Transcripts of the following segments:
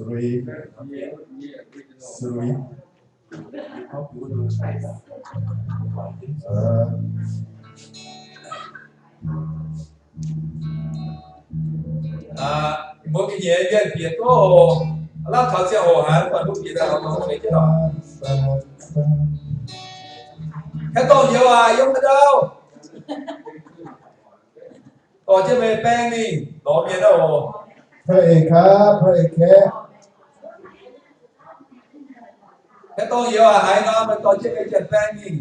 Three. Three. Ờ. Aa, mbuo ga'nyiec mienh bieqc duqv oc. Aav lamh taux ziangh hoc haic, mv baac mbuo bieqc daaih oc, mbuo bieqc jienv oc. Kaeqv dorngh youz aac, yiem haaix ndau? Dorh jienv meih baeng mingh lorz mienh oc. พระเอกครับ พระเอก Kaeqv dorngh youz aac, haaix norm meih dorh jienv meih janx baeng mingh,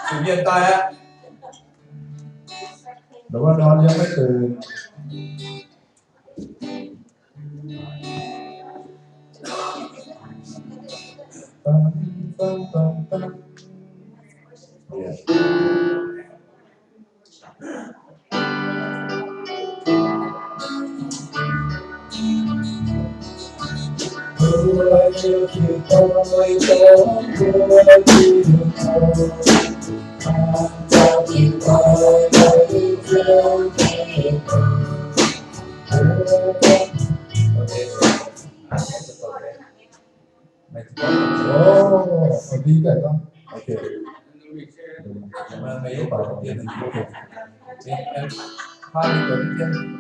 zuqc mienh daaih aqv. หรือว่านอนยังไม่ตื่น Ồ, hợp lý vậy không? Ok. Mà mày yêu cầu đầu tiên là gì? Ok. Thế, em, hai mươi tuần tiếp theo.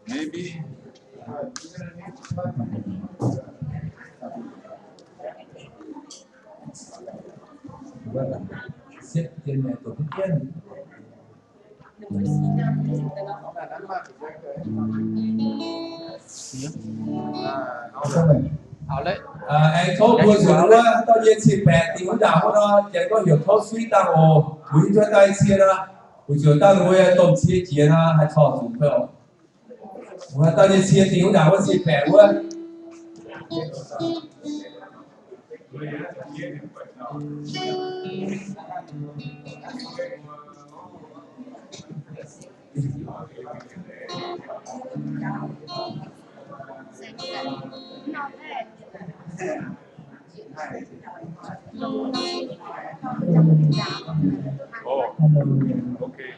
Maybe. Aengx tov mbuo nzuonx wuov, dauh nyei cien-baeqc dingh wuov ndaangc wuov nor, janx gorngv heuc tov suiv dangh oc. Mbuo hiuv duqv dauh nyei cien nor, mbuo ziouc dangh wuov domh cie jiex nor, haih corc zuqc fai oc. Mbuo haaix dauh nyei cie dingh wuov ndaangc wuov cien-baeqc wuov. Oh, okay.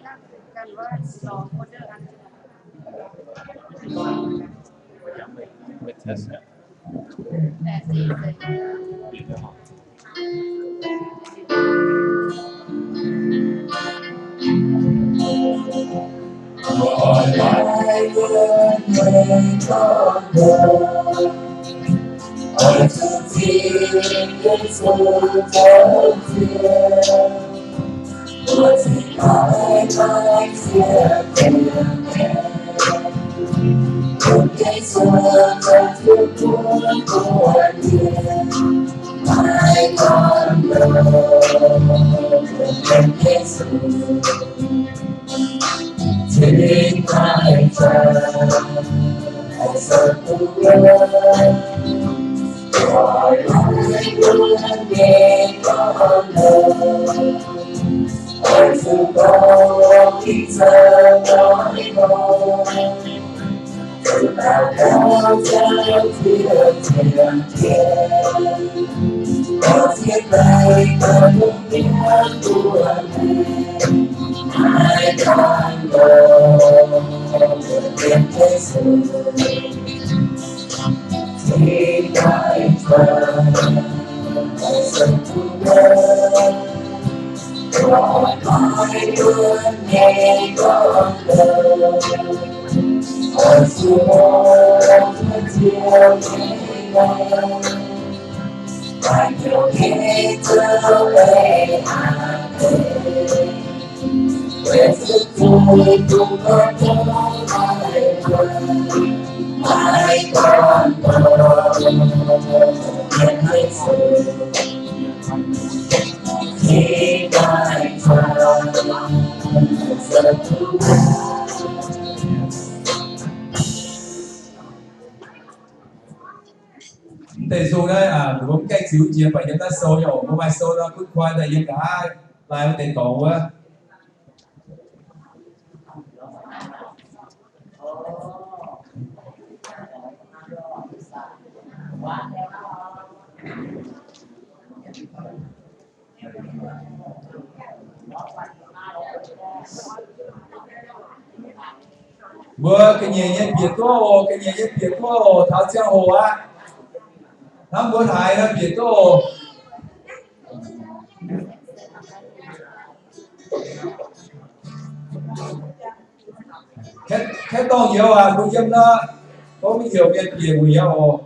Mv deix sou naaiv, mbuo mv gaengh ziux jiex, baac yiem naaiv sou nyei oc. Mbuo maaih sou nor gunv koi daaih yiem nqa'haav laai wuov deix dorngx wuov. Mbuo ga'nyiec nyei bieqc duqv oc, ga'nyiec nyei bieqc duqv oc, taux ziangh hoc aqv. Hnamv mbuo haiz nor bieqc duqv oc. Kaeqv dorngh youz aac, mbuo yiem nor, gorngv mv heuc mienh bieqc wuic yaac oc.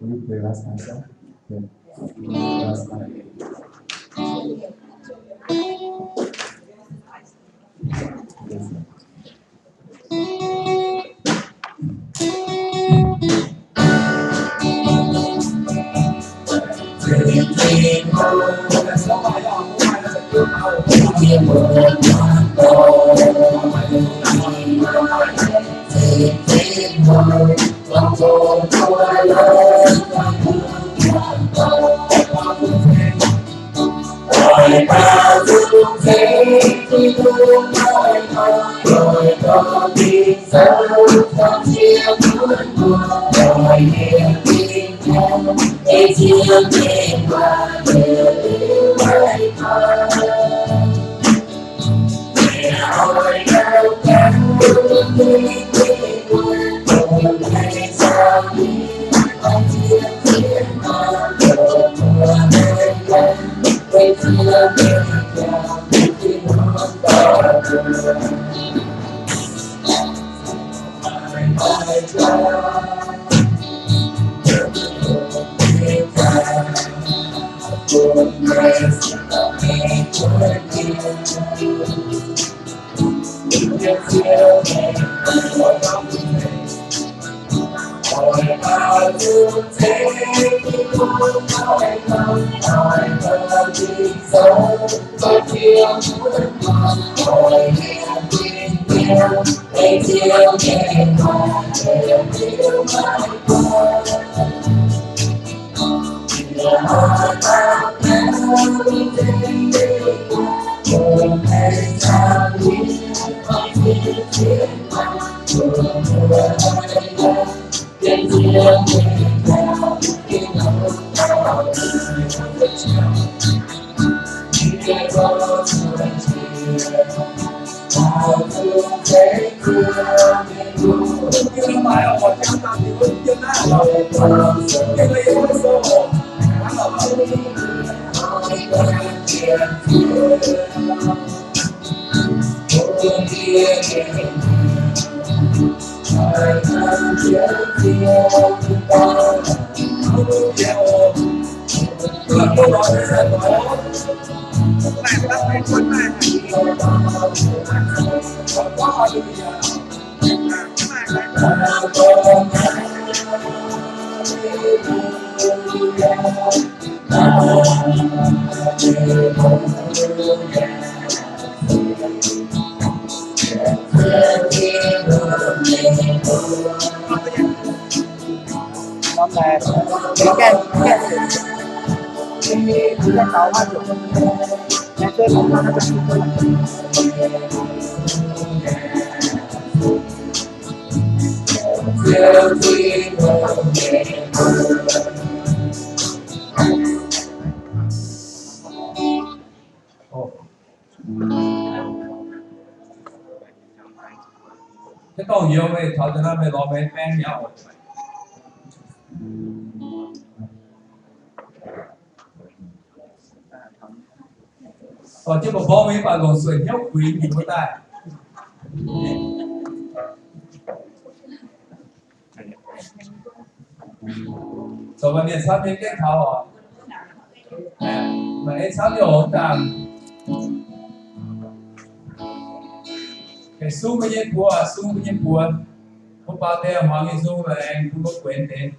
Will you play last night song? Yeah. Last night. Yes. Kaeqv dorngh youz meih taux daaih naaiv meih lorz meih baeng mi'aqv oc. Dorh jienv mba'mbor mingh mv baac longc suonc hnyouv guix mingh wuov daaih. Zoux maaih mienh camv nyei gaengh taux oc. Maaih ei camv nyei oc mv dangc. Sung mbuo nyei buoz, sung mbuo nyei buoz. Mbuo baaux deix hmuangx nyei sung lorqc, aengx bun mbuo guenx deix.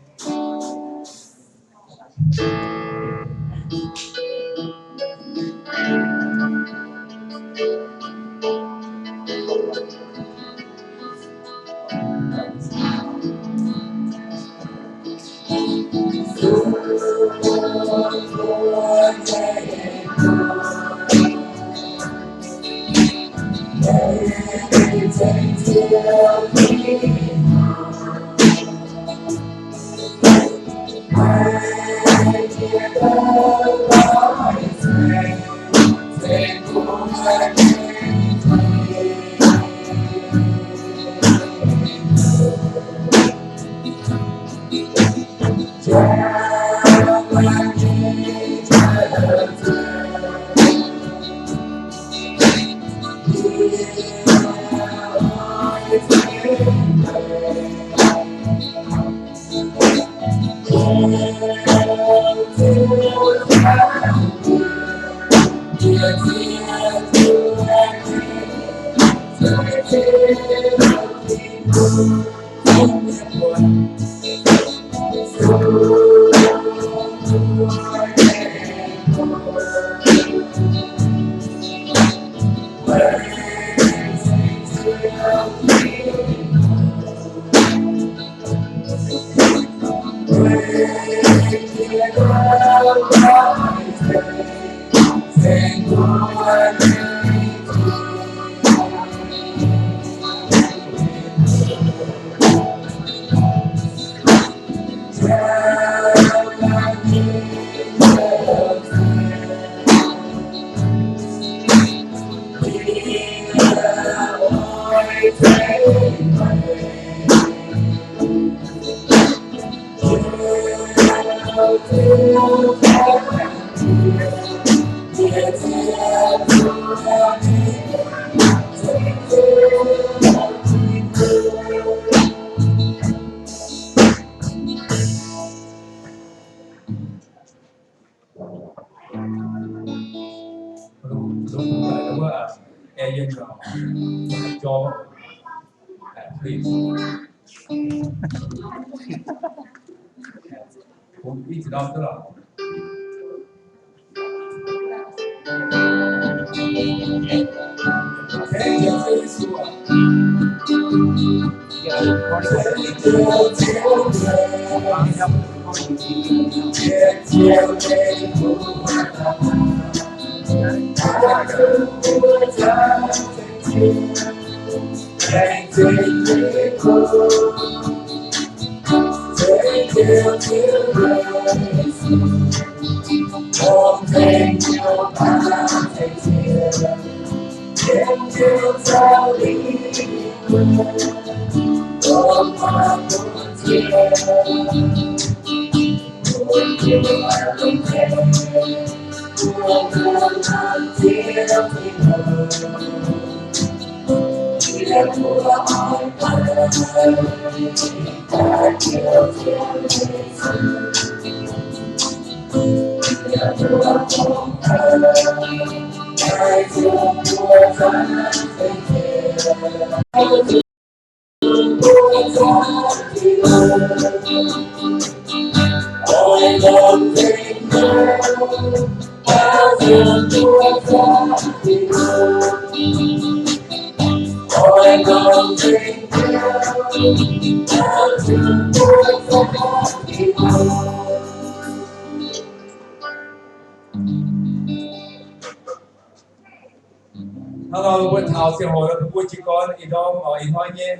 Hnangv nor mbuo taux ziangh hoc nor, mbuo jiez gorn ih ndorm oc, ih hnoi nyei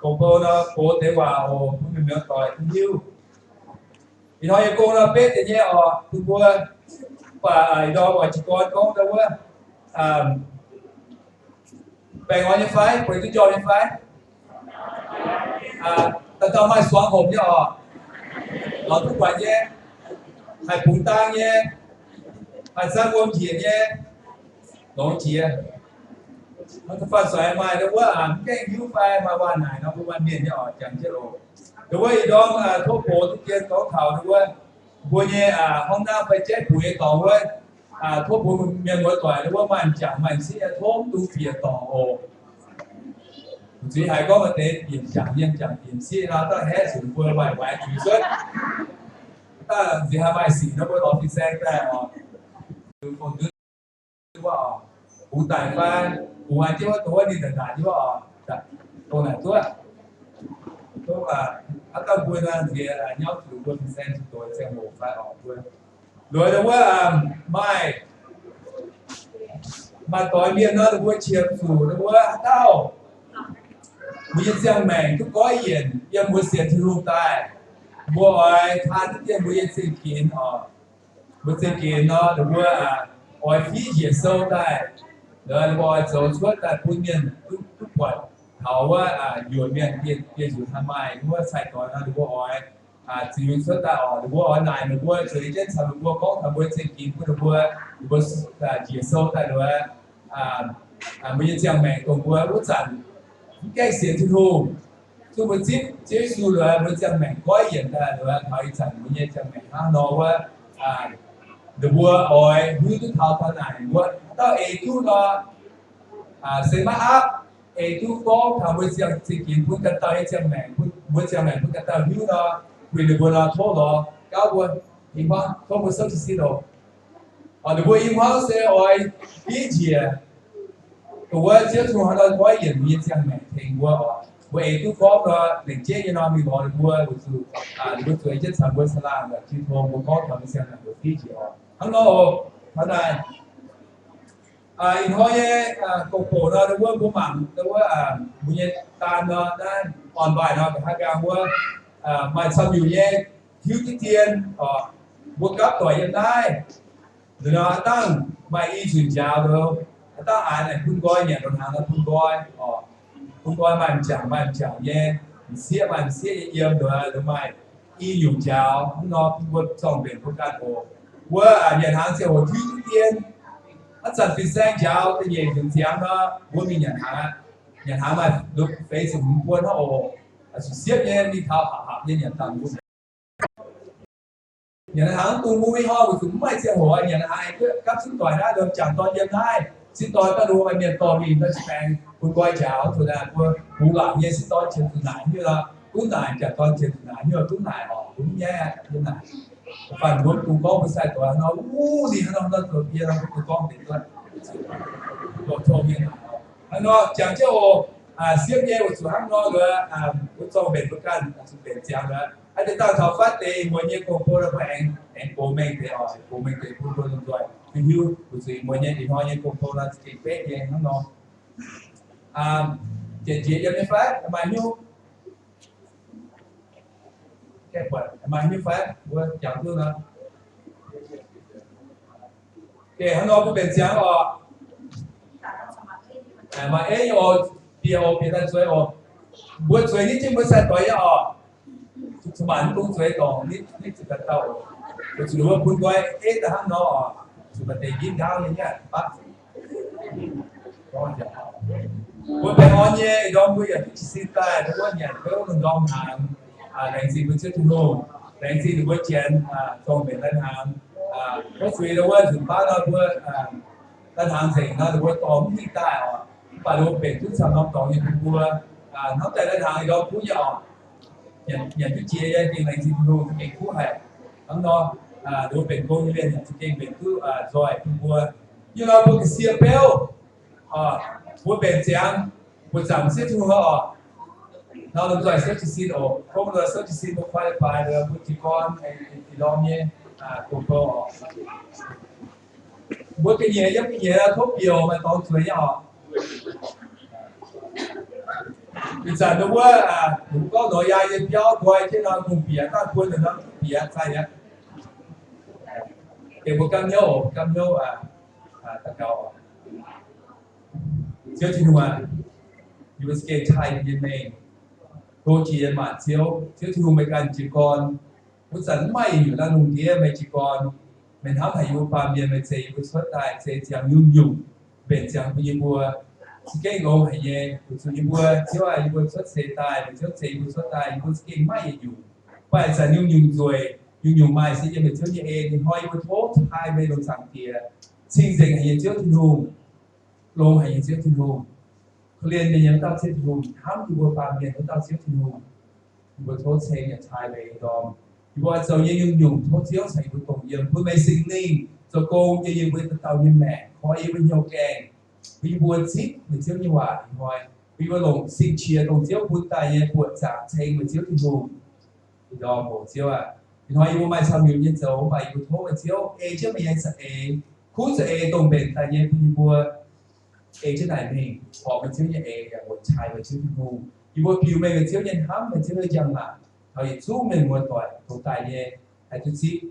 gong-bou nor, gox deix waac oc, bun mienh muoz-doic hiuv. Ih hnoi nyei gong nor betv deix nyei oc, bun mbuo, mv baac ih ndorm oix jiez gorn gorngv ndau wuov, baengh orn nyei fai, bueix duqv njormh nyei fai? Dauh dauh maaih suangx homc nyei oc, lorz duqv buatc nyei, haih bungx dang nyei, haih zanv wuom njiec nyei, longx jiex. Mv baac fanh suix maaih ndau wuov mv gaengh hiuv fai maaih waac naaic nor, mbuo maaih mienh nyei oc, jangx jienv oc. Ndau wuov ih ndorm tov box duqv dien gorngv taux ndau wuov mbuo nyei hnangv naaiv fai jaiv buix nyei dorngx wuov, tov mbuo mienh muoz-doic ndau wuov maaih m'jangc maaih m'sieqv nyei tov mv dungx bieqc dorngc oc. Zuiz haiz gorngv maaih deix bieqc m'jangc nyei, m'jangc bieqc m'sieqv nor, da'haeqv zuqc mbuo waaic waaic zuiz cuotv. Da'nziex haaix maaih sic nor, mbuo lorz fin-saeng daaih oc. Bungx daic fai, bungx haaix jienv wuov, dongh wuov ninh ndaangc ndaangc jienv wuov oc, dongh naaic duqv. Hnangv dauh mbuo nor, nziex nyauv zuqc mbuo fin-saeng zuqc doix ziangh hoc fai oc mbuo. Loz wuov maaih, maaih doix mienh nor, mbuo qiemx zuqc wuov haaix dauh, mbuo nyei ziangh maengc duqv goiv yienc yiem mbuo sienx Tin-Hungh daaih, mbuo oix taan duqv dien mbuo nyei zingh ginx oc. Mbuo zingh ginx nor, mbuo oix fiqv njiec sou daaih, mbuo oix zoux cuotv daaih bun mienh duqv buatc taux wuov yuoqc mienh bieqc nzunc haaix maaih wuov cai-doix nor, mbuo oix ziux cuotv daaih oc. Mbuo oix naaic ninh mbuo zueiz jienv caux ninh mbuo gorngv taux mbuo zingh ginx bun ninh mbuo, ninh mbuo njiec sou daaih wuov, mbuo nyei ziangh maengc dongh mbuo wuov zanc mv gaengh sienx Tin-Hungh, zungv mbuo zipv Ziouv Yesu loz, mbuo ziangh maengc goiv yienc daaih loz, taux ih zanc mbuo nyei ziangh maengc hnangv nor wuov, Ninh mbuo oix hiuv duqv taux taux naaic, mbuo dauh eix duqv nor, se maiv aapv, eix duqv gorngv taux mbuo ziangh zingh ginx bun ganh dauh nyei ziangh maengc, mbuo ziangh maengc bun ganh dauh hiuv nor, bun ninh mbuo nor tov lorz gauv mbuo, tov mbuo souv jiez sin oc. Ninh mbuo i hmuangv se oix fiev njiec dongh wuov Ziouv Tin-Hungh hnangv nor goiv yienc mbuo nyei ziangh maengc tengx mbuo oc. Mbuo eix duqv gorngv nor, lengc jeiv nyei nor mingh lorz ninh mbuo, weic zuqc ninh mbuo zueiz jienv caux mbuo caangh laangh, Tin-Hungh mbuo gorngv taux mbuo ziangh maengc mbuo fiev njiec oc. Hnangv nor oc, taux naaic ih hnoi nyei gong-bouc nor, wuov mbuo mangc wuov mbuo nyei daan nor, naaiv orn-mbaaih nor, nqa'haav nqaang wuov maaih camv nyungc nyei hiuv duqv dien oc. Mbuo gapv doic yiem naaiv, nor aav dangh maaih i nzunc njaaux nor, aav dangh aax naaic bun nqoi nyanc nor, hnangv nor bun nqoi oc. Bun nqoi maaih m'jangc maaih m'jangc nyei, m'sieqv maaih m'sieqv nyei yiem nor, maaih i nyungc njaaux hnangv nor bun mbuo zorng-mbenc mbuo ganh oc. Wuov nyanc hnaangx ziangh hoc hiuv duqv dien, hnangv zanc fin-saeng njaaux da'nyeic nzunc ziangx nor, mbuo mingh nyanc hnaangx aqv. Nyanc hnaangx maaih feix ziepc hmz buon hnangv oc. Zuqc siepv nyei mingh taux hapc hapc nyei nyanc dangh mbuo nyanc hnaangx dungz mbuo mingh horngh weic zuqc mv maaih ziangh hoc nyanc hnaangx. Gapv cin-doic naaiv, lomh jangc dorn yiem naaiv, cin-doic daaih lungh mienh dorh mingh daaih baengx bun nqoi njaaux. Zuqc naaic mbuo bungx laangc nyei cin-doic jiex zuqc naaic hiuv, duqv naaic, jangc dorn jiex zuqc naaic hiuv, duqv naaic oc, mbuo mv nyaiv yiem naaic. Da'faanh mbuo dungx gorngv mbuo sai-doic hnangv nor, wuov ninh hnangv nor, hnangv nor zoux bie nor, mbuo dungx gorngv deix duqv. Loz-tong nyei naaic oc. Hnangv nor jangx jienv oc. Siepv nyei weic zuqc hnangv nor, mbuo zorng-mbenc mbuo ganh, zuqc mbenc ziangx oc. Aa deix dangh taux fatv deix muoz nyei gong-bou nor, mbuo aengx, aengx gox mengh deix oc, gox mengh deix bun mbuo lomh nzoih hiuv, weic zuqc muoz nyei ih hnoi nyei gong-bou nor za'gengh betv nyei hnangv nor. Janx-jiex yiem nyei fai? Maaih nyungc, maaih nyungc fai? Mbuo jangx duqv nor. Hnangv nor mbuo mbenc ziangx oc. Maaih ei nyei oc, bieqc oc, bieqc daaih zueiz oc. Mbuo zueiz nitv jienv mbuo sai-doic nyei oc. Zuqc maanc mv dungx zueiz dorngc, nitv zuqc ganh dauh oc. Weic zuqc ninh mbuo bun nqoi ei daaih hnangv nor oc. Zuqc maaih deix nitv ndaauv nyei aqv. Mbuo baengh orn nyei, ndorm mbuo yaac duqv jiez sin daaih, mbuo nyanc beuv lungh ndorm hnaangx. Laengz zingh mbuo Ziouv Tin-Hungh, laengz zingh ninh mbuo janx zorng-mbenc lai-hnaangx. Wuov zuiz wuov nzunc baav nor mbuo lai-hnaangx nzengc nor, ninh mbuo dorh mv hingh daaih oc. Mv baac ninh mbuo mbenc duqv camv norm dorngx nyei bun mbuo. Hnamv daaih lai-hnaangx ndorm kuv nyei oc. Nyanc duqv jiex nyei, gengh laengz zingh Tin-Hungh, za'gengh kuv haic. Hnangv nor, ninh mbuo mbenc gong nyei mienh za'gengh mbenc duqv nzoih bun mbuo. Yie nor mbuo ga'sie beuv, mbuo mbenc ziangx, mbuo zaangc Ziouv Tin-Hungh oc. Nor lomh nzoih souv jiez sin oc. Tov lomh nzoih souv jiez sin mbuo koi leiz-baaix mbuo jiez gorn, ih ndorm nyei gong-bou oc. Mbuo ga'nyiec yiem ga'nyiec tov bieqc, maaih dorngx zueiz nyei oc. Ih zanc wuov, ninh mbuo gorngv Noyaa nyei biauv nqoi jienv nor, hungh bieqc daaih buo nzunc nor duqv bieqc daaih aqv. Mbuo gamh hnyouv oc, gamh hnyouv daux gaux oc. Ziouv Tin-Hungh aac, yie mbuo za'gengh taaih yie mbuo nyei mengh, tov jiex maanc Ziouv. Ziouv Tin-Hungh, meih ganh jiez gorn. Wuov zanc mv maaih yietc nyungc naaiv lungh ndiev meih jiez gorn. Meih hnamv haic yie mbuo baamh mienh, meih zeix yie mbuo cuotv daaih, zeix ziangx nyungc-nyungc, mbenc ziangx bun yie mbuo. Za'gengh longx haic nyei, weic zuqc yie mbuo, Ziouv aac, yie mbuo cuotv seix daaih, meih Ziouv zeix yie mbuo cuotv daaih, yie mbuo za'gengh maiv yietc nyungc. Mv baac ih zanc nyungc-nyungc nzueic, nyungc-nyungc maaih se yiem meih Ziouv nyei en. Ih hnoi yie mbuo tov taaih meih longc zaangc Diex, cing-nzengc haic nyei Ziouv Tin-Hungh, longx haic nyei Ziouv Tin-Hungh, korv-lienh mienh nyei wuov dauh Ziouv Tin-Hungh, hnamv yie mbuo baamh mienh wuov dauh Ziouv Tin-Hungh. Yie mbuo tov ceng yaac taaih meih ndorm. Yie mbuo oix zoux nyei nyungc-nyungc tov Ziouv caux yie mbuo dongh yiem, bun meih Singx Lingh zoux gong yiem yie mbuo dauh dauh nyei maengc, koi yie mbuo hnyouv gaengh, bun yie mbuo zipv meih Ziouv nyei waac ih hnoi, bun yie mbuo longc sin-qiex dongh Ziouv bun daaih nyei buoqc zaangc ceng meih Ziouv Tin-Hungh. Ih ndorm oc Ziouv aac, ih hnoi yie mbuo maaih camv nyungc nyei zoux, mv baac yie mbuo tov meih Ziouv ei jienv meih nyei za'eix, kuv za'eix dongh mbenc daaih nyei bun yie mbuo ei jienv naaic mingh, horpc meih Ziouv nyei eix yaac oix taaih meih Ziouv Tin-Hungh. Yie mbuo biux mengh meih Ziouv nyei hnamv, meih Ziouv nyei njang-laangc, taux yietc zungv mienh muoz-doic tongx daaih nyei, haih duqv zipv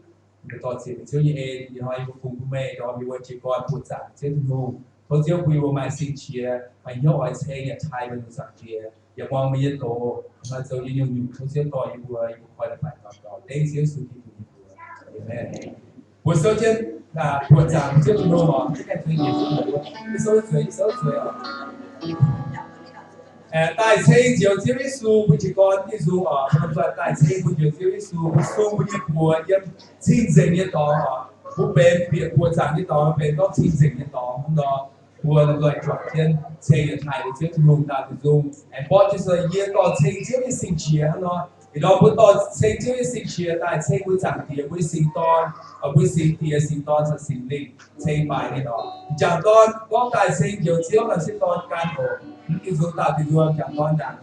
meih dorh ziec meih Ziouv nyei en. Ih hnoi yie mbuo fungx bun meih, ndorm yie mbuo jiez gorn buoqc zaangc Ziouv Tin-Hungh. Tov Ziouv bun yie mbuo maaih sin-qiex, maaih hnyouv oix ceng yaac taaih meih nyei zaangc Diex, yaac muangx meih nyei doz. Ih hnoi zoux nyei nyungc-nyungc tov Ziouv dorh yie mbuo, yie mbuo koi leiz-baaix daux gaux dengv Ziouv Yesu Giduc nyei mbuox. Aamen. Mbuo souv jienv buoqc zaangc Ziouv Tin-Hungh oc. Souv zueiz, souv zueiz oc. Daaih ceng Njoux Ziouv Yesu mbuo jiez gorn nyei nzung oc. Mbuo daaih ceng mbuo Njoux Ziouv Yesu, mbuo sung mbuo nyei buoz yiem cing-nzengc nyei dorngx oc. Mbuo benx bieqc buoqc zaangc nyei dorngx, benx gorngv cing-nzengc nyei dorngx hnangv nor, mbuo lomh nzoih juangc jienv ceng yietc haic nyei Ziouv Tin-Hungh daaih duqv nzung. Aengx borqv jienv se yie dorh ceng Ziouv nyei sing-qiex hnangv nor. Ih ndorm mbuo dorh ceng Ziouv nyei sing-qiex daaih ceng mbuo Zaangc Diex, mbuo nyei Singx Dorn, mbuo nyei Singx Diex, Singx Dorn caux Singx Lingh ceng baaix nyei dorngx. M'jangc dorn gorngv daaih ceng Njoux Ziouv, laengz zingh dorn gan oc. Mv baac zuqc daaih duqv nzuonx m'jangc dorn ndaangc.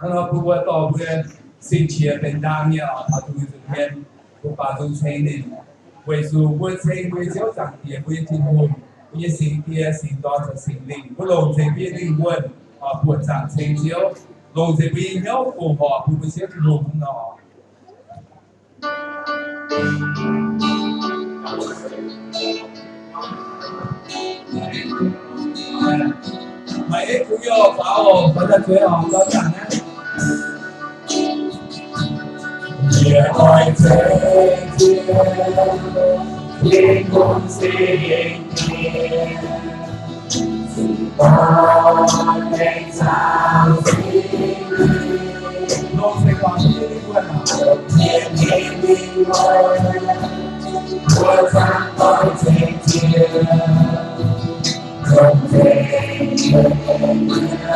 Hnangv nor bun mbuo dorh mbuo sing-qiex benx ndaang nyei oc, taux Tin-Hungh nza'hmien, mbuo baaux nzung ceng ninh. Weic zuqc mbuo ceng mbuo nyei Ziouv Zaangc Diex, mbuo nyei Tin-Hungh, mbuo nyei Singx Diex, Singx Dorn caux Singx Lingh, mbuo longc nzengc mbuo nyei lingh wuonh buoqc zaangc ceng Ziouv, longc nzengc mbuo nyei hnyouv fongc horc bun mbuo Ziouv Tin-Hungh hnangv nor. Maaih eiv kungx youh faaux oc, faaux daaih zueiz oc, gauh zaangc aqv. Yie oix ceng Ziouv, Tin-Hungh singx Diex, Singx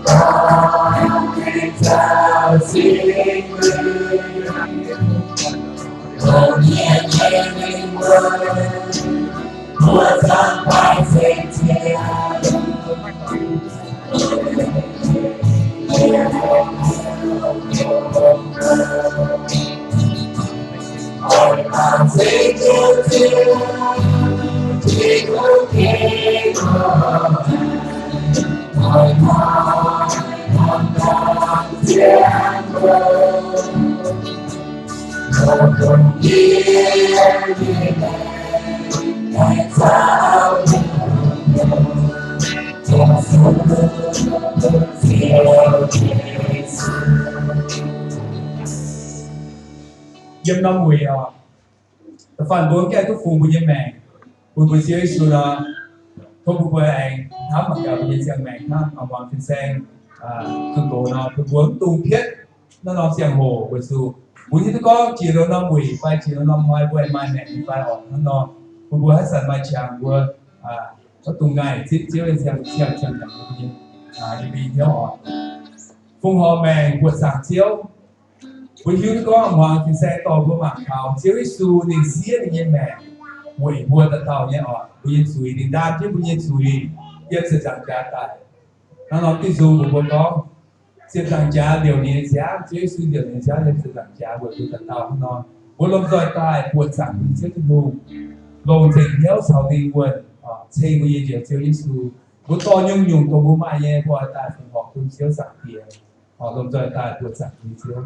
Dorn caux Singx Lingh. Yiem norm wuic oc, da'faanh mbuo gaengh duqv fungx mbuo nyei maengc. Bun mbuo Ziouv Yesu nor, tov bun mbuo aengx hnamv mangc gaax mbuo nyei ziangh maengc hnangv muangx fin-saeng zunh doz nor, bun mbuo mv dungx pietv naaiv norm ziangh hoc weic zuqc mbuo hiuv duqv gorngv jiex loz norm wuic fai jiex loz norm hnoi mbuo aengx maaih maengc nyei fai orqc. Hnangv nor bun mbuo haaix zanc maaih qangx mbuo mv dungx ngaih zipv Ziouv nyei ziangh, ziangh, ziangh maengc mbuo nyei, yie mbuo hnyouv orqc. Fongc horc maengc buoqc zaangc Ziouv. Mbuo hiuv duqv gorngv muangx fin-saeng dorh mbuo mangc taux Ziouv Yesu ninh siev ninh nyei maengc weic mbuo dauh dauh nyei orqc, mbuo nyei zuiz. Ninh ndaam jienv mbuo nyei zuiz yiem ziepc nzaangc jaax daic. Hnangv nor diuh nzung mbuox mbuo gorngv, ziepc nzaangc jaax liouc ninh nyei nziaamv, Ziouv Yesu liouc ninh nyei nziaamv yiem ziepc nzaangc jaax weic mbuo dauh dauh. Hnangv nor mbuo lomh nzoih daaih buoqc zaangc bun Ziouv Tin-Hungh, longc nzengc hnyouv caux ninh wuonh ceng mbuo nyei Njoux Ziouv Yesu. Mbuo dorh nyungc-nyungc dongh mbuo maaih nyei, mbuo oix daaih fongc horc bun Ziouv Zaangc Diex, lomh nzoih daaih buoqc zaangc bun Ziouv.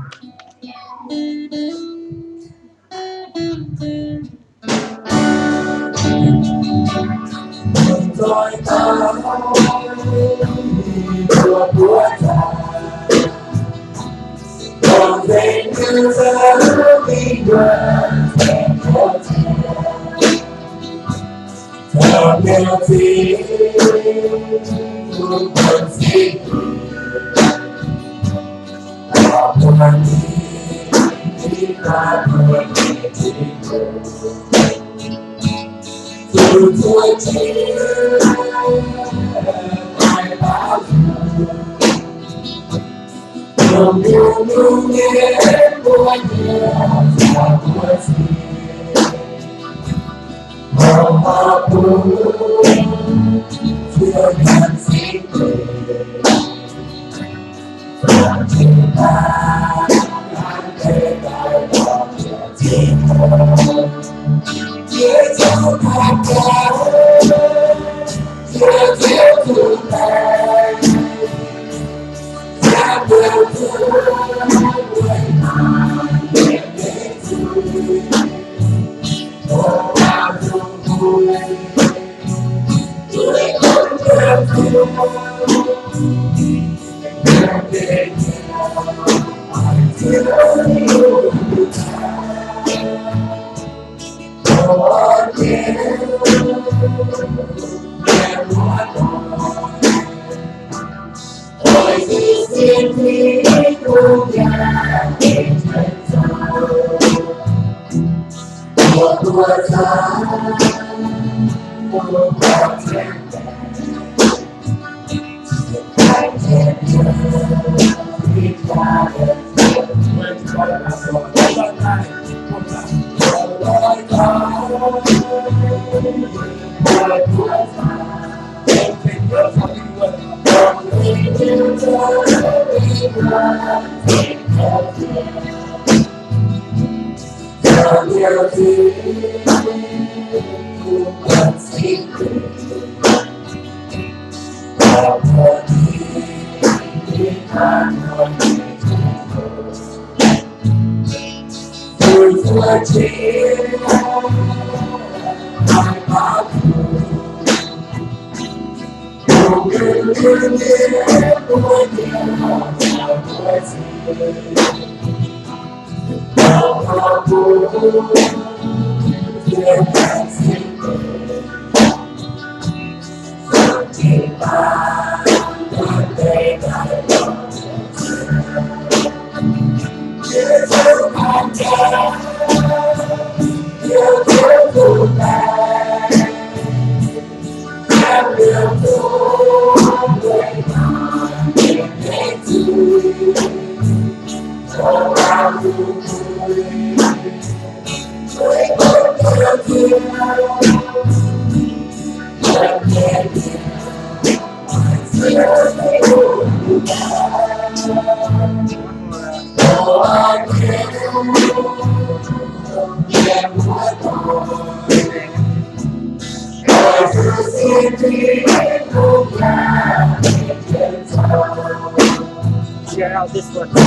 Share out this one. This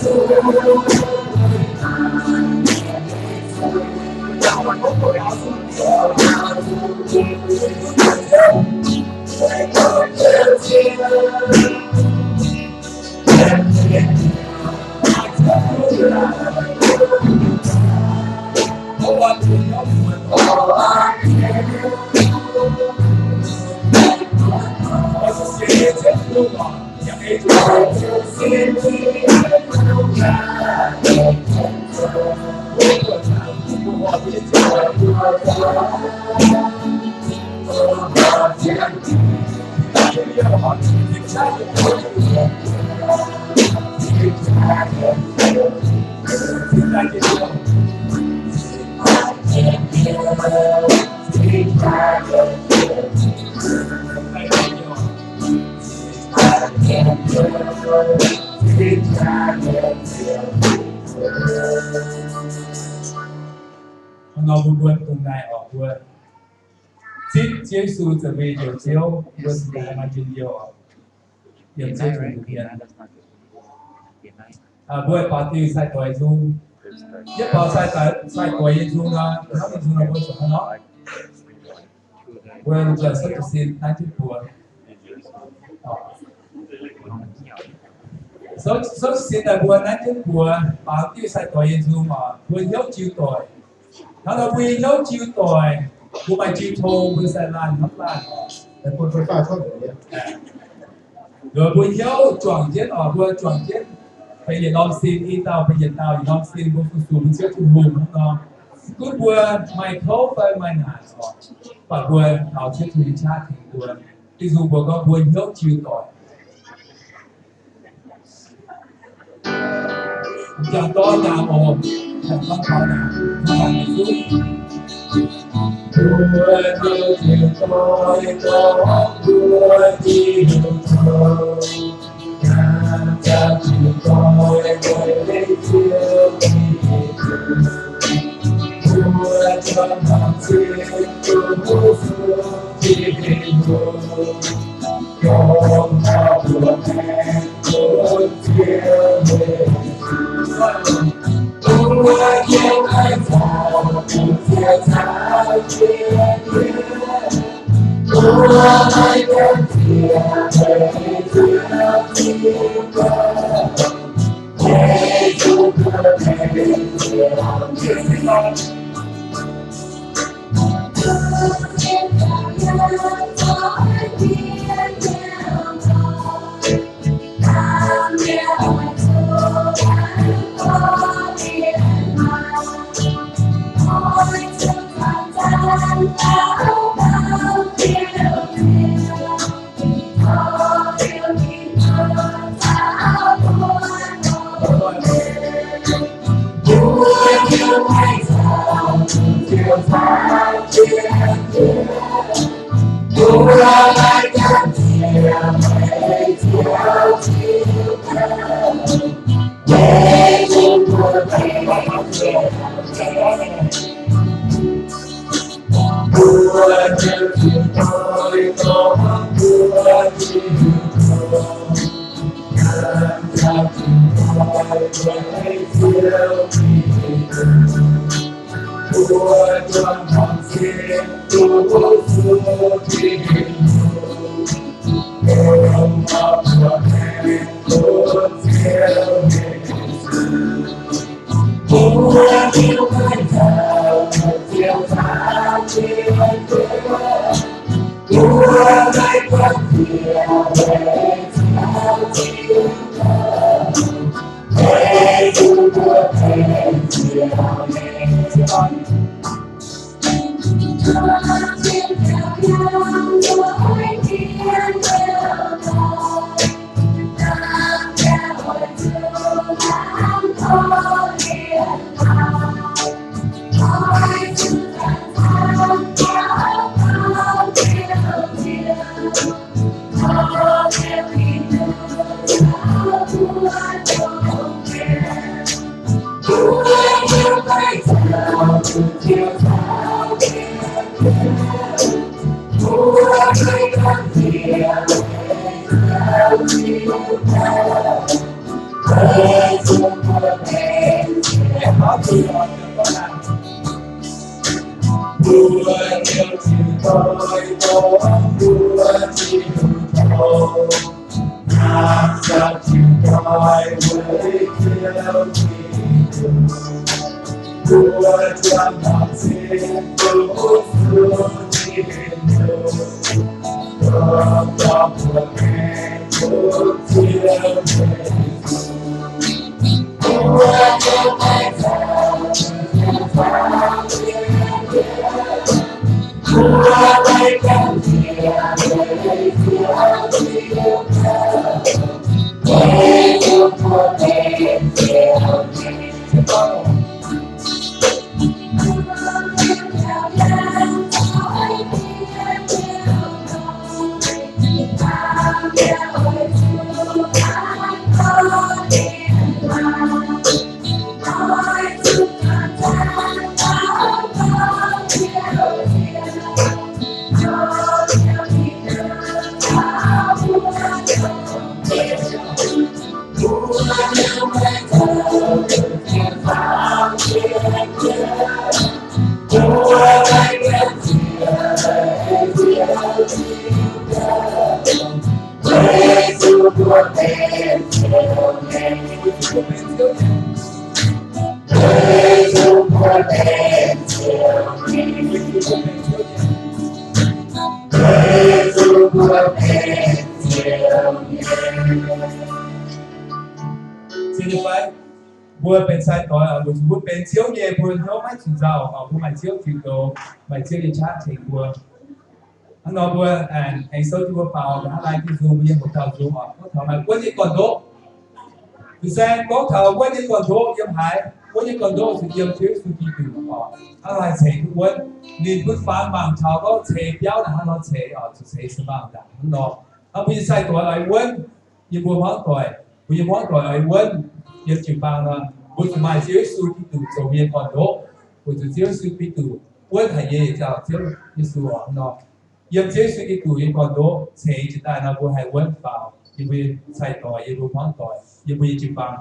one. Hnangv nor mbuo mbuo dongh naaic oc, mbuo zipv Ziouv Yesu zoux mbuo nyei Njoux Ziouv, mbuo cingx daaih maaih njien-youh oc. Yiem Ziouv Tin-Hungh mienh. Mbuo baaux diuh sai-doix nzung. Yie baaux sai-doix, sai-doix nyei nzung nor, hnangv nyei nzung nor mbuo zuqc hnangv nor. Mbuo lomh nzoih souv jiez sin naaiv jienv mbuo. Souv, souv jiez sin daaih mbuo naaiv jienv mbuo baaux diuh sai-doix nyei nzung oc, mbuo hnyouv jiu doic. Hnangv nor mbuo nyei hnyouv jiu doic, mbuo maaih jiu tong, mbuo sai laanh hnamv laanh oc. Nduov mbuo hnyouv juangc jienv oc, mbuo juangc jienv benx yietc norm sin, i dauh benx yietc dauh, yietc norm sin mbuo fu-sux mbuo Ziouv Tin-Hungh hnangv nor. Gunv mbuo maaih kouv fai maaih naanc oc, mv baac mbuo taux Ziouv Tin-Hungh nyei qaqv tengx mbuo. Tin-Hungh mbuox gorngv mbuo hnyouv jiu doic. Jangx dorn naamh oc, jangx dorn taux naamh, jangx dorn naamh. Mbuo ziouc jiu doic, mbuo jiu doic, jangx jiu doic, mbuo Ziouv Tin-Hungh. Mbuo juangc taux Ziouv Yesu Tin-Hungh. Sin fai, mbuo benx sai-doix, mbuo zuqc mbuo benx Ziouv nyei, mbuo hnyouv maiv zuqc nzauh, mbuo maaih Ziouv diuh goux, maaih Ziouv nyei qaqv tengx mbuo. Hnangv nor mbuo aengx souv jienv mbuo faaux hnangv naaiv diuh nzung, mbuo nyei hoc dauh nzung oc, gorngv taux maaih wuonv nyei gorn-ndoqv. Fin-saeng gorngv taux wuonv nyei gorn-ndoqv yiem haaix? Wuonv nyei gorn-ndoqv se yiem Ziouv Yesu Giduc oc. Hnangv haaix ceix duqv wuonv? Ninh bun fangx mangc taux gorngv ceix biauv naaic hnangv nor ceix oc, zuqc ceix se mangc ndaangc hnangv nor. Hnangv mbuo nyei sai-doix oix wuonv, yie mbuo hmuangv doic, mbuo nyei hmuangv doic oix wuonv yiem jiu-baang nor, mbuo zuqc maaih Ziouv Yesu Giduc zoux mbuo nyei gorn-ndoqv, weic zuqc Ziouv Yesu Giduc wuonv haic nyei ziangh hoc, Ziouv Yesu oc nor. Yiem Ziouv Yesu Giduc nyei gorn-ndoqv ceix jiex daaih nor, mbuo haih wuonv faaux yiem mbuo nyei sai-doix, yiem mbuo hmuangv doic, yiem mbuo nyei jiu-baang.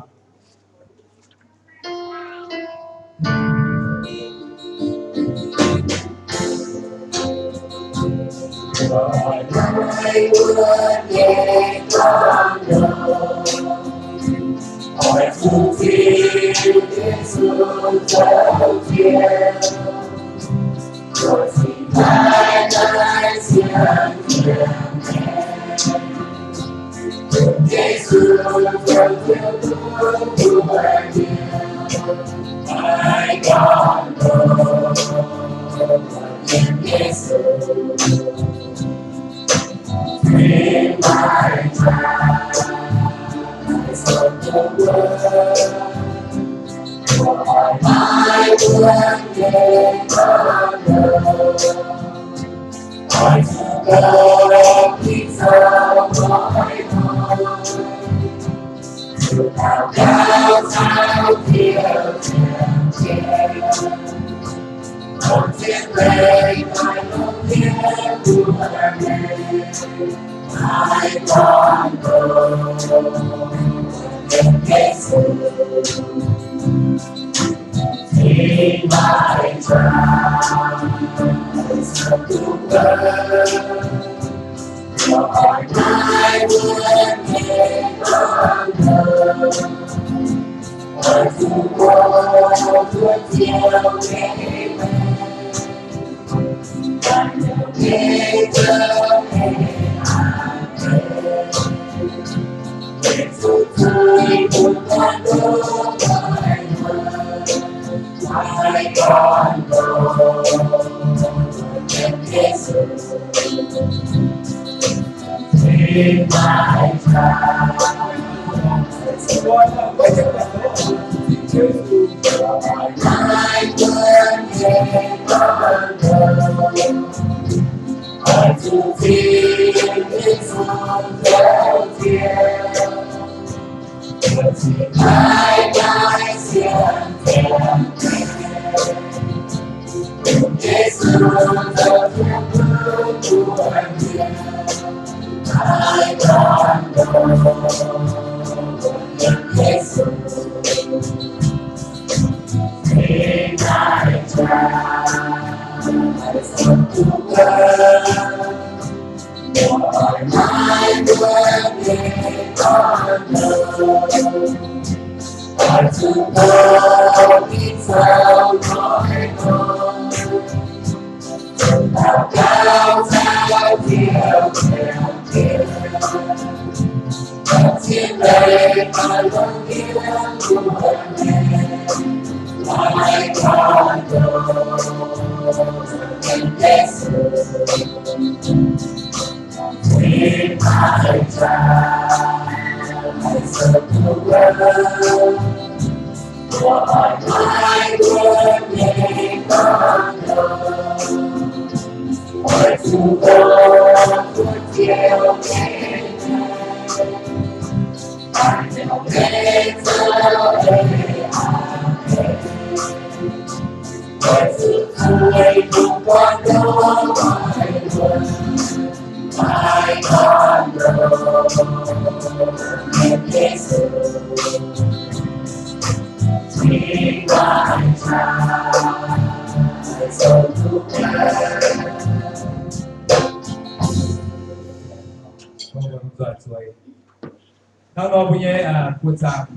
Hnangv nor mbuo nyei buoz-zaangc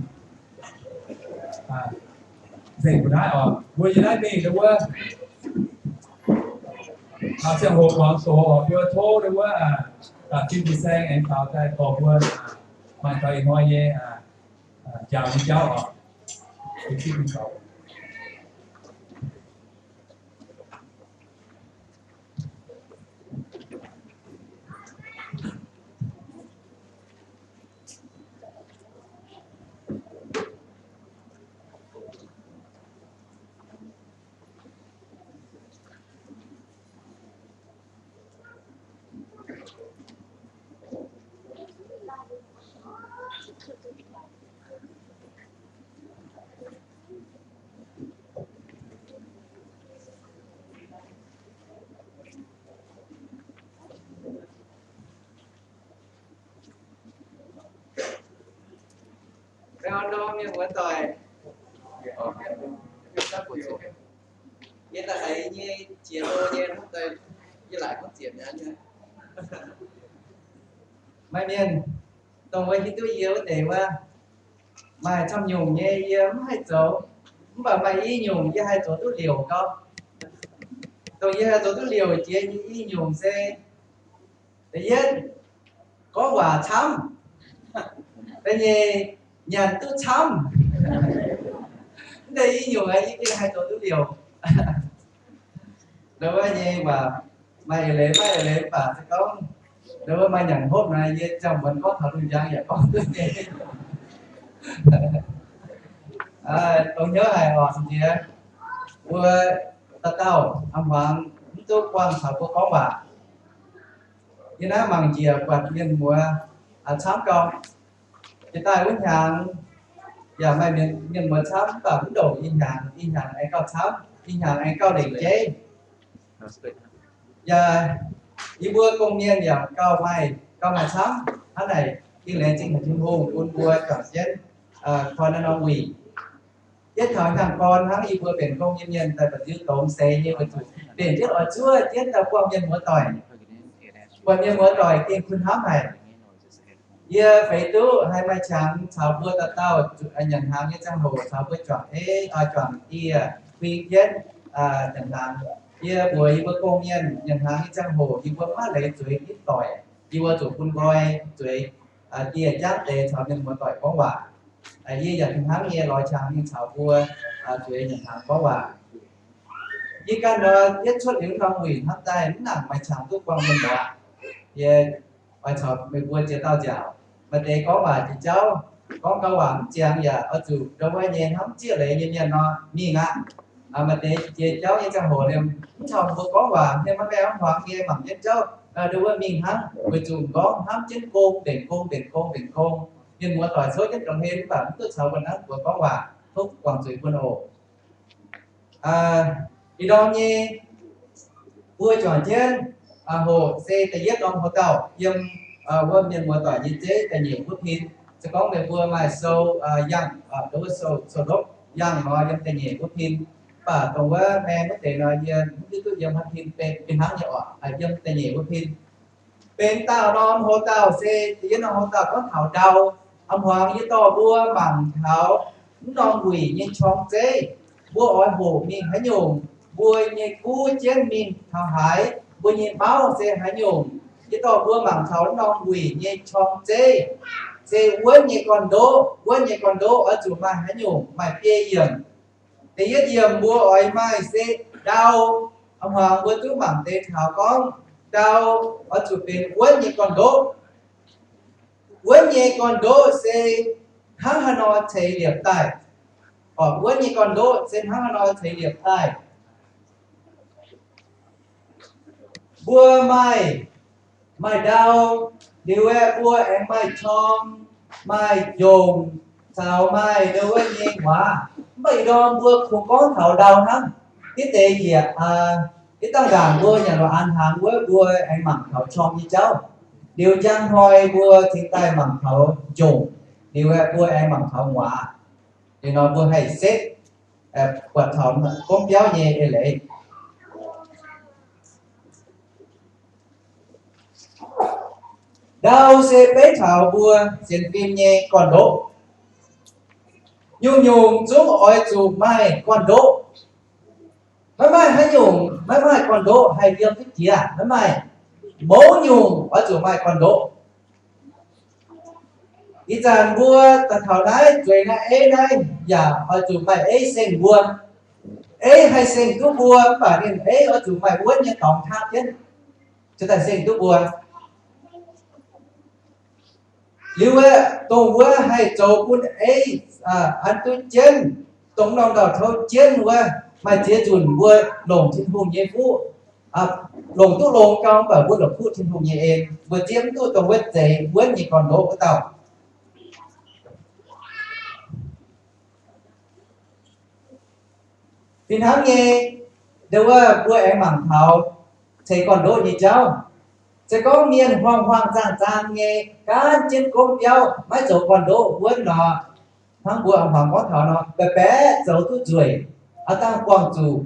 nzengc mbuo naaiv oc. Mbuo yiem naaiv mingh wuov, ziangh hoc muangx doqc oc, mbuo tov wuov fin-saeng aengx faaux daaih dorh mbuo mangc gaax ih hnoi nyei njaaux nyei jauv oc. Mienh muoz-doic, yie daaih haiz nyei jiex lorqc nyei, yie laaic gorngv ziepc nyei. Maaih mienh dongh wuov hiuv duqv yie wuov deix wuov, maaih camv nyungc nyei yie mv haih zoux, mv baac maaih i nyungc yie haih zoux duqv liouc gau. Dongh yie haih zoux duqv liouc jiex nyei i nyungc se, da'yietv, gorngv waac camv. Da'nyeic, nyanc duqv camv. Mv deix i nyungc yie gengh haih zoux duqv liouc. Ndau wuov nyei waac maaih eix leiz maiv eix leiz mv baac se gorngv ndau wuov maaih nyanc hopv naaic, yie ziangh muonz gorngv taux lungh njang yaac gorngv duqv nyei. Dongh hnyouv haic oc, jiex mbuo dauh dauh a'hmuangx mv duqv buangh taux mbuo gorngv waac. Yie naaiv mangc njiec buatc mienh muoz camv gau. Jiex daaih wuov hnyangx yaac maaih mienh muoz camv, mv baac mv ndongc ih hnyangx. Ih hnyangx aengx gauh camv, ih hnyangx aengx gauh lengc jeiv. Yaac yie mbuo gong-mienh yaac gauh maaih, gauh maaih camv. Hnangv naaic, yie laengz zingh haic Tin-Hungh bun mbuo juangc jienv koi naaiv norm wuic. Yietv taux hnyangx-gorn hnangv yie mbuo benx gong nyei mienh daaih ba'nziu dongz seix nyei weic zuqc mbenc jienv oix zuov jienv daaih buangh mienh muoz-doic. Buatc mienh muoz-doic gengh kuh hnamv haic. Yie feix duqv haih maaih qangx caux mbuo dauh dauh nyanc hnaangx nyei ziangh hoc caux mbuo juangc ei, juangc dieh kuing jienv nyanc hnaangx. Yie mbuox yie mbuo gong-mienh nyanc hnaangx nyei ziangh hoc yie mbuo maiv leiz zueiz nitv doic. Yie mbuo zuqc bun nqoi zueiz dieh jangv deix caux mienh muoz-doic gorngv waac. Yie yaac fih hnangv nyei lorz qangx mingh caux mbuo zueiz nyanc hnaangx gorngv waac. Yie ganh nor, yietv cuotv liuz norm wuic hnamv daaih mv nangc maaih qangx duqv buangh mienh muoz. Yie oix caux meih mbuo jiex dauh nziaauc. Maaih deix gorngv waac jiex jauv, gorngv gau waac mv ziangx yaac oix zuqc ndau wuov nyei hnamv zieqv leiz nyei mienh nor mingh aqv. Maaih deix jiex jauv nyei ziangh hoc liemh mv caux mbuo gorngv waac, mienh maiv gaengh hnamv hmuangx nyei mangc jienv jauv ndau wuov mingh hnangv, weic zuqc m'nqorngv hnamv jienv gong mbenc gong mbenc gong mbenc gong. Mienh muoz-doic souv jienv dongh hlen mv baac mv duqv caux mbuo nanv mbuo gorngv waac, tov guangc zuiz bun oc. Ih ndorm nyei mbuo juangc jienv hoqc se da'yietv norm hoc dauh yiem wuov mienh muoz-doic nyei zeiv da'nyeic wuov pin. Se gorngv meih mbuo maaih sou yangh, wuov sou, sou ndopv yangh nor yiem da'nyeic wuov pin. Mv baac dongh wuov maeng wuov deix nor, yie mv hiuv duqv yiem haaix pin benx, fih hnangv nyei oc. Yiem da'nyeic wuov pin. Benx dauh norm hoc-dauh se, yiem norm hoc-dauh gorngv taux ndau. A'hmuangx yie dorh mbuo mangc taux mv norm wuic nyei qorng-zeiv. Mbuo oix hoqc mingh haaix nyungc, mbuo nyei guv jienv mingh taux haaix, mbuo nyei mauv se haaix nyungc. Yie dorh mbuo mangc taux mv norm wuic nyei qorng-zeiv, se wuonv nyei gorn-ndoqv. Wuonv nyei gorn-ndoqv oix zuqc maaih haaix nyungc, maaih biei yiemc. Da'yietv yiemc mbuo oix maaih se ndau. A'hmuangx mbuo duqv mangc deix taux gorngv ndau oix zuqc benx wuonv nyei gorn-ndoqv. Wuonv nyei gorn-ndoqv se hnangv haaix nor ceix liepc daaih? Orqc, wuonv nyei gorn-ndoqv se hnangv haaix nor ceix liepc daaih? Mbuo maaih, maaih ndau, liuz aeqv, mbuo aengx maaih qorng, maaih njongc, caux maaih ndau wuov nyei waac. Mv baac ih ndorm mbuo kungx gorngv taux ndau hnangv. Hitv deix yietc, hitv dangh ndaangc mbuo nyanc lorz an hnaangx wuov, mbuo aengx mangc taux qorng nyei jauv. Liuz njang hnoi mbuo cingx daaih mangc taux njongc, liuz aeqv, mbuo aengx mangc taux waac. Liuz nor mbuo haih setv buatc taux gomv biauv nyei eix leiz. Ndau se beiv taux mbuo sienx fim nyei gorn-ndoqv. Nyungc-nyungc zungv oix zuqc maaih gorn-ndoqv. Maiv maaih haaix nyungc maiv maaih gorn-ndoqv haih yiem duqv jiex, maiv maaih. Mouz nyungc oix zuqc maaih gorn-ndoqv. Ih zanc mbuo daaih taux naaiv zueiz naaiv eiv naaiv yaac oix zuqc maaih eiv seng mbuo. Eiv haih seng duqv mbuo, mv baac ninh eiv oix zuqc maaih wuonv nyei dorngx hnangv jienv, cingx daaih seng duqv mbuo. Liuz aeqv, dongh wuov haih zoux bun eiv an duqv jienv, dongh norm ndau-touv jienv wuov, maaih ziex nzunc mbuo longc Tin-Hungh nyei fuqv, longc duqv longx gau, mv baac mbuo longc duqv Tin-Hungh nyei en, mbuo zieqv mv duqv dongh wuov zeix wuonv nyei gorn-ndoqv wuov dauh. Fih hnangv nyei, ndau wuov mbuo aengx mangc taux ceix gorn-ndoqv nyei jauv. Se gorngv mienh huaang-huaang zaang-zaang nyei gaanv jienv gomv biauv maiv zoux gorn-ndoqv wuonv nor, hnangv mbuo a'hmuangx gorngv taux nor, baeqc baeqc zoux duqv nzueic, aav dangh buangh zuqc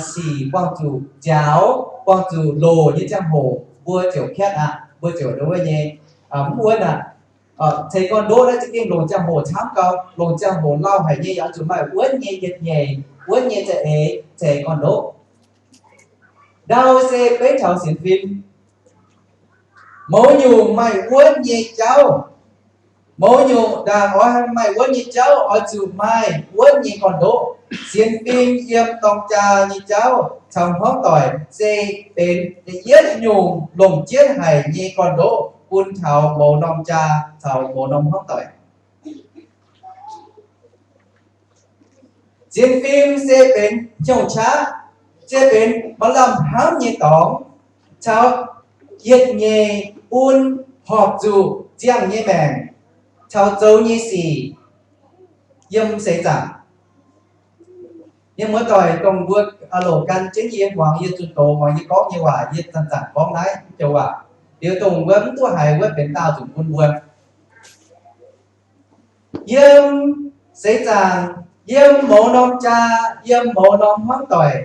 sic, buangh zuqc nziaaux, buangh zuqc loc nyei ziangh hoc, mbuo ziouc piatv aqv, mbuo ziouc ndau wuov nyei mv wuonv aqv. Ceix gorn-ndoqv naaiv za'gengh longc ziangh hoc camv gau, longc ziangh hoc lauh haic nyei, yaac zuqc maaih wuonv nyei yietc nyeic, wuonv nyei za'eix ceix gorn-ndoqv. Ndau se beiv taux sienx fim. Mouz nyungc maaih wuonv nyei jauv. Mouz nyungc ndaangc oix maaih wuonv nyei jauv, oix zuqc maaih wuonv nyei gorn-ndoqv. Sienx fim yiem dorng jaa nyei jauv caux hmuangv doic se benx da'yietv nyungc longc jienv haic nyei gorn-ndoqv bun taux mouz norm jaa caux mouz norm hmuangv doic. Sienx fim se benx hnyouv qaqv, se benx maaih lamh hnamv nyei dorngx, caux yietc nyeic bun horpc zuqc ziangh nyei maengc caux zoux nyei sic yiem seix zaangc. Yie muoz-doic, dongh mbuo loc gan jienv yie muangx yie zunh doz muangx yie gorngv nyei waac, yie zanc-zanc gorngv naaiv joux waac. Liuz dongh wuov mv duqv haiz wuov benx daauh nzunc bun mbuo. Yiem seix zaangc, yiem mouz norm jaa, yiem mouz norm hmuangv doic,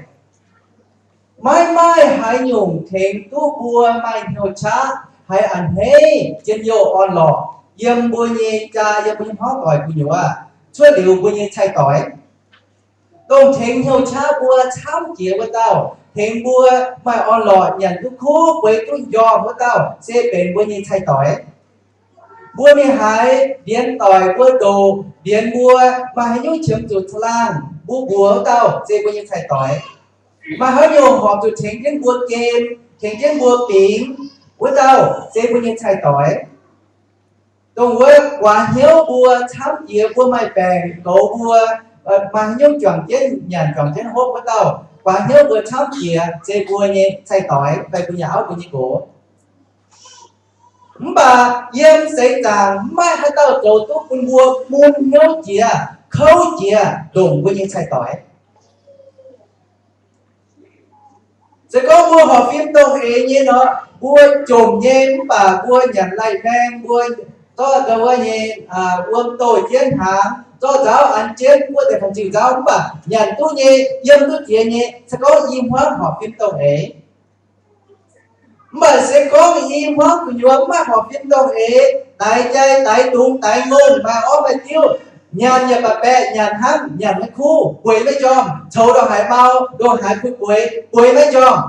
maiv maaih haaix nyungc tengx duqv mbuo maaih hnyouv qaqv haiz a'hneiv njien-youh orn-lorqc yiem mbuo nyei jaa, yiem mbuo nyei hmuangv doic gu'nyuoz, cuotv liuz mbuo nyei cai-doix. Dongh tengx hnyouv qaqv mbuo camv jiex wuov dauh, tengx mbuo maaih orn-lorqc nyanc duqv kuv bueix duqv njormh wuov dauh se benx mbuo nyei cai-doix. Mbuo mingh haaix, ndienx doic mbuo ndoqc, ndienx mbuo maaih haaix nyungc qiemx zuqc caangh laangh, mbuo mbuox wuov dauh se mbuo nyei cai-doix. Maaih haaix nyungc horpc zuqc tengx jienv mbuo gem, tengx jienv mbuo bingx wuov dauh se mbuo nyei cai-doix. Dongh wuov guaax hnyouv mbuo camv jiex, mbuo maaih baengc goux mbuo, maaih haaix nyungc juangc jienv nyanc juangc jienv hopv wuov dauh, guaax hnyouv mbuo camv jiex se mbuo nyei cai-doix fai mbuo nyei auv mbuo nyei nqox. Mv baac yiem seix zaangc maiv maaih haaix dauh zoux duqv bun mbuo mun hnyouv jiex, kouv jiex ndongc mbuo nyei cai-doix. Se gorngv mbuo horpc fim dongh eix nyei nor, mbuo jomc nyei, mv baac mbuo nyanc lai-maeng, mbuo zorqv ndau wuov nyei wuom douh jienv hnaangx, Zorqv nzaaux an jienv buov deix fun-ziu nzaaux, mv baac nyanc duqv nyei, yiem duqv jiex nyei, se gorngv i hmuangv horpc fim dongh eix. Mv baac se gorngv i hmuangv gu'nyuoz mv maaih horpc fim dongh eix, daix jai, daix dungz, daix ngongh, maaih orv maaih diuv, nyanc yaac ba'baeqc, nyanc hnangv, nyanc maiv kuv, bueix maiv njormh, coux ndongc haaix mau, ndongc haaix kuv bueix, bueix maiv njormh.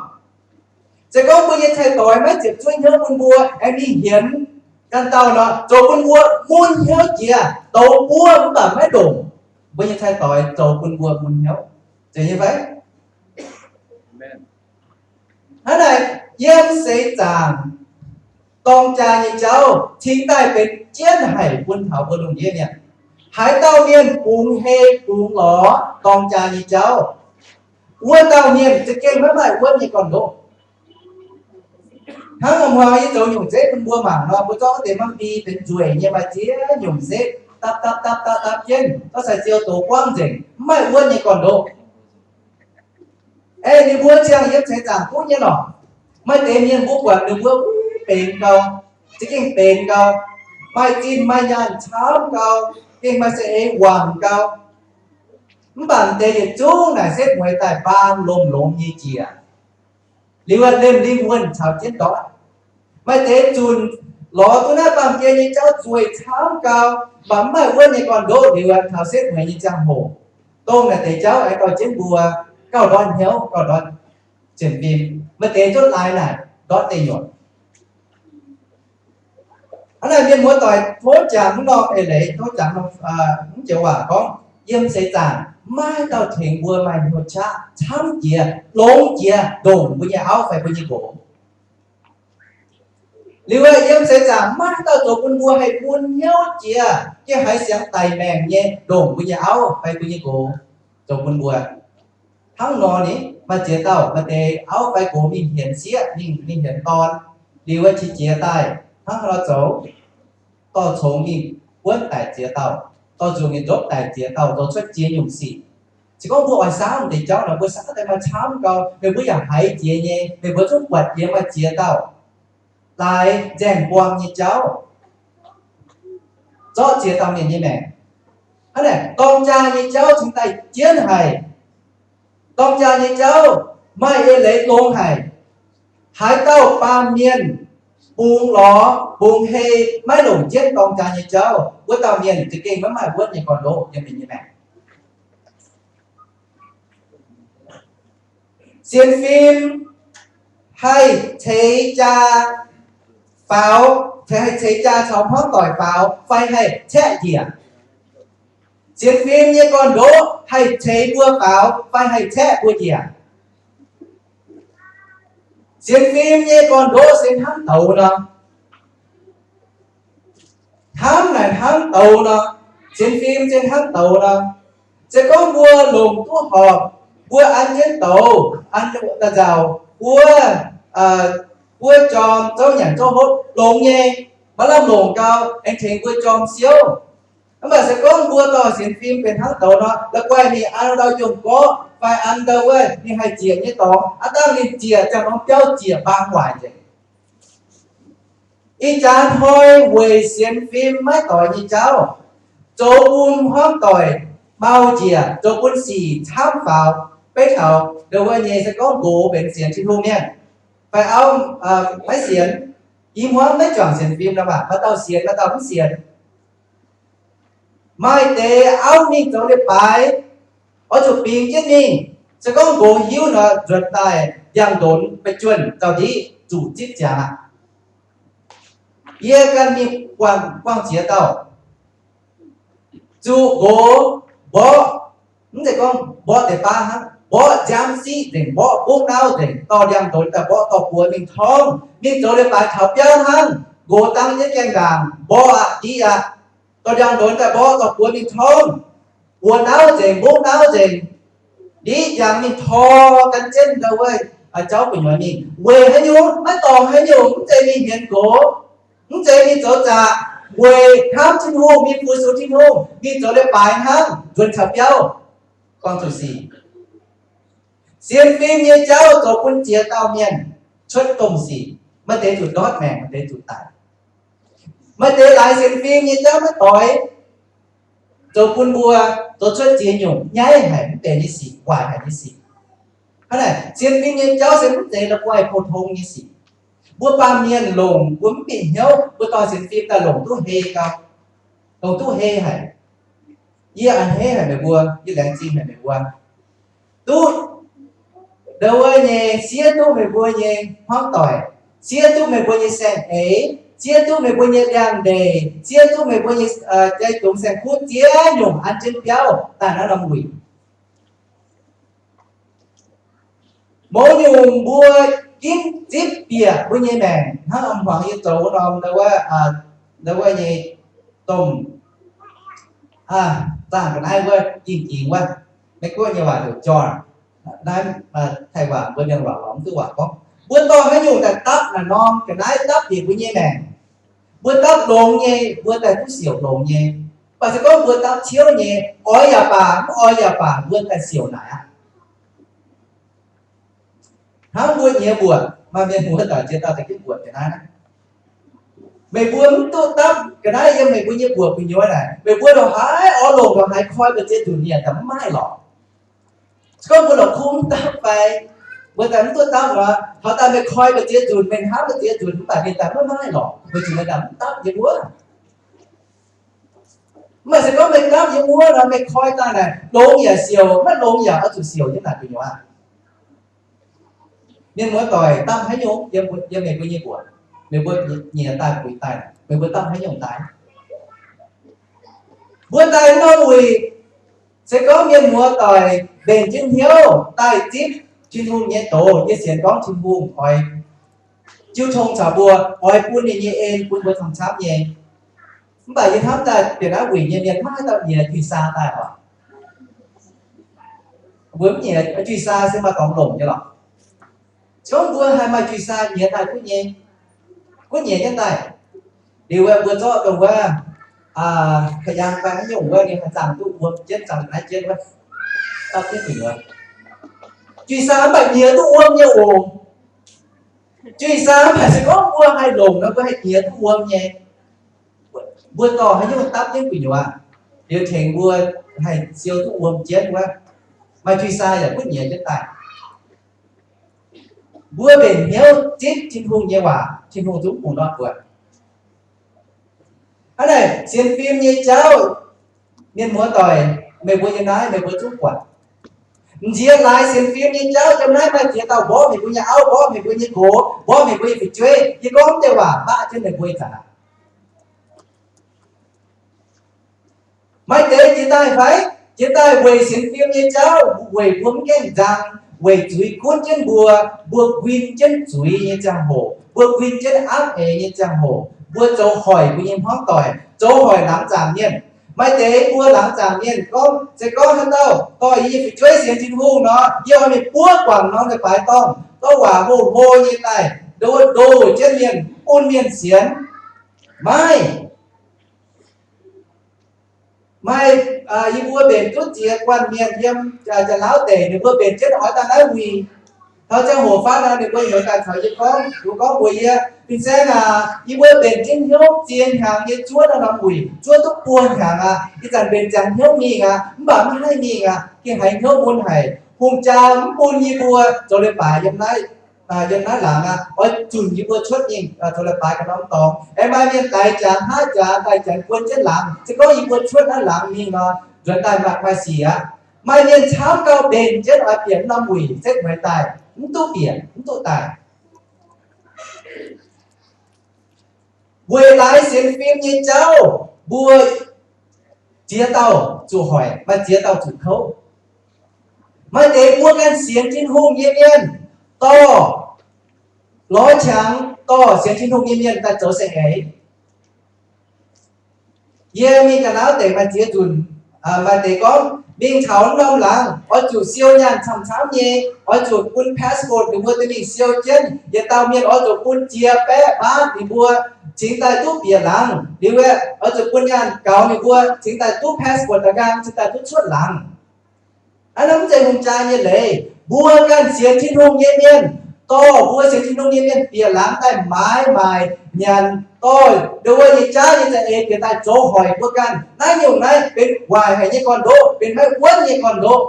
Se gorngv mbuo nyei cai-doix maiv ziepc zuoqv hnyouv bun mbuo, aengx mingh hienx ganh dauh nor, zoux bun mbuo mun hnyouv jiex, douz buov mv baac maiv ndongc. Mbuo nyei cai-doix zoux bun mbuo mun hnyouv. Zeiz nyei fai? Hnangv naaic, yiem seix zaangc dorng jaa nyei jauv cingx daaih benx jienv haic bun taux mbuo lungh ndiev mienh. Haaix dauh mienh bungx hei bungx lorz dorng jaa nyei jauv, wuov dauh mienh za'gengh maiv maaih wuonv nyei gorn-ndoqv. Hnangv muangx yie zoux nyungc setv bun mbuo mangc nor, mbuo zorqv deix mangv bi benx nzueic nyei maaih ziex nyungc setv dapv dapv dapv dapv dapv jienv, zorqv sai-ziou dox buangv nzengc, mv maaih wuonv nyei gorn-ndoqv. Aeqv, ninh mbuo ziangh yiem seix zaangc duqv nyei lorqc. Maaih deix mienh mbuo buatc ninh mbuo benx gau, za'gengh benx gau, maaih zinh maaih nyaanh camv gau, gengh maaih za'eix wangc gau. Mv baac deix yietc zungv naaic setv mueiz daaih baan longx-longx nyei njiec. Liuz aqv, lemh lingh wuonh caux jienv ndortv. Maaih deix zunc lorz duqv naaiv baamh gen nyei jauv zueih camv gau, mv baac mv maaih wuonv nyei gorn-ndoqv. Liuz aqv, taux setv mueiz nyei ziangh hoc, dongh naaic deix jauv aengx dorh jienv mbuo gauh ndortv hnyouv, gauh ndortv sienx fim. Maaih deix zungv laaix naaic ndortv deic nyuoqc. Hnangv naaic mienh muoz doic tov jangx norm eix leiz, tov jangx norm, mv joux waac gorngv, yiem seix zaangc maiv dauh tengx mbuo maaih hnyouv qaqv camv jiex, longx jiex ndongc mbuo nyei auv fai mbuo nyei nqox. Liuz aqv, yiem seix zaangc maiv dauh zoux bun mbuo haih mun hnyouv jiex, gengh haiz siangx daic maengc nyei ndongc mbuo nyei auv fai mbuo nyei nqox zoux bun mbuo. Hnangv nor ni, maaih ziex dauh maaih deix auv fai nqox mingh hienx sieqv, mingh, mingh hienx dorn, liuz wuov qiex jiez daaih hnangv haaix nor zoux, dorh congx mingh buonv daic ziex dauh, dorh nzuqc mingh ndopv daic ziex dauh, zoux cuotv ziex nyungc sic. Se gorngv mbuo oix saauv deix jauv nor, mbuo saauv daaih maaih camv gau, meih mbuo yaac haiz jiex nyei, meih mbuo zungv buatc jiex maaih ziex dauh laaix nzaeng buang nyei jauv, zorqv ziex dauh mienh nyei maengc. Hnangv naaic, dorng jaa nyei jauv cingx daaih jienv haic. Dorng jaa nyei jauv maaih eix leiz longx haic. Haaix dauh baamh mienh bungx lorz bungx hei maiv longc jienv dorng jaa nyei jauv, wuov dauh mienh za'gengh maiv maaih wuonv nyei gorn-ndoqv yiem ninh nyei maengc. Sienx fim haih ceix jaa faaux, haih ceix jaa caux hmuangv doic faaux fai haih caeqv njiec? Sienx fim nyei gorn-ndoqv haih ceix mbuo faaux fai haih caeqv mbuo njiec? Sienx fim nyei gorn-ndoqv se hnangv douz nor. Hnamv naaic hnangv douz nor. Sienx fim se hnangv douz nor. Se gorngv mbuo longc duqv horpc, mbuo an jienv douz, an da'nzauc, buov, buov jorm, zouv nyanc zouv hopv longx nyei, maaih lamh longc gau, aengx tengx mbuo jorm siouv. Mv baac se gorngv mbuo dorh sienx fim benx hnangv douz nor, la'guaih ninh an ndau jomc gorqv fai an ndau wuov ninh haih ziec nyei dorngx, aav dangh ninh ziec ziangh norm biauv ziec mbaang waaic nzengc. Ih jaax hnoi weic sienx fim maiv doix nyei jauv, zoux bun hmuangv doic mau njiec, zoux bun sic camv faaux. Beiv taux ndau wuov nyei se gorngv nqox benx sienx Tin-Hungh mienh, fai auv maiv sienx, i hmuangv maiv juangc sienx fim nor, maaih dauh sienx, maaih dauh mv sienx. Maaih deix auv mingh zoux leiz-baaix, oix zuqc bingx jienv mingh. Se gorngv nqox hiuv nor, nzuonx daaih ndiangx-ndonx ba'juonh zaux-ndiqv zuqc zipv ziangx aqv. Yie ganh mingh buangh, buangh ziex dauh, zuqc nqox mborqv, mv zeiz gorngv mborqv deix baav hnangv, mborqv nziaamv siqv nzengc, mborqv bungv nauv nzengc, dorh ndiangx-ndonx daaih mborqv dorh buoz mingh torngv. Mingh zoux leiz-baaix taux biauv hnangv, nqox dangv jienv gaengh ndaangc, mborqv aqv, ndiqv aqv, dorh ndiangx-ndonx daaih mborqv dorh buoz mingh torngv, buoz nauv nzengc, bungv nauv nzengc, ndiqv ndiangx mingh tor gan jienv ndau wuov jauv gu'nyuoz mingh. Weic haaix nyungc? Maiv dorngc haaix nyungc, mv zeiz mingh hienx nqox, mv zeiz mingh zoux zaqc, weic hnamv Tin-Hungh, mingh fu-sux Tin-Hungh, mingh zoux leiz-baaix hnangv, nzuonx caux biauv, buangh zuqc sic. Sienx fim nyei jauv zoux bun ziex dauh mienh cuotv domh sic, maaih deix zuqc ndortv maengc, maaih deix zuqc daic. Maaih deix laaix sienx fim nyei jauv maiv doix, zoux bun mbuo zoux cuotv ziex nyungc nyaiv haic mv benx nyei sic, waaic haic nyei sic. Hnangv naaic, sienx fim nyei jauv se mv zeiz la'guaih pou-tong nyei sic. Mbuo baamh mienh longc mbuo mv bieqc hnyouv, mbuo dorh sienx fim daaih longc duqv hei gau, longc duqv hei haic. Yie a'hneiv haic meih mbuo, yie laengz zingh haic meih mbuo. Duqv ndau wuov nyei, siev duqv meih mbuo nyei hmuangv doic, siev duqv meih mbuo nyei saeng-eix, siev duqv meih mbuo nyei liangx-ndeic, siev duqv meih mbuo nyei jai dungz saeng-kuv ziex nyungc an jienv biauv daaih naaiv norm wuic. Mouz nyungc mbuo ginv zipv bieqc mbuo nyei maengc, hnangv hmuangx yie zoux wuov norm, ndau wuov nyei domh, zaangh ga'naaiv wuov, ging-gingx wuov, Meiv Guoqv nyei waac heuc jar. Naaiv Taiv waac, mbuo mienh waac lorz mv duqv waac gorngv. Mbuo dorh haaix nyungc daaih dapv naaic norm ga'naaiv dapv bieqc mbuo nyei maengc. Mbuo dapv longx nyei, mbuo daaih duqv siouc longx nyei. Mv baac se gorngv mbuo dapv ciouv nyei, oix yaac baac, mv oix yaac baac, mbuo daaih siouc naaic aqv. Hnangv mbuo nyiex mbuoqc, maaih mienh muoz-doic ziex dauh daaih ginv mbuoqc ga'naaiv. Meih mbuo mv duqv dapv ga'naaiv yiem meih mbuo nyei mbuoqc gu'nyuoz naaic, meih mbuo ndongc haaix oix longc ndongc haaix koi mbu'ziex nzunc ninh yaac mv maaih lorqc. Se gorngv mbuo la'kuqv mv dapv fai, mbuo daaih mv duqv dapv nor, taux daaih meih koi mbu'ziex nzunc, meih hnamv mbu'ziex nzunc, mv baac ninh daaih mv maaih lorqc, weic zuqc meih daaih mv dapv yiem wuov. Mv baac se gorngv meih dapv yiem wuov nor, meih koi daaih naaic, longx yaac siouc, maiv longx yaac oix zuqc siouc jienv naaic gu'nyuoz. Mienh muoz-doic, dapv haaix nyungc yiem meih mbuo nyei mbuoqc, meih mbuo nyiex daaih puix daaih, meih mbuo dapv haaix nyungc daaih? Mbuo daaih norm wuic, se gorngv mienh muoz-doic mbenc jienv hnyouv daaih zipv Tin-Hungh nyei doz, yie sienx gorngv Tin-Hungh oix jiu tong caux mbuo, oix bun ninh nyei en bun mbuo camv-camv nyei. Mv baac yie hnamv daaih bieqc naaiv wuic nyei mienh maiv haaix dauh nyiex juih saa daaih oc. Mbuo mv nyiex juih saa se maaih dorngx longc nyei lorqc. Gorngv mbuo haih maaih juih saa nyiex daaih guv nyei, guv nyiex jienv daaih. Liuz wuov mbuo zorqv dongh wuov, ka'yang fai haaix nyungc wuov, ninh haih zaangh duqv wuom jienv, zaangh naaiv jienv wuov, dapv jienv gu'nyuoz. Juih saa mv baac nyiex duqv wuom nyei oc. Juih saa mv baac se gorngv mbuo haih longc nor, mbuo haih nyiex duqv wuom nyei. Mbuo dorh haaix nyungc dapv jienv gu'nyuoz, liuz tengx mbuo haih siou duqv wuom jienv wuov, maaih juih saa yaac butv nyiex jienv daaih. Mbuo mbenc hnyouv zipv Tin-Hungh nyei waac, Tin-Hungh zungv bungx ndortv mbuo. Hnangv naaic, sienx fim nyei jauv, mienh muoz-doic, meih mbuo yiem naaiv meih mbuo zungv buatc. M'nziex laaix sienx fim nyei jauv yiem naaiv maaih ziex dauh mborqv meih mbuo nyei auv, mborqv meih mbuo nyei nqox, mborqv meih mbuo nyei fu'jueiv. Yie gorngv deix waac mbatv jienv meih mbuo ih zanc aqv. Maaih deix jiex daaih fai? Jiex daaih weic sienx fim nyei jauv, weic mbuo mv gaengh nzang, weic zuiz gunv jienv mbuo, mbuo nquin jienv zuiz nyei ziangh hoc, mbuo nquin jienv aapv eix nyei ziangh hoc, mbuo zoux hoic mbuo nyei hmuangv doic, zoux hoic laangz zaangc mienh. Maaih deix mbuo laangz zaangc mienh gorngv, se gorngv haaix dauh dorh yie nyei fu'jueiv sienx Tin-Hungh nor, yie oix mingh buov guangc norm leiz-baaix dorngh, gorngv waac hlo hlo nyei daaih, ndo ndo jienv mienh, mv bun mienh sienx. Maiv maaih, yie mbuo mbenc duqv ziex guanh mienh yiem Janx-Laauv deic, ninh mbuo mbenc jienv oix daaih naaiv wuic. Taux ziangh hoc fatv nor, ninh mbuo heuc daaih caux yie gorngv, ninh mbuo gorngv mbuox yie, Fin-Saeng aac, yie mbuo mbenc jienv hnyouv ziex hnyangx nyei zuov naaiv norm wuic, zuov duqv buo hnyangx aqv. Ih zanc mbenc ziangx hnyouv mingh aqv, mv baac maiv haih mingh aqv, gengh haiz hnyouv mun haic. Hungh jaa mv bun yie mbuo zoux leiz-baaix yiem naaiv, yiem naaiv laangz aqv. Oix zunc yie mbuo cuotv mingh zoux leiz-baaix ganh norm dorngx. Aengx maaih mienh daix jaax haav jaax daaih janx guon jienv laangz. Se gorngv yie mbuo cuotv naaiv laangz mingh nor, nzuonx daaih maaih sic aqv. Maaih mienh camv gauh mbenc jienv oix bieqc norm wuic setv mueiz daaih, mv duqv bieqc, mv duqv daaih. Weic laaix sienx fim nyei jauv, mbuo ziex dauh zuqc hoic, maaih ziex dauh zuqc kouv. Maaih deix mbuo ganh sienx Tin-Hungh nyei mienh dorh lorz qangx, dorh sienx Tin-Hungh nyei mienh daaih zoux saeng-eix. Yie mingh Janx-Laauv deic maaih ziex nzunc, maaih deix gorngv mingh taux norm laangz oix zuqc siou nyaanh camv-camv nyei, oix zuqc bun passport ninh mbuo duqv mingh siou jienv. Yietc dauh mienh oix zuqc bun jiex baeqv mbaatv ninh mbuo cingx daaih duqv bieqc laangz. Liuz aeqv, oix zuqc bun nyaanh gaux ninh mbuo cingx daaih duqv passport da'nqaang, cingx daaih duqv cuotv laangz. Hnangv naaiv mv zeiz hungh jaa nyei leiz. Mbuo ganh sienx Tin-Hungh nyei mienh dorh mbuo sienx Tin-Hungh nyei mienh bieqc laangz daaih maaiz maaic nyanc dorh ndo wuov nyei jauv nyei za'eix bieqc daaih zoux hoic mbuo ganh. Naaiv nyungc naaiv benx waaic haic nyei gorn-ndoqv, benx maiv wuonv nyei gorn-ndoqv.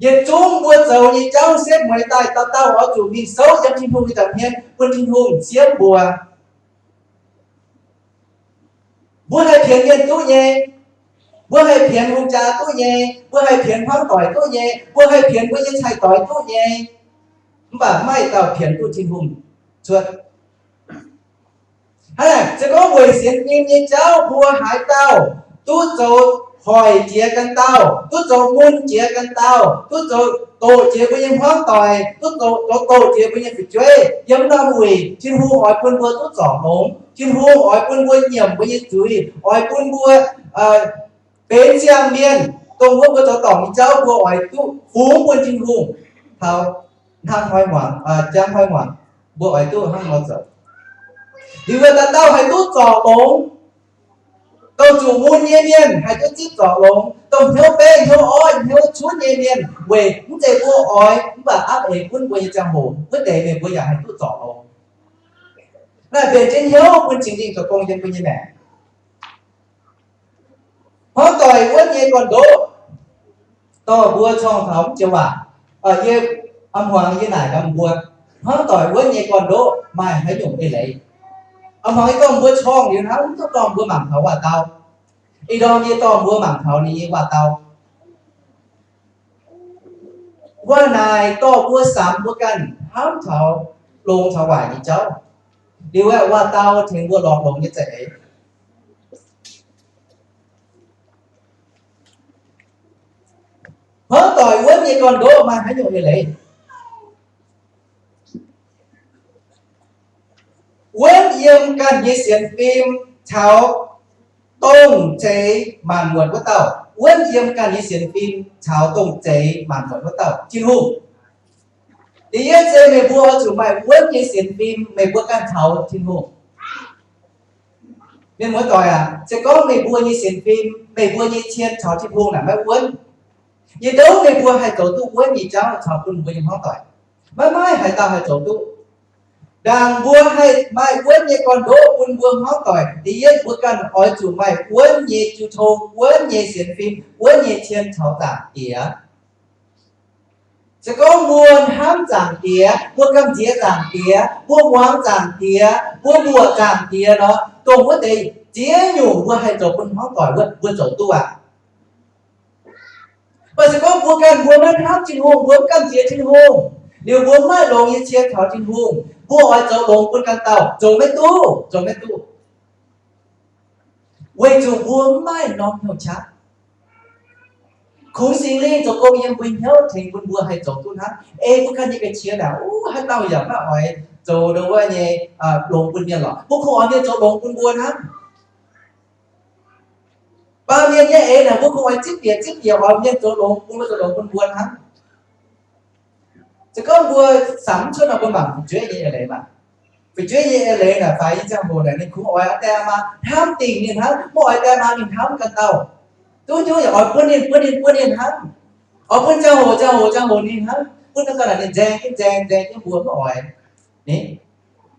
Yietc zungv mbuo zoux nyei jauv setv mueiz daaih, dauh dauh oix zuqc mingh souv yiem Tin-Hungh nyei nza'hmien bun Tin-Hungh siemv mbuo. Mbuo haih pienx mienh duqv nyei. Mbuo haih pienx hungh jaa duqv nyei. Mbuo haih pienx hmuangv doic duqv nyei. Mbuo haih pienx mbuo nyei cai-doix duqv nyei. Mv baac maaih dauh pienx duqv Tin-Hungh cuotv. Hnangv naaic, se gorngv weic sienx fim nyei jauv mbuo haaix dauh duqv zoux hoic jiex ganh dauh, duqv zoux mun jiex ganh dauh, duqv zoux doqc jiex mbuo nyei hmuangv doic, duqv zoux, zoux doqc jiex mbuo nyei fu'jueiv, yiem norm wuic Tin-Hungh oix bun mbuo duqv zorc longx. Tin-Hungh oix bun mbuo nyiemc mbuo nyei zuiz, oix bun mbuo benx siang-mienh, dongh wuov mbuo zoux dorngc nyei jauv mbuo oix duqv fungx bun Tin-Hungh taux hnangv hnoi muangx, jangv hnoi muangx, mbuo oix duqv hnangv nor zoux. Liuz wuov dauh dauh haih duqv zorc longx. Dongh zuqc mun nyei mienh haih duqv zipv zorc longx. Dongh hnyouv beiv, hnyouv orv, hnyouv cunv nyei mienh weic mv zeiz mbuo oix mv baac aapv eix gunv mbuo nyei ziangh hoc wuov deix mienh mbuo yaac haih duqv zorc longx. Naaiv benx jienv hnyouv bun Singx Lingh zoux gong yiem mbuo nyei maengc. Hmuangv doic wuonv nyei gorn-ndoqv, dorh mbuo corng taux mv joux waac. Yie, a'hmuangx yie naaic gaax mbuo, hmuangv doic wuonv nyei gorn-ndoqv maaih haaix nyungc eix leiz? A'hmuangx yie dorh mbuo corng liuz hnangv, mv duqv dorh mbuo mangc taux waac-dau. Ih ndorm yie dorh mbuo mangc taux ninh nyei waac-dau. Waac naaic dorh mbuo samx mbuo ganh hnamv taux longx caux waaic nyei jauv. Liuz aeqv, waac-dau tengx mbuo lorz longx nyei za'eix. Hmuangv doic wuonv nyei gorn-ndoqv maaih haaix nyungc eix leiz? Wuonv yiem ganh nyei sienx fim caux dongh zeix maanc muotc wuov dauh. Wuonv yiem ganh nyei sienx fim caux dongh zeix maanc muotc wuov dauh, Tin-Hungh. Da'yietv se meih mbuo oix zuqc maaih wuonv nyei sienx fim meih mbuo ganh caux Tin-Hungh. Mienh muoz-doic aac, se gorngv meih mbuo nyei sienx fim, meih mbuo nyei cien caux Tin-Hungh naaic maiv wuonv, yie ndouv meih mbuo haih zoux duqv wuonv nyei jauv caux bun mbuo nyei hmuangv doic. Maiv maaih haaix dauh haih zoux duqv. Ndaangc mbuo haih maaih wuonv nyei gorn-ndoqv bun mbuo hmuangv doic, da'yietv mbuo ganh oix zuqc maaih wuonv nyei jiu tong, wuonv nyei sienx fim, wuonv nyei cien caux Zaangc Diex. Se gorngv mbuo hnamv Zaangc Diex, mbuo gamh nziex Zaangc Diex, mbuo muangx Zaangc Diex, mbuo mbuoqc Zaangc Diex nor, dongh wuov deix ziex nyungc mbuo haih zoux bun hmuangv doic wuov, mbuo zoux duqv aqv. Mv baac se gorngv mbuo ganh mbuo maiv hnamv Tin-Hungh, mbuo mv gamh nziex Tin-Hungh, liuz mbuo maiv longx nyei cien taux Tin-Hungh, mbuo oix zoux longx bun ganh dauh, zoux maiv duqv, zoux maiv duqv. Weic zuqc mbuo mv maaih norm hnyouv qaqv. Kungx Singx Lingh zoux gong yiem mbuo hnyouv tengx bun mbuo haih zoux duqv hnangv. Ei mbuo ganh nyei ga'qiex naaic, haaix dauh yaac maiv oix zoux ndo wuov nyei longx bun mienh lorqc. Mbuo kungx oix mienh zoux longx bun mbuo hnangv. Baamh mienh nyei eix naaic, mbuo kungx oix zipv bieqc zipv bieqc oix mienh zoux longx bun mbuo, zoux longx bun mbuo hnangv. Se gorngv mbuo samx cuotv nor, mbuo mangc fu'jueiv nyei eix leiz maah. Fu'jueiv nyei eix leiz naaic, faix nyei ziangh hoc naaic, ninh kungx oix die maa hnamv dingc ninh hnangv, maiv oix die maa mingh hnamv ganh dauh. Duqv hnyouv yaac oix bun ninh, bun ninh, bun ninh hnangv. Oix bun ziangh hoc, ziangh hoc, ziangh hoc ninh hnangv. Bun ganh dauh naaic ninh nzaeng jienv, nzaeng, nzaeng jienv mbuo maiv oix. Ni,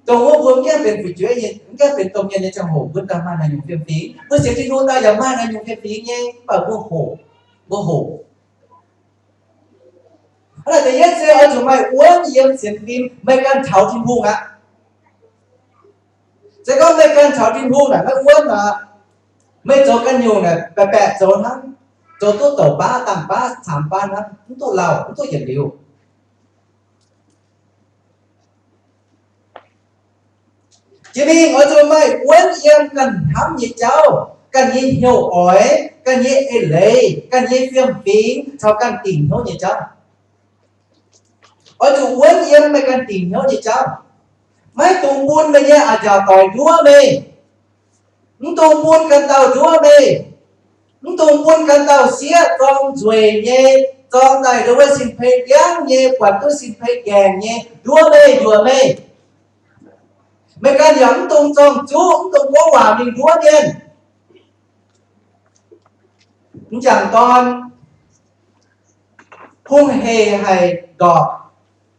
dongh wuov mbuo mv gaengh benx fu'jueiv nyei, mv gaengh benx domh mienh nyei ziangh hoc, mbuo daaih maaih naaic nyungc fiem-fingx. Mbuo sienx Tin-Hungh daaih yaac maaih naaic nyungc fiem-fingx nyei, mv baac mbuo hoqc, mbuo hoqc. Hnangv naaic da'yietv se oix zuqc maaih wuonv yiem sienx fim, meih ganh caux Tin-Hungh aqv. Se gorngv meih ganh caux Tin-Hungh naaic maiv wuonv aqv, meih zoux ganh nyungc naaic baeqc baeqc zoux hnangv, zoux duqv douc baav, dangh baav, caamx baav hnangv, mv duqv lauh, mv duqv yietc liuz. Jiex mingh oix zuqc maaih wuonv yiem ganh hnamv nyei jauv, ganh nyei hnyouv oix, ganh nyei eix leiz, ganh nyei fiem-fingx caux ganh dingc hnyouv nyei jauv. Oix zuqc wuonv yiem meih ganh dingc hnyouv nyei jauv. Maiv dungx bun meih nyei a'nziaauc doic nduov meih. Mv dungx bun ganh dauh nduov meih. Mv dungx bun ganh dauh sieqv zorng nzueic nyei, zorng daaih ndo wuov sin-peix ndiangv nyei, buatc duqv sin-peix gaengh nyei nduov meih, nduov meih. Meih ganh yaac mv dungx zorng-zuqv, mv dungx gorngv waac mingh nduov mienh. M'jangc dorn hungh heic haic ndorpc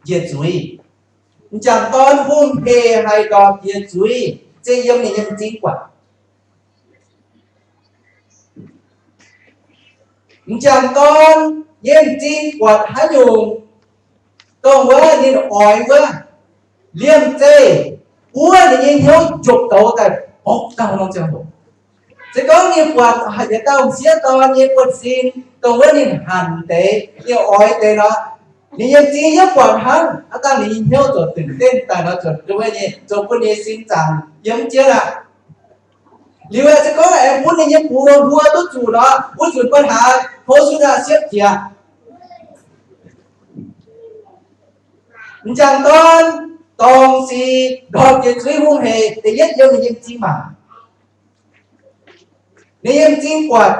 njiec zuiz. M'jangc dorn hungh hec haic ndorpc jiex zuiz, se yiem ninh nyei m'zing buatc. M'jangc dorn nyei m'zing buatc haaix nyungc, dongh wuov ninh oix wuov, liemh zeih buov ninh nyei hnyouv njopc douz daaih, orqv, dauh norm ziangh hoc. Se gorngv ninh buatc yietc dauh m'sieqv dorn nyei buonv-sin, dongh wuov ninh hanc deix, ninh oix deix nor, ninh nyei m'zing yiem buatc hnangv, aav dangh ninh nyei hnyouv zioucตื่นเต้น daaih nor, ziouc, ziouc bun ninh nyei sin zaangc yiem jienv aqv. Liuz aeqv, se gorngv aengx bun ninh nyei buoz hluo duqv zuqc nor, wuov nzunc ba'hnangv hoz sun aqv siepv jiex. M'jangc dorn dorngc sic ndorpc jiex zuiz hungh hec, da'yietv yiem ninh nyei m'zing mangc. Ninh nyei m'zing buatc,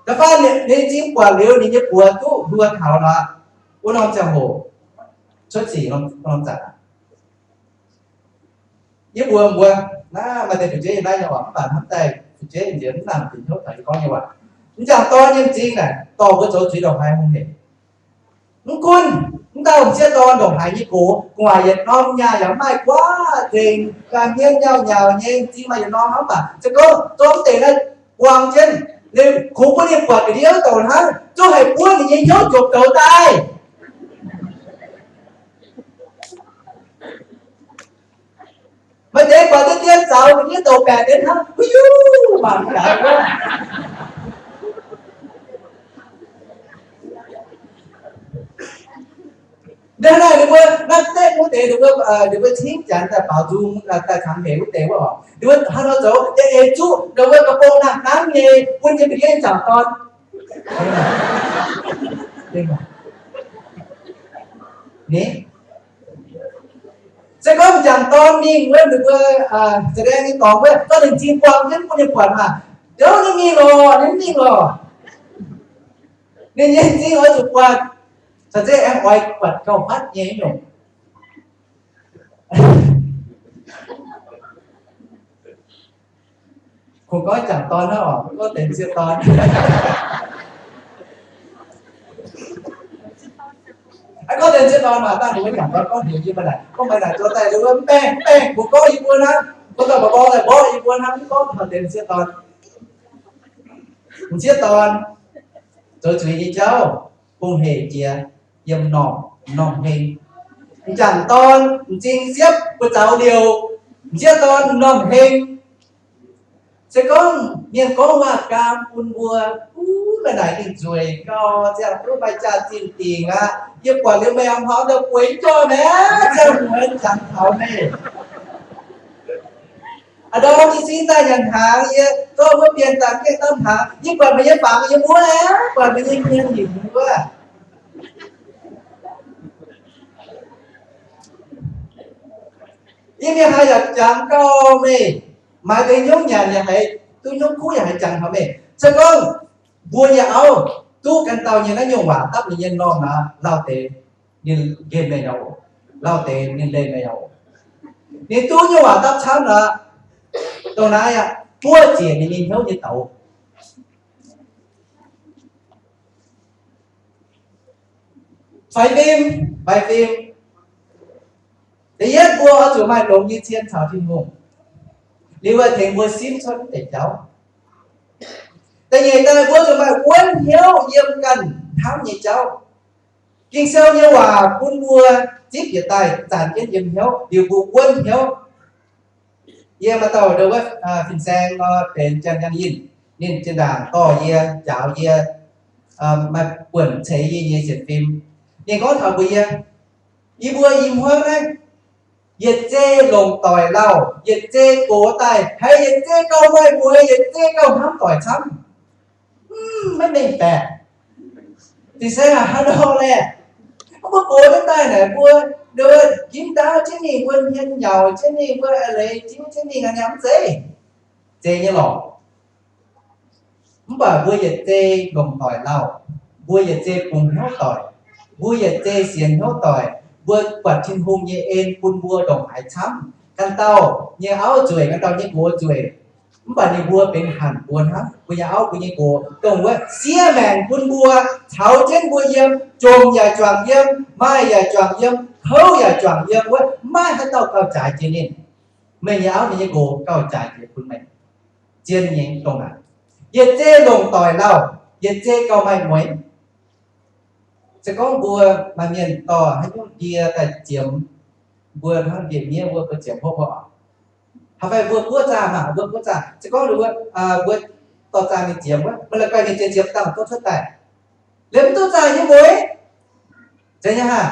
da'faanh ninh m'zing buatc liuz, ninh nyei buoz duqv hluo taux nor, wuov norm ziangh hoc cuotv sic norm zanc. Yie mbuox mbuo, naaiv maaih deix fu'jueiv yiem naaiv nyei waac, mv baac hnamv daaih fu'jueiv nziex mv nangc bieqc hnyouv taux yie gorngv nyei waac. M'jangc dorn nyei m'zing naaic dorh mbuo zoux zuiz ndongc haaix hungh hec. Mv gunv mv dauh m'sieqv dorn ndongc haaix nyei gox, gu'nguaaic yietc norm nyaah yaac mv maaih guaav nzengc, ganh hmien nyauv nyauc nyei, m'zing maaih yietc norm hnangv, mv baac se gorngv zorqv mv deix naaiv buang jienv, ninh kungx bun ninh buatc ga'ndiev douc hnangv, zungv haih buov ninh nyei hnyouv jopc douz daaih. Maaih deix buatc deix dien zaux ga'ndiev douc baeqc deix hnangv, huiv yuv, mangc gaax wuov. Hnangv naaic ninh mbuo naaiv deix wuov deix, ninh mbuo, ninh mbuo cingv janx daaih baaux nzung, daaih kangx hec wuov deix wuov oc. Ninh mbuo hnangv nor zoux, eix zuqv ninh mbuo ga'bong naaic hnangv nyei, bun nyei ga'ndiev m'jangc dorn. Ni, se gorngv m'jangc dorn mingh wuov, ninh mbuo za'gengh nyei dorngx wuov, zorqv ninh m'zing buang jienv bun ninh buatc maah, ndouv ninh mingh lorqc, ninh mingh lorqc. Ninh nyei m'zing oix zuqc buatc, caux zeiz aengx oix buatc gauh fatv nyei nyungc. Kungx gorngv m'jangc dorn hnangv oc, gorngv deix m'sieqv dorn. Aa, gorngv deix m'sieqv dorn maah, dangh ninh mbuo m'jangc dorn gorngv heuc yie mbuo naaic, gorngv meih naaic zoux daaih, ninh mbuo mv baengh, mv baengh, kungx gorngv yie mbuo hnangv, gorngv dauh mba'mbor daaih mborqv yie mbuo hnangv, mv gorngv taux deix m'sieqv dorn. M'sieqv dorn zoux zuiz nyei jauv, hungh hec jiex yiem m'normh, m'normh heng. M'jangc dorn m'zing siepv buoz-zaux liouc, m'sieqv dorn m'normh heng. Se gorngv mienh gorngv waac-gaam bun mbuo, uv, ga'naaiv ninh nzueic gau, ziangh duqv maaih jaax-zinh dingc aqv. Yie buatc liuz meih hnangv hmuangx daaih bueix jorh maah, ziangh muonz jangx taux meih. A'ndorm jiez sin daaih nyanc hnaangx, yie zorqv wuov bienh daaih gengh domh hnaangx, yie buatc meih nyei fangx yiem wuov aqv, buatc meih nyei hmien hingh wuov. Yie mingh haaix yaac jangx gau meih. Maaih deix hnyouv nyanc yaac haiz, duqv hnyouv kuv yaac haiz jangx taux meih. Se gorngv mbuo nyei auv duqv ganh dauh nyei naaiv nyungc waac dapv ninh nyei m'normh nor, lauh deix ninh nqemh meih nyei oc. Lauh deix ninh nqemh meih nyei oc. Ninh duqv nyei waac dapv camv nor, dongh naaiv aqv, buov ziec ninh nyei hnyouv nyei douz. Faix fim, faix fim. Da'yietv, mbuo oix zuqc maaih longx nyei cien caux Tin-Hungh. Liuz wuov tengx mbuo simv cuotv mv deix jauv. Da'nyeic daaih, mbuo zuqc maaih wuonv hnyouv yiem ganh hnamv nyei jauv. Ging-Sou nyei waac bun mbuo zipv yietc daaih zanc jienv yiem hnyouv, liuz mbuo wuonv hnyouv. Yie maaih dauh ndo wuov fin-saeng nor benx Janx-Yangh Yinh, ninh zinh ndaangc dorh yie, njaaux yie, maaih buonc ceix yie nyei sienx fim. Ninh gorngv taux mbuox yie, yie mbuo i hmuangv naaiv, yietc zei longc doic lauh, yietc zei gox daaih, haiz yietc zei gauh maaih mueix, yietc zei gauh hnamv doic camv. Mv, maiv mengh baeqc. Fin-saeng aac, hnangv nor laeh. Mbuo gox jienv daaih naaic mbuo, ndo, ginv ndaauv jienv mingh, mbuo hmien nyauc jienv mingh, mbuo a'leiz jienv mingh aqv, mv zeiz? Zeiz nyei lorqc. Mv baac mbuo yietc zei longc doic lauh, mbuo yietc zei bungx hnyouv doic, mbuo yietc zei sienx hnyouv doic, mbuo buatc Tin-Hungh nyei en bun mbuo ndongc haaix camv. Ganh dauh nyei auv nzueic, ganh dauh nyei gox nzueic, Mv baac ninh mbuo benx hanc mbuo hnangv. Mbuo nyei auv, mbuo nyei nqox, dongh wuov siev maengc bun mbuo, caux jienv mbuo yiem, jomc yaac juangc yiem, maaih yaac juangc yiem, kouv yaac juangc yiem wuov, maiv haaix dauh gauh jaaix jiex ninh. Meih nyei auv, meih nyei nqox gauh jaaix jiex bun meih. Zien nyei dongh naaic. Yietc zei longc doic lauh, yietc zei gauh maaih mueiz. Se gorngv mbuo maaih mienh dorh haaix nyungc ndie daaih ziemx, mbuo hnangv ndie-miev mbuo, mbuo ziemx hopv hopv oc. Haaix fai mbuo buov zaah maah, mbuo buov zaah. Se gorngv mbuo, mbuo dorh zaah mingh ziemx wuov, mbuo la'guaih mingh ziemx, ziemx dangh duqv cuotv daaih, liemh mv duqv zaah nyei mueiz. Zeiz nyei haah?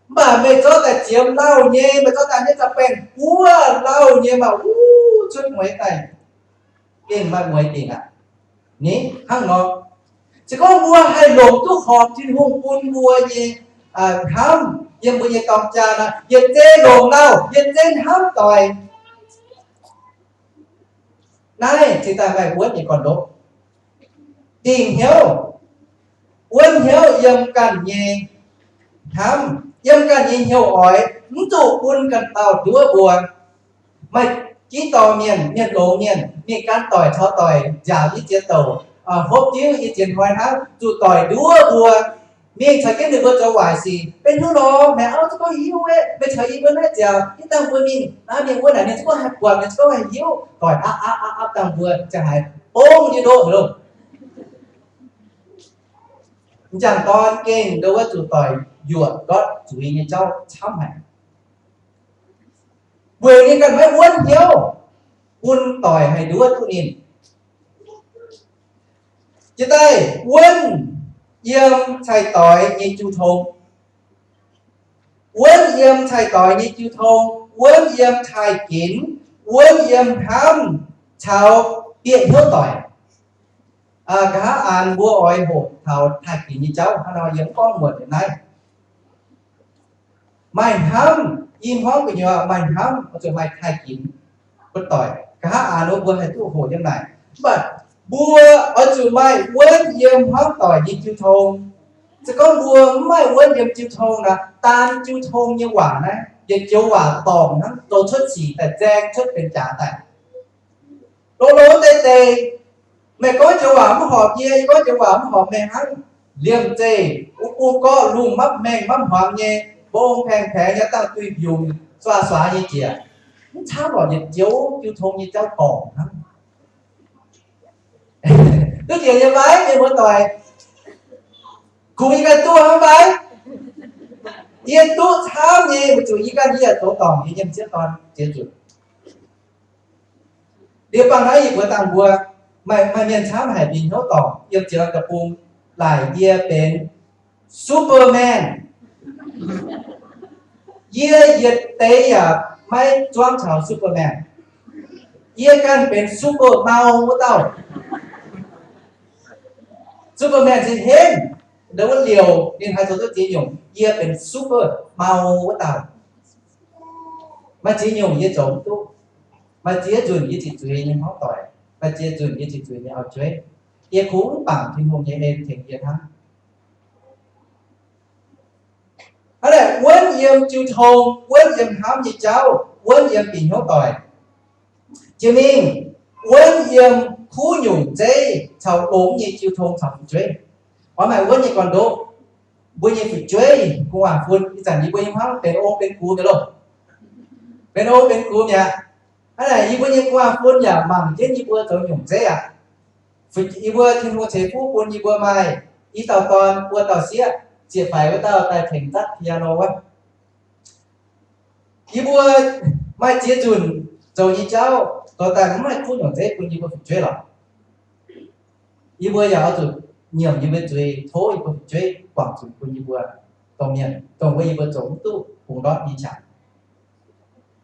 Mv baac meih zorqv daaih ziemx lauh nyei, meih zorqv daaih nyei zaah baengh buov lauh nyei maah, wuov, cuotv mueiz daaih. Gengh maaih mueiz dingc aqv. Ni, hnangv nor, se gorngv mbuo haih longc duqv horpc Tin-Hungh bun mbuo nyei hnamv yiem mbuo nyei dorng jaa nor, yietc zei longc lauh, yietc zei hnamv doic. Naaiv cingx daaih maaih wuonv nyei gorn-ndoqv. Dingc hnyouv, wuonv hnyouv yiem ganh nyei hnamv, yiem ganh nyei hnyouv oix, mv zuqc bun ganh dauh nduov mbuo. Maaih giv dorh mienh, mienh longx mienh, mingh gan doic caux doic nziaauc yie ziex douc, hopv diuv yie ziex hnoi hnangv, zuqc doic nduov mbuo. Mingh caux jienv ninh mbuo zoux waaic sic, benx haaix nor, meih auv zungv gorngv hiuv, meih caux yie mbuo naaiv nziaauc, yie dangh mbuo mingh naaiv mienh wuov naaic, ninh zungv gorngv haih buatc, ninh zungv gorngv haih hiuv, doic aapv aapv aapv aapv dangh mbuo ziangh haaix bongv nyei ndoqv loh. M'jangc dorn gengh ndo wuov zuqc doic yuoqc ndortv zuiz nyei jauv camv haic. Weic ninh ganh maiv wuonv hnyouv bun doic haih nduov duqv ninh. Jiex daaih wuonv yiem cai-doix nyei jiu tong. Wuonv yiem cai-doix nyei jiu tong, wuonv yiem cai-ginx, wuonv yiem hnamv caux bieqc hnyouv doic. Nqa'haav aanx mbuo oix hoqc taux taaih-ginx nyei jauv, hnangv nor yie mv gorngv muonc naaiv. Maaih hnamv, i hmuangv gu'nyuoz maaih hnamv, oix zuqc maaih taaih-ginx butv doic. Nqa'haav aanx wuov mbuo haih duqv hoqc yiem naaic. Mv baac mbuo oix zuqc maaih wuonv yiem hmuangv doic nyei jiu tong. Se gorngv mbuo mv maaih wuonv yiem jiu tong nor, daan jiu tong nyei waac naaiv yietc joux waac dorngc hnangv, zoux cuotv sic daaih, nzaeng cuotv benx jaax daaih. Longx-longx deix deix, meih gorngv joux waac mv horpc yie, yie gorngv joux waac mv horpc meih hnangv. Liemh zeih wuov bung gorqv lungh mapv mengh mapv hmuangx nyei, mbong paengx paengx nyei, dangh duih mbiungc suaa suaa nyei jiex. Mv camv lorqc, yietc joux jiu tong nyei jauv dorngc hnangv. Duqv jiex nyei fai, mienh muoz doic? Kungx yie ganh duqv hnangv fai? Yie duqv camv nyei, weic zuqc yie ganh yie zoux dorngc yie nyei m'sieqv dorn ziex zuqc. Liuz bangc naaiv yie mbuox dangh mbuo, maaih, maaih mienh camv haic bieqc hnyouv dorngc yiem ziex deic-bung, laaic yie benx Superman. Yie yietc deix yaac maiv zuangv caux Superman. Yie ganh benx super mau wuov dauh. Superman se henv, ndo wuov liouc ninh haih zoux duqv ziex nyungc. Yie benx super mau wuov dauh. Maaih ziex nyungc yie zoux mv duqv. Maaih ziex nzunc yie ziqc zuiz nyei hmuangv doic. Maaih ziex nzunc yie ziqc zuiz nyei auv-jueiv. Yie kungx mv bangc Tin-Hungh nyei en tengx yie hnangv. Hnangv naaic, wuonv yiem jiu tong, wuonv yiem hnamv nyei jauv, wuonv yiem bieqc hnyouv doic. Jiex mingh, wuonv yiem kuv nyungc zeiv caux longx nyei jiu tong caux fu'jueiv. Oix maaih wuonv nyei gorn-ndoqv. Mbuo nyei fu'jueiv gu'nguaaz-fun, ih zanc yie mbuo nyei hnamv benx ong benx gux mi'aqv loh. Benx ong benx gux mi'aqv. Hnangv naaic, yie mbuo nyei gu'nguaaz-fun yaac mangc jienv yie mbuo zoux nyungc zeiv aqv. Yie mbuo Tin-Hungh ceix fuqv bun yie mbuo maaih i dauh dorn, buo dauh sieqv, ziec faix wuov dauh daaih tengx zatv piano wuov. Yie mbuo maaih ziex nzunc zoux nyei jauv, dorh daaih mv maaih kuv nyungc zeiv bun yie mbuo fu'jueiv lorqc. Yie mbuo yaac oix zuqc nyiemc yie mbuo zuiz, tov yie mbuo fu'jueiv guangc zuiz bun yie mbuo domh mienh, dongh wuov yie mbuo zoux mv duqv bungx ndortv nyei qangx.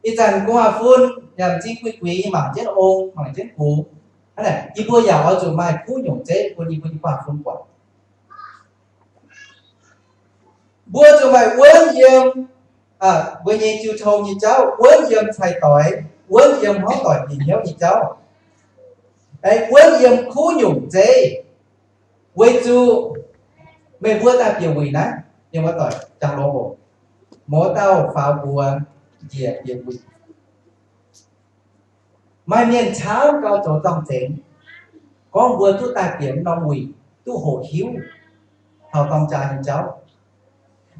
Ih zanc gu'nguaaz-fun yaac m'zing guix-guix nyei mangc jienv ong, mangc jienv gux. Hnangv naaic, yie mbuo yaac oix zuqc maaih kuv nyungc zeiv bun yie mbuo nyei gu'nguaaz-fun guangc. Mbuo zuqc maaih wuonv yiem, mbuo nyei jiu tong nyei jauv, wuonv yiem cai-doix, wuonv yiem hmuangv doic bieqc hnyouv nyei jauv, wuonv yiem kuv nyungc zeiv, weic zuqc meih mbuo daaih bieqc wuic naaiv, mienh muoz doic, jangx longx oc. Mouz dauh faaux mbuox njiec bieqc wuic. Maaih mienh camv gau zoux zorng-zengx, gorngv mbuo duqv daaih bieqc norm wuic, duqv hoqc hiuv taux dorng jaa nyei jauv.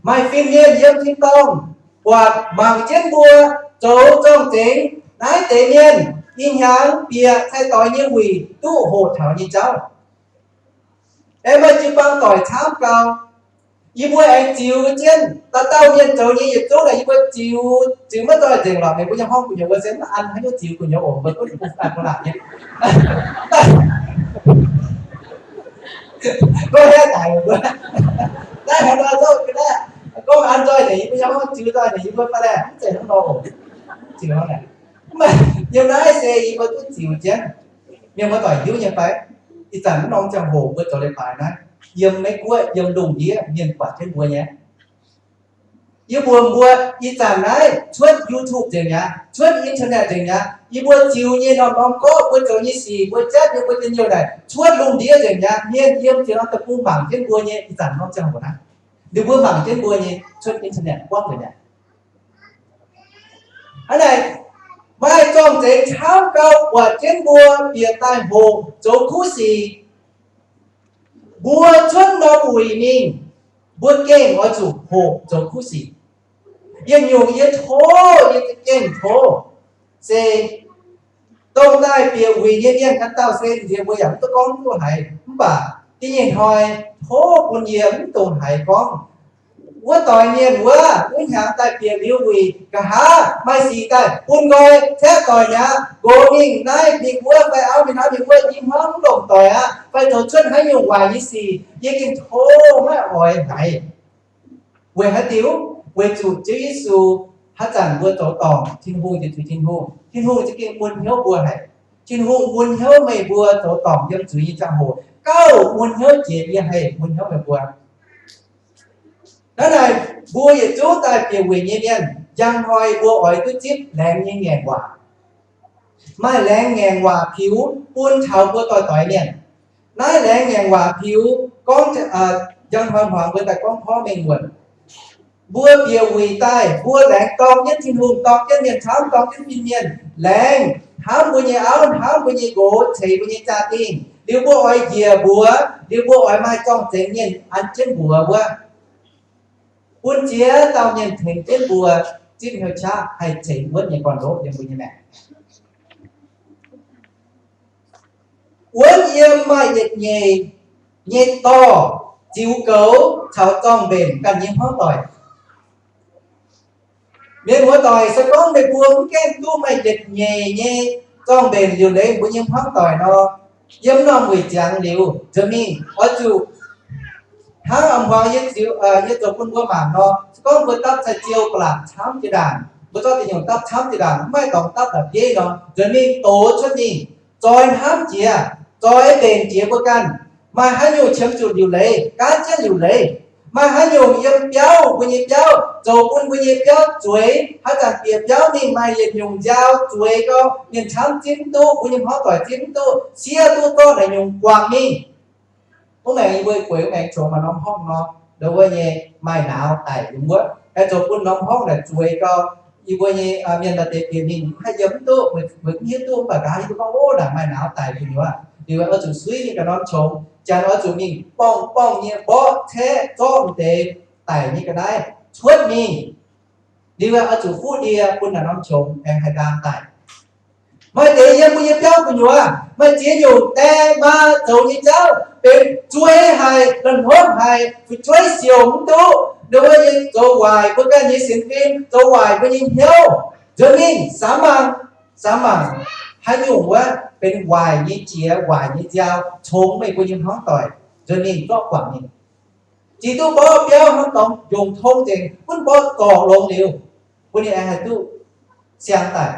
Maaih fin-mienh yiem tin-dorngh buatc mangc jienv mbuo zoux zorng-zengx, naaiv deix mienh ih hnyangx bieqc cai-doix nyei wuic duqv hoqc taux nyei jauv. Aengx maaih jiu-baang doic camv gau, yie mbuo aengx ziux jienv, dauh dauh mienh zoux nyei yietc zungv naaic yie mbuo ziux, ziux maiv zoih nzengc lorqc. Meih mbuo nyei horngh gu'nyuoz mbuo se mv an haaix nyungc ziux gu'nyuoz oc, mbuo gunv mbuo fai mbuo laangc nyei. Gorngv haaix daic mbuo, naaiv haaix nor zorqv ga'naaiv, gorngv an zoih nzengc yie mbuo nyei horngh, ziux zoih nzengc yie mbuo fai laeh, mv zeiz hnangv nor oc. Ziux hnangv naaic, mv baac yiem naaiv se yie mbuo duqv ziux jienv. Mienh muoz-doic hiuv nyei fai? Ih zanc mv norm ziangh hoc mbuo zoux leiz-baaix naaiv, yiem Meiv Guoqv, yiem lungh ndiev mienh buatc jienv mbuo nyei. Yie mbuox mbuo, ih zanc naaiv cuotv YouTube nzengc mi'aqv, cuotv internet nzengc mi'aqv. Yie mbuo ziux nyei norm-norm gorqv, mbuo zoux nyei sic, mbuo jatv nyei, mbuo njien-youh naaic, cuotv lungh ndiev nzengc mi'aqv. Mienh yiem ziex norm deic-bung mangc jienv mbuo nyei. Ih zanc norm ziangh hoc naaiv, ninh mbuo mangc jienv mbuo nyei cuotv internet buangv nzengc mi'aqv. Hnangv naaic, maaih zorng-zengx camv gau buatc jienv mbuo bieqc daaih hoqc zoux kuv sic. Mbuo cuotv norm wuic mingh, mbuo gengh oix zuqc hoqc zoux kuv sic. Yietc nyungc yie tov, yie za'gengh tov, se dongh daaih bieqc wuic nyei mienh ganh dauh se nziex mbuo yaac mv duqv gorngv duqv haiz, mv baac da'nyeic hnoi tov bun yie mv dungx haiz gorngv, wuov doix mienh wuov, wuov hnyangx daaih bieqc liuz wuic, nqa'haav maaih sic daaih bun nqoi caeqv doic mi'aqv, nqox mingh naaiv mingh wuov fai auv mingh naaiv mingh wuov, i hmuangv mv longc doic aqv, fai zoux cuotv haaix nyungc waaic nyei sic, yie gengh tov maiv oix haiz. Weic haaix diuc? Weic zuqc Ziouv Yesu haaix zanc mbuo zoux dorngc, Tin-Hungh ziouc zuqc Tin-Hungh, Tin-Hungh za'gengh mun hnyouv mbuo haic. Tin-Hungh mun hnyouv meih mbuo zoux dorngc yiem zuiz nyei ziangh hoc, gauh mun hnyouv jiex yie haic, mun hnyouv meih mbuo. Hnangv naaic, mbuo yietc zungv daaih bieqc wuic nyei mienh, njang hnoi mbuo oix duqv zipv laengz nyei ngaengc waac. Maaih laengz ngaengc waac piux bun taux mbuo doic-doic mienh. Naaiv laengz ngaengc waac piux gorngv, njang hnoi hmuangx mbuo daaih gorngv porv mengh muonc. Mbuo bieqc wuic daaih, mbuo laengz dorng jienv Tin-Hungh, dorng jienv mienh camv, dorng jienv fin-mienh, laengz hnamv mbuo nyei auv, hnamv mbuo nyei nqox, ceix mbuo nyei jaa-dingh. Liuz mbuo oix njiec mbuox, liuz mbuo oix maaih zorng-zengx mienh an jienv mbuox wuov, bun ziex dauh mienh tengx jienv mbuo zipv hnyouv qaqv haih ceix wuonv nyei gorn-ndoqv yiem mbuo nyei maengc. Wuonv yiem maaih yietc nyeic nyei dorh ziux goux caux zorng-mbenc ganh nyei hmuangv doic. Mienh muoz-doic, se gorngv meih mbuo mv gaengh duqv maaih yietc nyeic nyei zorng-mbenc liuc leiz mbuo nyei hmuangv doic nor, yiem norm wuic ziangx liuz, nzunc mingh oix zuqc hnangv a'hmuangx yie ziux, yie zoux bun mbuo mangc nor, se gorngv mbuo dapv cai-jiou ba'laqc camv jiex ndaangc, mbuo zorqv deic-nyuoqc dapv camv jiex ndaangc, mv maaih dorngx dapv da'bieiv nor, nzunc mingh doz cuotv mingh, zoi hnamv jiex, zoi mbenc jiex mbuo ganh. Maaih haaix nyungc qiemx zuqc liuc leiz, gaanv jienv liuc leiz. Maaih haaix nyungc yiem biauv, mbuo nyei biauv, zoux bun mbuo nyei biauv zueiz, haaix zanc bieqc biauv mingh maaih yietc nyungc nziaaux zueiz gau, mienh camv zipv mv duqv, mbuo nyei hmuangv doic zipv mv duqv, siev duqv zorqv naaic nyungc guangc mingh. Wuov maengx yie mbuo gueic wuov maengx qongx maaih norm horngh nor, ndo wuov nyei maaih nauz daic yiem wuov, aengx zoux bun norm horngh naaic zueiz gau, yie mbuo nyei mienh maaih deix bieqc mingh haih yiem mv duqv, weic mv hiuv duqv, mv baac nqa'haav yie mbuo gorngv, ov, naaic maaih nauz daic gu'nyuoz, liuz oix zuqc suiv mingh ganh norm qongx, janx oix zuqc mingh borngh borngh nyei mborqv caeqv zorqv deix daic nyei ga'naaiv cuotv mingh. Liuz oix zuqc fuqv ndie bun naaic norm qongx aengx haih ndaang daic. Maaih deix yiem mbuo nyei biauv gu'nyuoz, maaih ziex nyungc die maa zoux nyei jauv benx zueiz haic, la'hnopv haic, fu'jueiv siouc mv duqv, ndo wuov nyei zoux waaic mbuo ganh nyei sienx fim, zoux waaic mbuo nyei hnyouv. Nzuonx mingh samx mangc, samx mangc, haaix nyungc wuov benx waaic nyei jiex, waaic nyei nziaaux congx meih mbuo nyei hmuangv doic. Nzuonx mingh zorqv guangc mingh. Jiex duqv mborqv biauv hnangv dorngx njongc tong nzengc, gunv mborqv zorc longx liuz, bun ninh aengx haih duqv siang daic.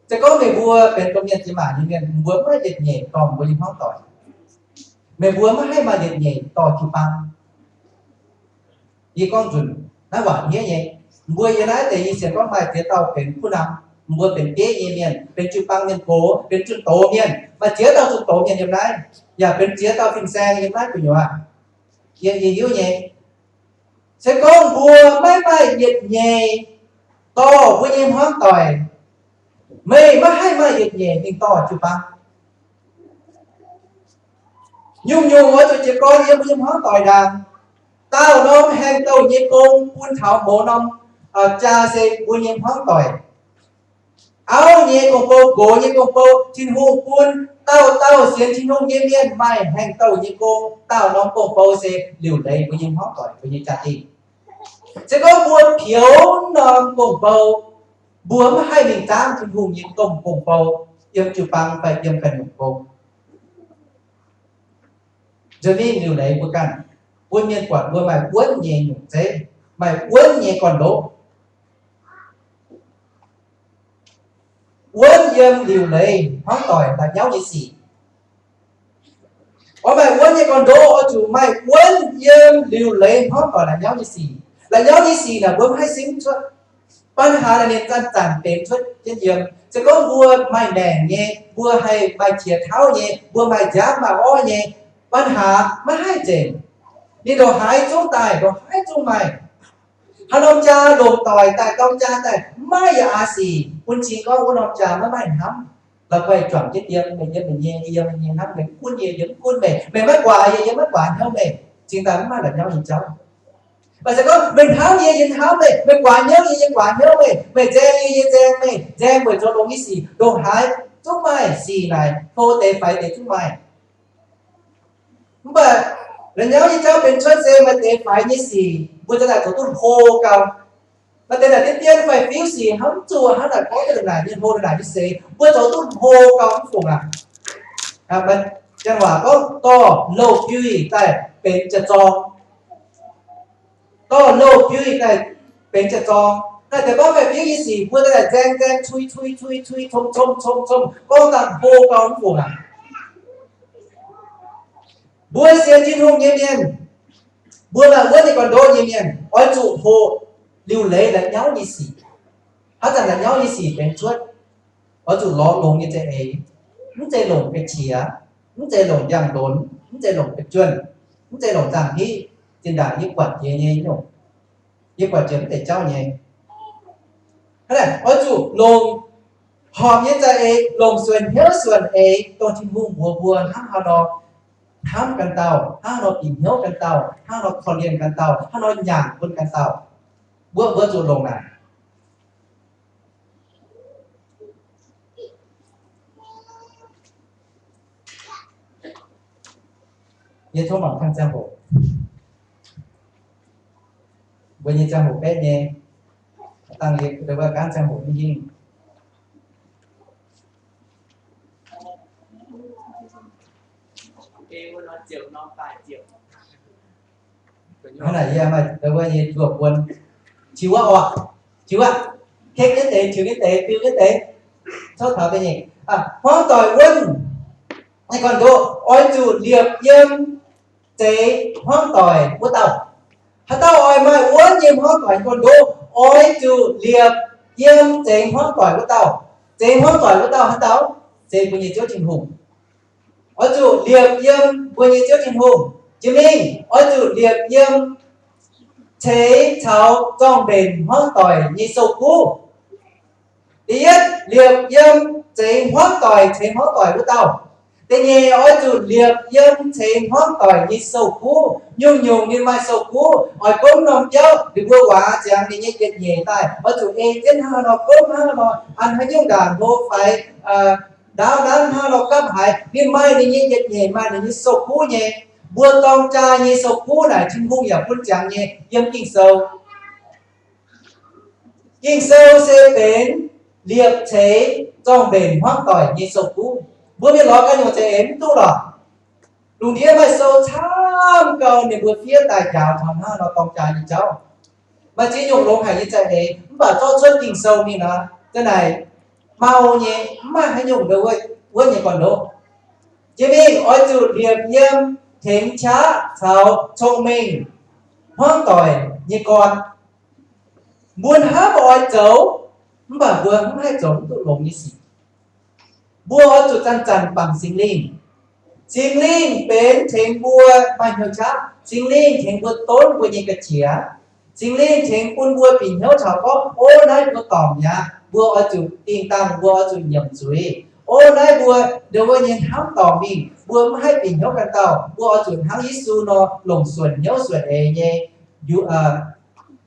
Se gorngv meih mbuo benx domh mienh jiex mangc nyei mienh, mbuo maiv yietc nyeic dorh mbuo nyei hmuangv doic. Meih mbuo maiv haih maaih yietc nyeic dorh jiu-baang. Yie gorngv nzunc naaiv waac hniev nyei. Mbuo yiem naaiv deix yie sienx gorngv maaih ziex dauh benx kuv nam, mbuo benx bieiv nyei mienh, benx jiu-baang mienh gox, benx zunh doz mienh, maaih ziex dauh zunh doz mienh yiem naaiv, yaac benx ziex dauh fin-saeng yiem naaiv gu'nyuoz. Yie, yie hiuv nyei. Se gorngv mbuo maiv maaih yietc nyeic dorh mbuo nyei hmuangv doic, meih maiv haih maaih yietc nyeic mingh dorh jiu-baang. Nyungc-nyungc oix zuqc jiez gorn yiem mbuo nyei hmuangv doic ndaangc. Daauh norm haengh douh nyei gong bun taux mouz norm jaa se mbuo nyei hmuangv doic. Auv nyei gong-bou, nqox nyei gong-bou, Tin-Hungh bun dauh dauh sienx Tin-Hungh nyei mienh maaih haengh douh nyei gong. Daauh norm gong-bou se liuc leiz mbuo nyei hmuangv doic, mbuo nyei jaa-dingh. Se gorngv mbuo pioux norm gong-bou, mbuo maiv haih mingh zaangv Tin-Hungh nyei domh gong-bou yiem jiu-baang fai yiem ganh nyungc gong. Nzunc mingh liuc leiz mbuo ganh, bun mienh buatc mbuo maaih wuonv nyei nyungc zeiv, maaih wuonv nyei gorn-ndoqv. Wuonv yiem liuc leiz hmuangv doic la'nyauv nyei sic. Oix maaih wuonv nyei gorn-ndoqv oix zuqc maaih wuonv yiem liuc leiz hmuangv doic la'nyauv nyei sic. La'nyauv nyei sic naaic mbuo maiv haih simv cuotv. Banh haaix ninh zanc-zanc benx cuotv jienv yiem. Se gorngv mbuo maaih maengc nyei, mbuo haih maaih qiex tauv nyei, mbuo maaih nziaamv maaih orv nyei, banh haaix maiv haih nzengc. Ninh ndongc haaix zungv daaih, ndongc haaix zungv maaih. Haaix norm jaa longc doic daaih, dorng jaa daaih, maiv yaac aqc sic, bun cing gorngv wuov norm jaa maiv maaih hnamv. La'guaih juangc jienv yiem, meih yiem meih nyei, yie yiem yie nyei, hnamv meih mv gunv yie, yie mv gunv meih, meih maiv guaax yie, yie maiv guaax hnyouv meih, cingx daaih mv maaih la'nyauv nyei jauv. Mv baac se gorngv meih hnamv yie, yie hnamv meih, meih guaax hnyouv yie, yie guaax hnyouv meih, meih nzaeng yie, yie nzaeng meih, nzaeng weic zoux longx nyei sic, ndongc haaix zungv maaih sic naaic, hlo deix faix deix zungv maaih. Mv baac la'nyauv nyei jauv benx cuotv se maaih deix faix nyei sic mbuo za'gengh zoux duqv hlo gau. Maaih deix naaic diqv dien fai fiuv sic hnamv zuqc hnangv naaic gorngv jienv naaic nyei hlo naaic nyei seix, mbuo zoux duqv hlo gau mv fungc aac. Janx waac gorngv dorh louh biuih daaih benx jiex zorng. Dorh louh biuih daaih benx jiex zorng. Naaiv deix gorngv fai fiuv nyei sic mbuo daaih nzaeng nzaeng, cui cui cui cui, com com com com, gorngv daaih hlo gau mv fungc aac. Mbuo sienx Tin-Hungh nyei mienh, mbuo maaih wuonv nyei gorn-ndoqv nyei mienh, oix zuqc hoqc liuc leiz la'nyauv nyei sic. Hnangv zanc la'nyauv nyei sic benx cuotv, oix zuqc lorz longx nyei za'eix, mv zeiz longc ga'qiex, mv zeiz longc ndiangx-ndonx, mv zeiz longc ga'juonh, mv zeiz longc zaangh hiv. Zinh ndaangc yie buatc jiex nyei nyungc, yie buatc jiex mv deix jauv nyei. Hnangv naaic oix zuqc longc horpc nyei za'eix, longc suonc hnyouv suonc eix, dongh Tin-Hungh mbuox mbuo hnangv haaix nor hnamv ganh dauh, hnangv haaix nor bieqc hnyouv ganh dauh, hnangv haaix nor korv-lienh ganh dauh, hnangv haaix nor nyanc bun ganh dauh. Mbuo, mbuo zuqc longc naaic. Yie tov mangc kang ziangh hoc. Mbuo nyei ziangh hoc betv nyei, dangh yie wuov gaanv ziangh hoc mv hingh. Hnangv naaic yie maaih wuov nyei nduoh buon, tiux wuov oc, tiux wuov, kekv jienv deix, tiux jienv deix, fiu jienv deix, tov taux da'nyeic. Hmuangv doic wuonv nyei gorn-ndoqv oix zuqc liepc yiem zeix hmuangv doic wuov dauh. Haaix dauh oix maaih wuonv nyei hmuangv doic gorn-ndoqv, oix zuqc liepc yiem zeix hmuangv doic wuov dauh. Zeix hmuangv doic wuov dauh haaix dauh? Se mbuo nyei Ziouv Tin-Hungh. Oix zuqc liepc yiem mbuo nyei Ziouv Tin-Hungh. Jiex mingh oix zuqc liepc yiem ceix caux zorng-mbenc hmuangv doic nyei sou-kuv. Da'yietv, liepc yiem zeix hmuangv doic, ceix hmuangv doic wuov dauh. Da'nyeic, oix zuqc liepc yiem ceix hmuangv doic nyei sou-kuv. Nyungc-nyungc ninh maaih sou-kuv, oix gomv norm biauv, ninh mbuo waac ziangx ninh nyei yietc nyeic daaih, oix zuqc ei jienv hnangv haaix nor gomv hnangv haaix nor, an haaix nyungc ndaangc hlo faix, ndaauv nanv hnangv haaix nor gapv haiz, ninh maaih ninh nyei yietc nyeic, maaih ninh nyei sou-kuv nyei. Mbuo dorng jaa nyei sou-kuv naaic Tin-Hungh yaac bun ziangx nyei yiem Ging-Sou. Ging-Sou se benx liepc ceix zorng-mbenc hmuangv doic nyei sou-kuv. Mbuo mienh lorz ganh nyungc za'eix mv duqv lorqc. Lungh ndiev maaih sou camv gau ninh mbuo fiev daaih njaaux taux hnangv nor dorng jaa nyei jauv. Maaih ziex nyungc longx haic nyei za'eix, mv baac zorqv cuotv Ging-Sou mingh nor, za'naaic mau nyei, mv maaih haaix nyungc ndau wuov nyei gorn-ndoqv. Jiex mingh oix zuqc liepc yiem tengx qaqv caux cong-mengh hmuangv doic nyei gorn. Mbuo hnamv oix zoux, mv baac mbuo mv haih zoux mv duqv longx nyei sic. Mbuo oix zuqc zanc-zanc bangc Singx Lingh. Singx Lingh benx tengx mbuo maaih hnyouv qaqv. Singx Lingh tengx mbuo donv mbuo nyei ga'qiex. Singx Lingh tengx bun mbuo bieqc hnyouv taux gorngv, o, naaiv mbuo dorngc mi'aqv, mbuo oix zuqc dingh dangh, mbuo oix zuqc nyiemc zuiz. O, naaiv mbuo ndongc wuov nyei hnamv dorngc mingh, mbuo mv haih bieqc hnyouv ganh dauh, mbuo oix zuqc hnangv Yesu nor longc suonc hnyouv suonc eix nyei,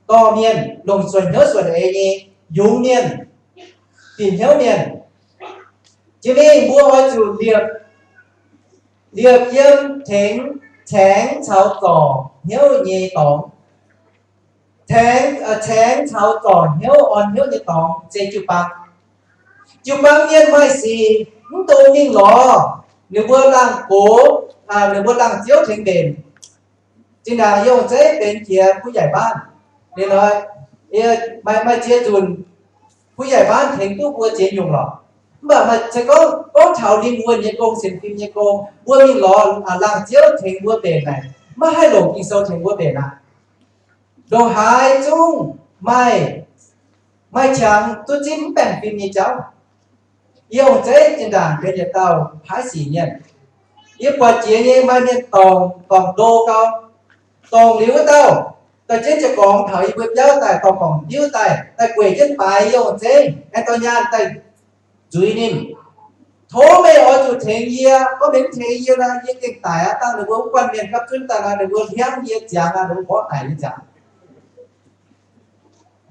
dorh mienh, longc suonc hnyouv suonc eix nyei yungz mienh, bieqc hnyouv mienh. Jiex mingh mbuo oix zuqc liepc, liepc yiem tengx, caengx caux zorc hnyouv nyei dorngx. Caengx, caengx caux zorc hnyouv, orn hnyouv nyei dorngx se jiu-baang. Jiu-baang mienh maaih sic mv dungx mingh lorz ninh mbuo laangh gox, ninh mbuo laangh ziouv tengx mbenc. Zinh ndaangc yie ong-zeiv benx jiex ผู้ใหญ่บ้าน ninh hnoi, maaih, maaih ziex nzunc ผู้ใหญ่บ้าน tengx duqv mbuo ziex nyungc lorqc. Mv baac maaih se gorngv, gorngv taux lingh wuonh nyei gong, sienx fim nyei gong, mbuo mingh lorz laangh ziouv tengx mbuo mbenc naaic, maiv haih longc Ging-Sou tengx mbuo mbenc aqv. Ndongc haaix zungv maaih, maaih qangx duqv zipv mv baengh fim nyei jauv. Yie ong-zeiv zinh ndaangc benx yietc dauh paaiv sic mienh. Yie buatc jiex nyei maaih mienh dorngc, dorngc ndo gau. Dorngc liuz wuov dauh, daaih jienv ziepc gorngx taux yie mbuo biauv daaih, dorngc gorngc biuv daaih, daaih gueic jienv baaix yie ong-zeiv, aengx dorh nyaanh daaih nzuiz ninh. Tov meih oix zuqc tengx yie. Gorngv meih mv tengx yie nor, yie gengh daic aqv. Dangh ninh mbuo mv guanh mienh gapv zunv daaih nor, ninh mbuo hiamv yie ziangx aqv, ninh mbuo mborqv daic yie ziangx.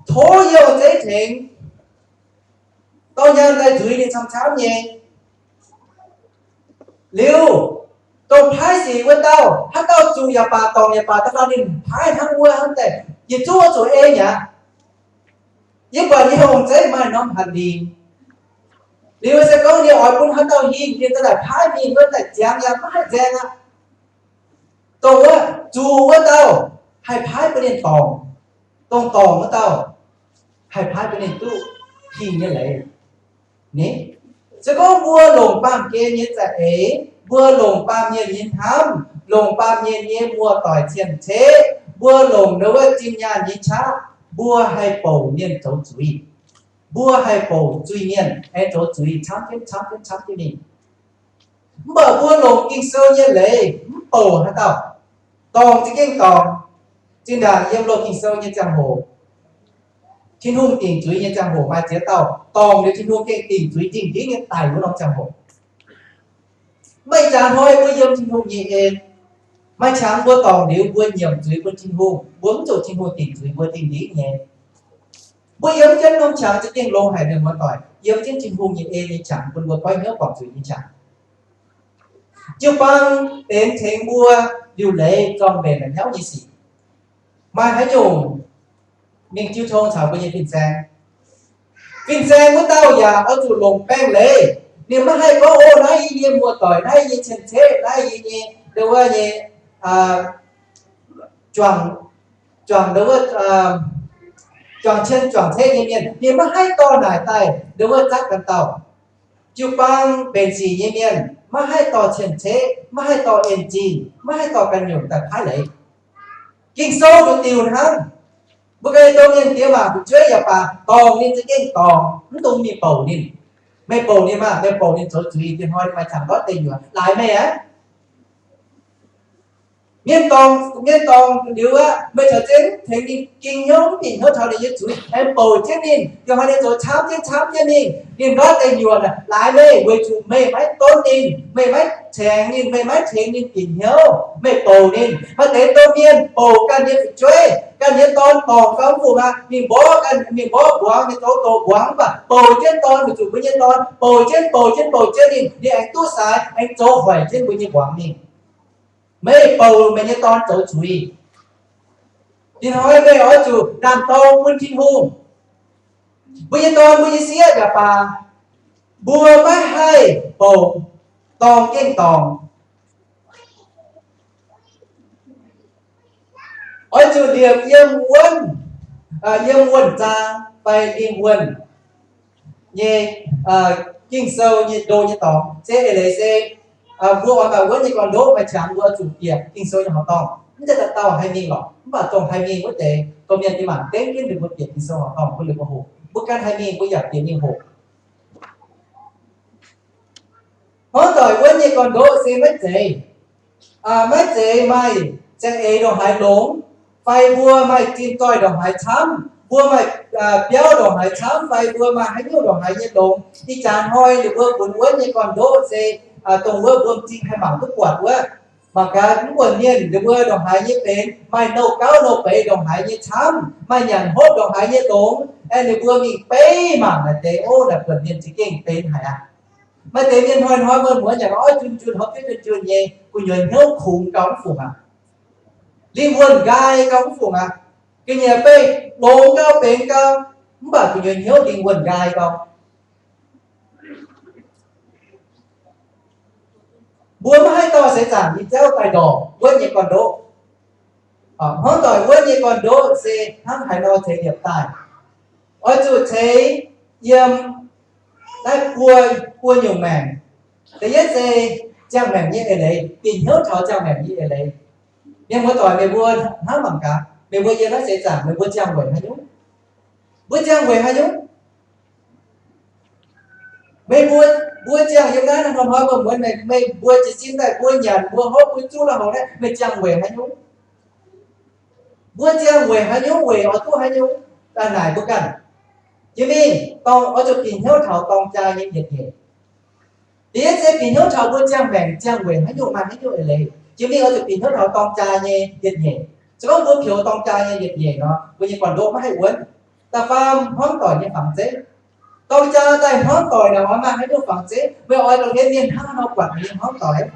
Tov yie ong-zeiv tengx, dorh nyaanh daaih nzuiz ninh camv-camv nyei. Liuz, dongh paaiv sic wuov dauh, haaix dauh zuqc yaac baac, dorngc yaac baac, da'faanh ninh paaiv hnangv wuov hnangv deix, yietc zungv oix zuqc ei mi'aqv. Yie buatc nyei ong-zeiv maaih norm hatc lingc. Liuz se gorngv ninh oix bun haaix dauh hingh, ninh daaih paaiv mingh wuov daaih ziangx yaac maiv haih nzaeng aqv. Dongh wuov zuqc wuov dauh haih paaiv bun ninh dorngc, dongh dorngc wuov dauh haih paaiv bun ninh duqv hingh nyei leiz. Ni, se gorngv mbuo longc baamh gen nyei za'eix, mbuo longc baamh mienh nyei hnamv, longc baamh mienh nyei muoz-doic cien-ceqv, mbuo longc ndau wuov zinh nyaanh nyei qaqv, mbuo haih bouc mienh zoux zuiz. Mbuo haih bouc zuiz-mienh aengx zoux zuiz camv jienv camv jienv camv jienv mingh. Mv baac mbuo longc Ging-Sou nyei leiz mv bouc haaix dauh, dorngc za'gengh dorngc. Zinh ndaangc yiem loz Ging-Sou nyei ziangh hoc, Tin-Hungh dingc zuiz nyei ziangh hoc maaih ziex dauh dorngc liuz Tin-Hungh gengh dingc zuiz dingh ndiev nyei daic wuov norm ziangh hoc. Meih jaax hnoi mbuo yiem Tin-Hungh nyei en, maaih qangx mbuo dorngc liuz mbuo nyiemc zuiz bun Tin-Hungh, mbuo mv zuqc Tin-Hungh dingc zuiz mbuo dingh ndiev nyei. Mbuo yiem jienv norm qangx za'gengh longx haic, mienh muoz-doic, yiem jienv Tin-Hungh nyei en nyei qangx bun mbuo goiv hnyouv guangc zuiz nyei qangx. Jiu-baang benx tengx mbuo liuc leiz zorng-mbenc la'nyauv nyei sic. Maaih haaix nyungc mingh jiu tong caux mbuo nyei fin-saeng. Fin-saeng wuov dauh yaac oix zuqc longc baengh leiz. Ninh maiv haih gorngv, o, naaiv yie nyei muoz-doic, naaiv yie nyei cien-ceqv, naaiv yie nyei, ndau wuov nyei, juangc, juangc ndau wuov, juangc cien juangc ceqv nyei mienh. Ninh maiv haih dorh naaic daaih ndau wuov zatv ganh dauh. Jiu-baang mbenc sic nyei mienh maiv haih dorh cien-ceqv, maiv haih dorh en-zingh, maiv haih dorh ganh nyungc daaih paaiv leiz. Ging-Sou nduqc diuh hnangv. Mbuo ganh dongh mienh diex maac fu'jueiv yaac baac, dorngc ninh za'gengh dorngc, mv dungx mingh bouc ninh. Meih bouc ninh maah, meih bouc ninh zoux zuiz, diex hnoi maaih qangx ndortv deic nyuoqc, laaix meih aqv. Mienh dorngc, mienh dorngc liuz aqv, meih caux jienv tengx ninh ging hnyouv, mv bieqc hnyouv taux ninh nyei zuiz, aengx bouc jienv ninh, diex hnoi ninh zoux camv jienv camv jienv mingh, ninh ndortv deic nyuoqc, laaix meih, weic zuqc meih maiv donv ninh, meih maiv caengx ninh, meih maiv tengx ninh bieqc hnyouv, meih bouc ninh. Maaih deix dongh mienh bouc ganh nyei fu'jueiv, ganh nyei dorn dorngc gau mv fungc aqv, mingh mborqv ganh, mingh mborqv mbuangz, mingh zoux doqc mbuangz, mv baac bouc jienv dorn, weic zuqc mbuo nyei dorn bouc jienv, bouc jienv, bouc jienv ninh, ninh aengx duqv saaix, aengx zoux hoic jienv mbuo nyei mbuangz mingh. Meih bouc meih nyei dorn zoux zuiz. Ih hnoi meih oix zuqc ndaam-dorng bun Tin-Hungh. Mbuo nyei dorn, mbuo nyei sieqv yaac baac, mbuo maiv haih bouc dorng gengh dorngc. Oix zuqc liepc yiem wuonv, yiem wuonh zaang fai lingh wuonh nyei Ging-Sou nyei ndo nyei dorngx. Se eix leiz se mbuo oix maaih wuonv nyei gorn-ndoqv, maaih qangx mbuo oix zuqc bieqc Ging-Sou nyei horqc dorngh. Mv zeiz dauh dauh haih mingh lorqc, mv baac dongh haih mingh wuov deix, gorngv mienh nyei mangc dengv jienv ninh mbuo bieqc Ging-Sou horqc dorngh bun ninh mbuo hoqc. Mbuo ganh haih mingh mbuo yaac bieqc mingh hoqc. Hnangv doic wuonv nyei gorn-ndoqv se maiv zeiz, maiv zeiz maaih za'eix ndongc haaix longx. fai mbuo maaih zinh zoih ndongc haaix camv, mbuo maaih biauv ndongc haaix camv, fai mbuo maaih haaix nyungc ndongc haaix nyei longx, ih jaax hnoi ninh mbuo funx wuonv nyei gorn-ndoqv se dongh wuov mbuo m'zing haih mangc duqv buatc wuov. Mangc gaax mv buonc mienh ninh mbuo ndongc haaix nyei benx, maaih nouh gauv nouh beiz ndongc haaix nyei camv, maaih nyanc hopv ndongc haaix nyei longx, aengx ninh mbuo mingh beiv mangc naaic deix, ov, naaic buonc mienh za'gengh benx haic aqv. Maaih deix mienh hnoi-hnoi muonz-muonz yaac oix jun-jun, hopv jienv jun-jun nyei, gu'nyuoz hnyouv kungx gauh mv fungc aqv. Lingh wuonh nqaai gauh mv fungc aqv. Ga'nyiec beih longx gauh benx gauh, mv baac gu'nyuoz hnyouv lingh wuonh nqaai gauh. Mbuo maiv haih dorh seix zaangc nyei jauv daaih ndorpc wuonv nyei gorn-ndoqv. Hmuangv doic wuonv nyei gorn-ndoqv se hnangv haaix nor ceix liepc daaih. Oix zuqc ceix yiem naaiv buo, buo nyungc maengc. Da'yietv se ziangh maengc nyei eix leiz, bieqc hnyouv taux ziangh maengc nyei eix leiz. Mienh muoz-doic, meih mbuo hnamv mangc gaax, meih mbuo yiem naaiv seix zaangc meih mbuo ziangh weic haaix nyungc? Mbuo ziangh weic haaix nyungc? Meih mbuo, mbuo ziangh yiem naaiv hnoi-hnoi mbuo muonz, meih, meih mbuo jiez sin daaih mbuo nyanc mbuo hopv mbuo zuqv la'haux naaiv, meih ziangh weic haaix nyungc? Mbuo ziangh weic haaix nyungc? Weic oix duqv haaix nyungc? Daaih naaic mbuo ganh. Jiex mingh dorng, oix zuqc bieqc hnyouv taux dorng jaa nyei yietc nyeic. Da'yietv se bieqc hnyouv taux mbuo ziangh maengc ziangh weic haaix nyungc, maaih haaix nyungc eix leiz. Jiex mingh oix zuqc bieqc hnyouv taux dorng jaa nyei yietc nyeic. Se gorngv mbuo peux dorng jaa nyei yietc nyeic nor, mbuo nyei gorn-ndoqv maiv haih wuonv. Da'faam, hmuangv doic nyei fangx zeiv. Dorng jaa daaih hmuangv doic naaic oix maaih haaix nyungc fangx zeiv? Meih oix longc hnyouv mienh hnangv haaix nor buatc meih nyei hmuangv doic?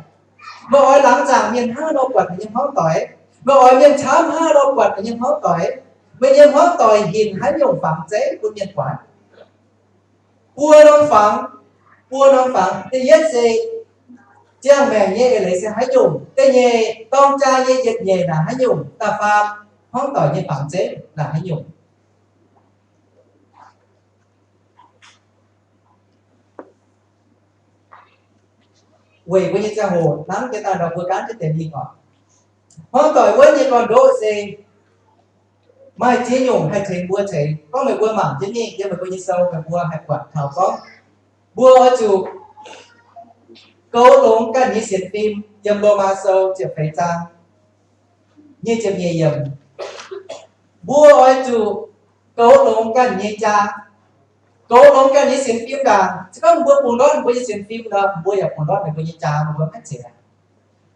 Meih oix laangz zaangc mienh hnangv haaix nor buatc meih nyei hmuangv doic? Meih oix mienh camv hnangv haaix nor buatc meih nyei hmuangv doic? Meih nyei hmuangv doic hinc haaix nyungc fangx zeiv bun mienh buatc? Buo norm fangx, buo norm fangx. Da'yietv se ziangh maengc nyei eix leiz se haaix nyungc. Da'nyeic, dorng jaa nyei yietc nyeic naaic haaix nyungc. Da'faam, hmuangv doic nyei fangx zeiv naaic haaix nyungc. Weic mbuo nyei ziangh hoc hnangv jiex daaih nor mbuo gaanv jienv deix mingh oc. Hmuangv doic wuonv nyei gorn-ndoqv se maaih ziex nyungc haih tengx mbuo ceix. Gorngv meih mbuo mangc jienv mingh yiem meih mbuo nyei sou, meih mbuo haih buatc taux gorngv mbuo oix zuqc goux longx ganh nyei sienx fim, yiem Lomaa Sou ziepc feix zaang nyic ziepc nyeic yiemc. Mbuo oix zuqc goux longx ganh nyei jaa, goux longx ganh nyei sienx fim ndaangc. Se gorngv mbuo bungx ndortv mbuo nyei sienx fim nor, mbuo yaac bungx ndortv mbuo nyei jaa, mbuo maiv zeiz.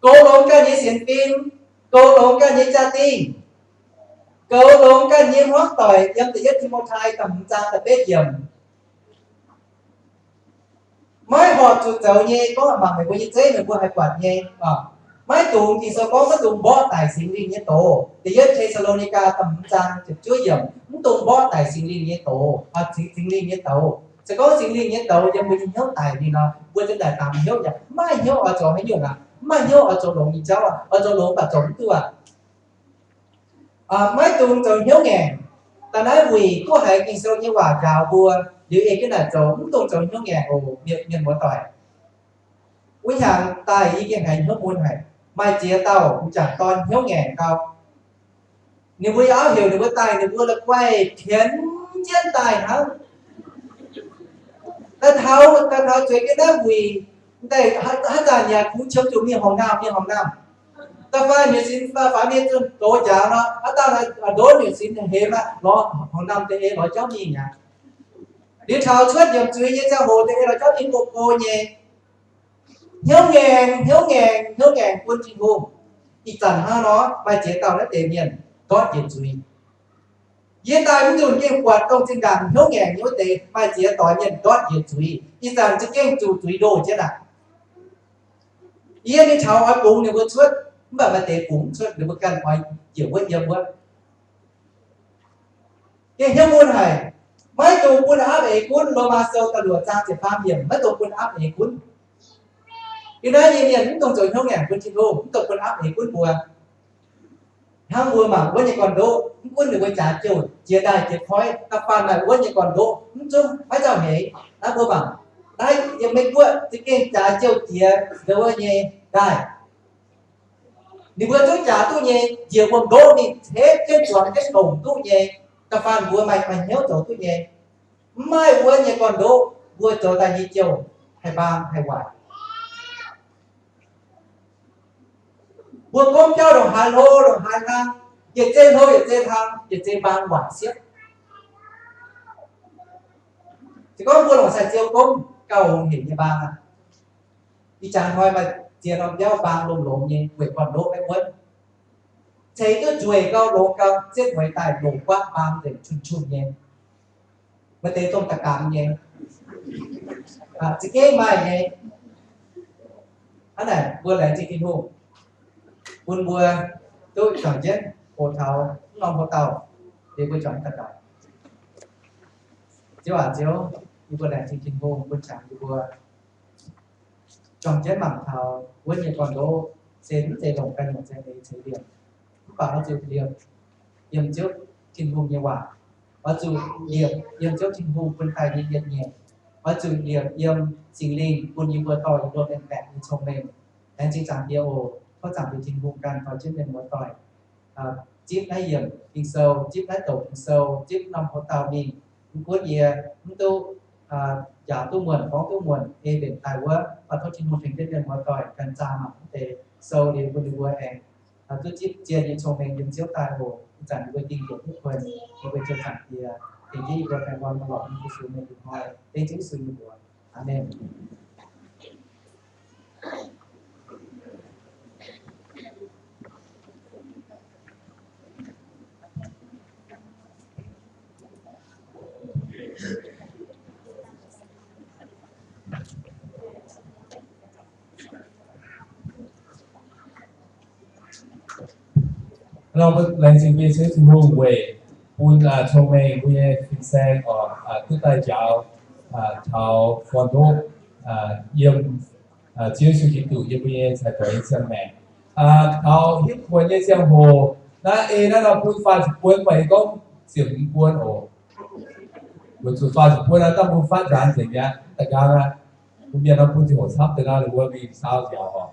Goux longx ganh nyei sienx fim, goux longx ganh nyei jaa-dingh, goux longx ganh nyei hmuangv doic, yiem da'yietv Ti^mo^tai da'hmz zaang da'betv yiemc. Maiv horpc zuqc zoux nyei, gorngv mangc meih mbuo nyei zeiv, meih mbuo haih buatc nyei. Maiv dungx, Ging-Sou gorngv maiv dungx mborqv daic Singx Lingh nyei doz. Da'yietv Te^saa^lo^ni^gaa da'hmz zaang ziepc juov yiemc, mv dungx mborqv daic Singx Lingh nyei doz, Singx Lingh nyei douz. Se gorngv Singx Lingh nyei douz yiem mbuo nyei hnyouv daic liuz nor, mbuo za'gengh daaih dangx hnyouv yaac maiv maaih hnyouv oix zoux haaix nyungc aqv, maiv maaih hnyouv oix zoux longx nyei jauv aqv, oix zoux longx baac zoux mv duqv aqv. Maiv dungx zoux hnyouv ngaengc. Da'naaiv wuic duqv haiz Ging-Sou nyei waac njaaux mbuo, liuz ei jienv naaic zoux, mv dungx zoux hnyouv ngaengc oc, mienh muoz-doic. Wuov hnyangx daaih yie gengh haiz hnyouv mun haic. Maaih ziex dauh m'jangc dorn hnyouv ngaengc gau. Ninh mbuo yaac auv heuc ninh mbuo daaih, ninh mbuo la'guaih pienx jienv daaih hnangv. Daaih taux, daaih taux zueiz jienv naaiv wuic, daaih haaix zanc yaac kungx qiemx zuqc mingh horngc naamh, mingh horngc naamh. Da'faanh nyuoqc sinx faaux mingh zunh doz njaaux nor, haaix dauh ndonv nyuoqc sinx hemx aqv, lorz horngc naamh deix ei lorz jauv mingh aqv. Liuz taux cuotv nyiemc zuiz nyei ziangh hoc deix ei lorz jauv mingh go go nyei. Hnyouv ngaengc, hnyouv ngaengc, hnyouv ngaengc bun Tin-Hungh. Ih zanc hnangv nor, maaih ziex dauh naaiv deix mienh ndortv njiec zuiz. Yie daaih mv nzunc gengh buatc dongh zinh ndaangc hnyouv ngaengc nyei wuov deix maaih ziex doix mienh ndortv njiec zuiz. Ih zanc za'gengh zuqc zuiz ndoh jienv aqv. Yie mingh taux oix bungx ninh mbuo cuotv, mv baac maaih deix bungx mv cuotv, ninh mbuo ganh oix njiec wuov yiem wuov. Gengh hnyouv mun haic. Maiv dungx bun apv eix gunv. Lomaa Sou da'luoqc zaang ziepc faam yiemc, maiv dungx bun apv eix gunv. Yiem naaiv nyei mienh mv dungx zoux hnyouv ngaengc bun Tin-Hungh, mv dungx bun apv eix gunv mbuo. Hnangv mbuo mangc wuov nyei gorn-ndoqv, mv gunv ninh mbuo jaax jouh jiex ndaaih jiex koiv, da'faanh maaih wuov nyei gorn-ndoqv mv zungv maiv nzauh heix. Naaiv mbuo mangc, naaiv yiem Meiv Guoqv za'gengh jaax jouh jiex ndau wuov nyei ndaaih. Ninh mbuo zungv jaax duqv nyei, njiec wuom-ndoqv mingh cepv jienv zuangx jienv longc duqv nyei. Da'faanh mbuo maaih, maaih hnyouv zoux duqv nyei. Mv maaih wuov nyei gorn-ndoqv, mbuo zoux daaih nyei jouh haih mbaang haih waaic. Mbuo gomv biauv ndongc haaix hlo ndongc haaix hlang, Yietc zei hlo, yietc zei hlang, yietc zei mbaang waaic siepv. Se gorngv mbuo longc sai-ziou gomv gauh hungh hec nyei mbaang aqv. Ih jaax hnoi maaih ziex norm biauv mbaang lomh lomh nyei, weic gorn-ndoqv maiv wuonv. Ceix duqv nzueic gau, longx gau, ziepv mueiz daaih longc guaatv mbaang nzengc, qun-qun nyei. Maaih deix domh da'gamx nyei, za'gengh maaih nyei. Hnangv naaic mbuo laengz zingh Tin-Hungh bun mbuo duqv juangc jienv hoqc taux mv norm hoqc dauh, liuz mbuo juangc daux gaux. Ziouv aac, Ziouv, yie mbuo laengz zingh Tin-Hungh bun qangx yie mbuo juangc jienv mangc taux wuov nyei gorn-ndoqv se mv zeiz longc ganh nyungc za'eix ceix liemh. Mv baac oix zuqc liepc yiem Ziouv Tin-Hungh nyei waac. Oix zuqc liepc yiem Ziouv Tin-Hungh bun daaih nyei yietc nyeic. Oix zuqc liepc yiem Singx Lingh bun yie mbuo dorh yie mbuo mengh baeqc nyei cong-mengh. Laengz zingh Zaangc Diex oc. Tov Zaangc Diex Tin-Hungh ganh dorh jienv mienh muoz-doic zipv naaiv yiemc Ging-Sou, zipv naaiv douc Ging-Sou, zipv norm hoqc dauh mingh. Mv gunv yie mv duqv njaaux duqv muonc, gorngv duqv muonc, ei mbenc daaih wuov, baac tov Tin-Hungh tengx jienv mienh muoz-doic ganh zaah mangc mv deix sou liuz bun ninh mbuo aengx duqv zipv zien nyei cong-mengh yiem Ziouv daaih oc. Ih zanc yie mbuo dingh njiec duqv kuonx, yie mbuo Ziouv Zaangc Diex tengx jienv yie mbuo baengh orn lorqc nyei Yesu nyei hnoi, dengv Ziouv Yesu nyei mbuox. Aamen. Laengz zingh mbuo Ziouv Tin-Hungh weic bun cong-mengh mbuo nyei fin-saeng oc, duqv daaih njaaux taux gorn-ndoqv yiem Ziouv Yesu Giduc yiem mbuo nyei caux doix nyei ziangh maengc. Taux hiuv kuonx nyei ziangh hoc, naaiv ei naaiv nor bun faah ziepc buonc, mv baac yie gorngv ziepc hmz buonc oc. Weic zuqc faah ziepc buonc naaiv dangh bun fatv nzaanx nzengc mi'aqv, da'nqaang aqv. Bun mienh nor bun ziangh hoc camv deix nor, ninh mbuo mingh saau nziaauc oc.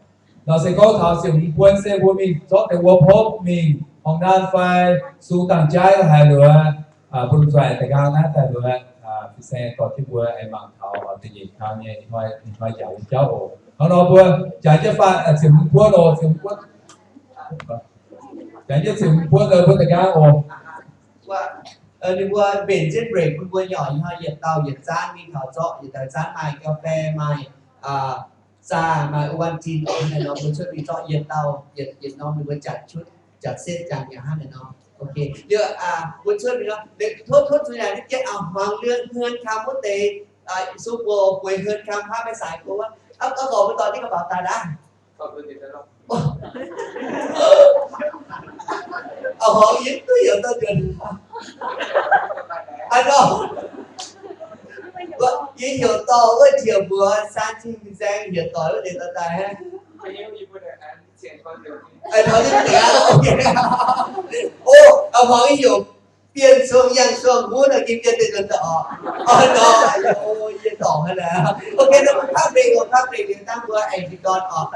Nor se gorngv taux ziepc hmz buonc se mbuo mingh zorqv deix wuom hopv mingh horngh naamh fai sung dangh jaiv haaix luoqc, bun nzueic da'nqaang naaiv daaih luoqc, fin-saeng dorh jienv mbuo aengx mangc taux da'nyeic kang nyei hnoi, hnoi njaaux nyei jauv oc. Hnangv nor mbuo njaaux jienv faah ziepc hmz buonc oc, ziepc hmz buonc. Njaaux jienv ziepc hmz buonc mbuo da'nqaang oc. Ninh mbuo mbenc jienv break bun mbuo nyei oc, ih hnoi yietc dauh yietc zaanv mingh taux zorqv, yietc dauh zaanv maaih ga'fei, maaih zaah, maaih Ovaltine oc. Hnangv naaic nor mbuo cuotv mingh zorqv yietc dauh yietc, yietc norm ninh mbuo jatc qutv jatc setv jangx yaac hnangv naaic nor. Ok, liuz mbuo cuotv mingh nor, tov, tov zuqc yaac jienv a'hmuangx liuz hmuonx kamx wuov deix, sung buoz bueix hmuonx kamx hnangv maiv saaix go wuov. Gorqv mbuo dorh jienv ga'baux daaih aqv. A'hmuangx yie duqv heuc dorh nzuonx. Aa, yie heuc dorh wuov njiec mbuox san cing nzaeng hietc doic wuov deix dorh daaih. O, a'hmuangx yie heuc Bienh Cuong, Yangh Cuong, Hmoob nor gengh bienh deix nzuonx daaih oc. Nor, yie dorngc aqv. Ok, nor mbuo public, public liuz dangh mbuo aengx dorn oc.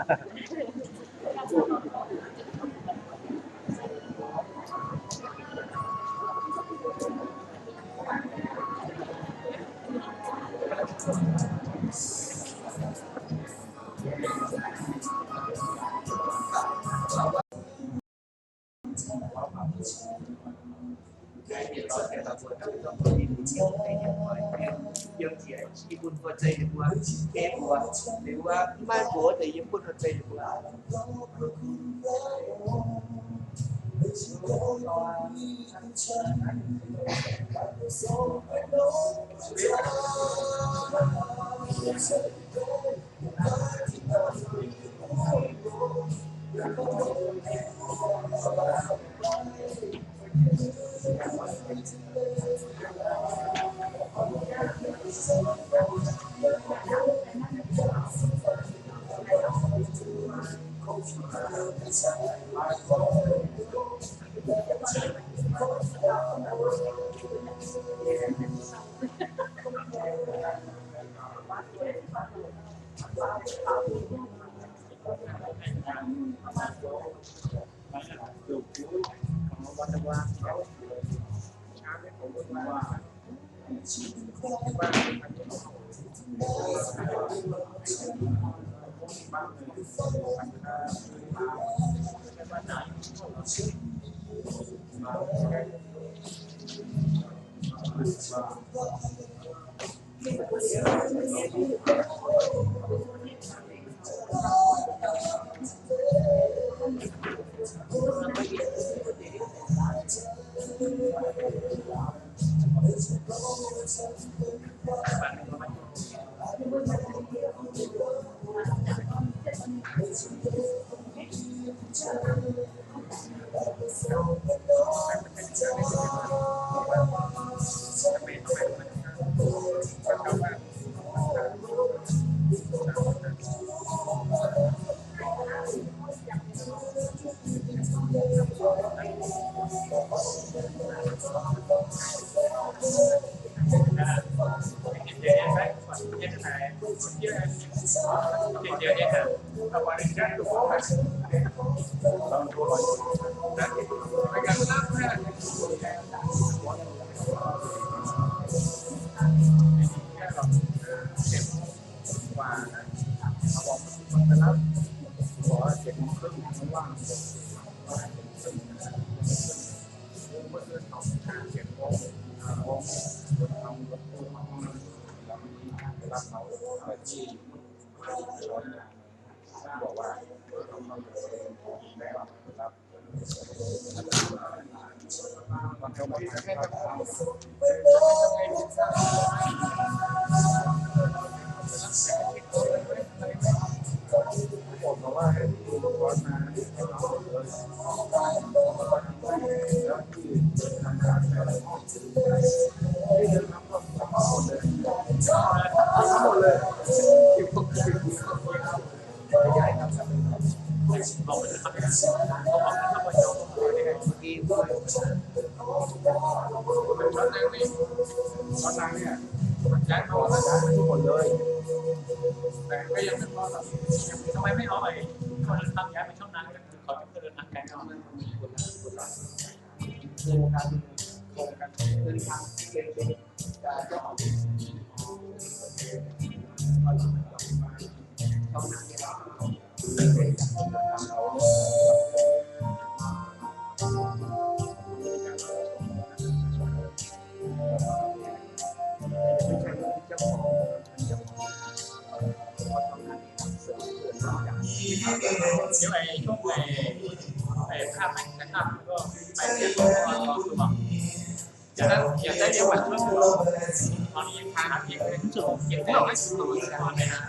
ทำไมไม่เอาไอ้คนทำย้ายไปช่องนั้น เขาจะเดินทางไกลเนาะ เดี๋ยวไอ้ช่วงไอ้ ไอ้ภาพแม่งจะข้ามก็ไปเรียนรู้ว่าเราคือแบบ อยากได้ อยากได้เรียนแบบช่วง ตอนนี้พาเด็กเรียนจบ เก็บได้ไม่ถึงตัวเลยนะ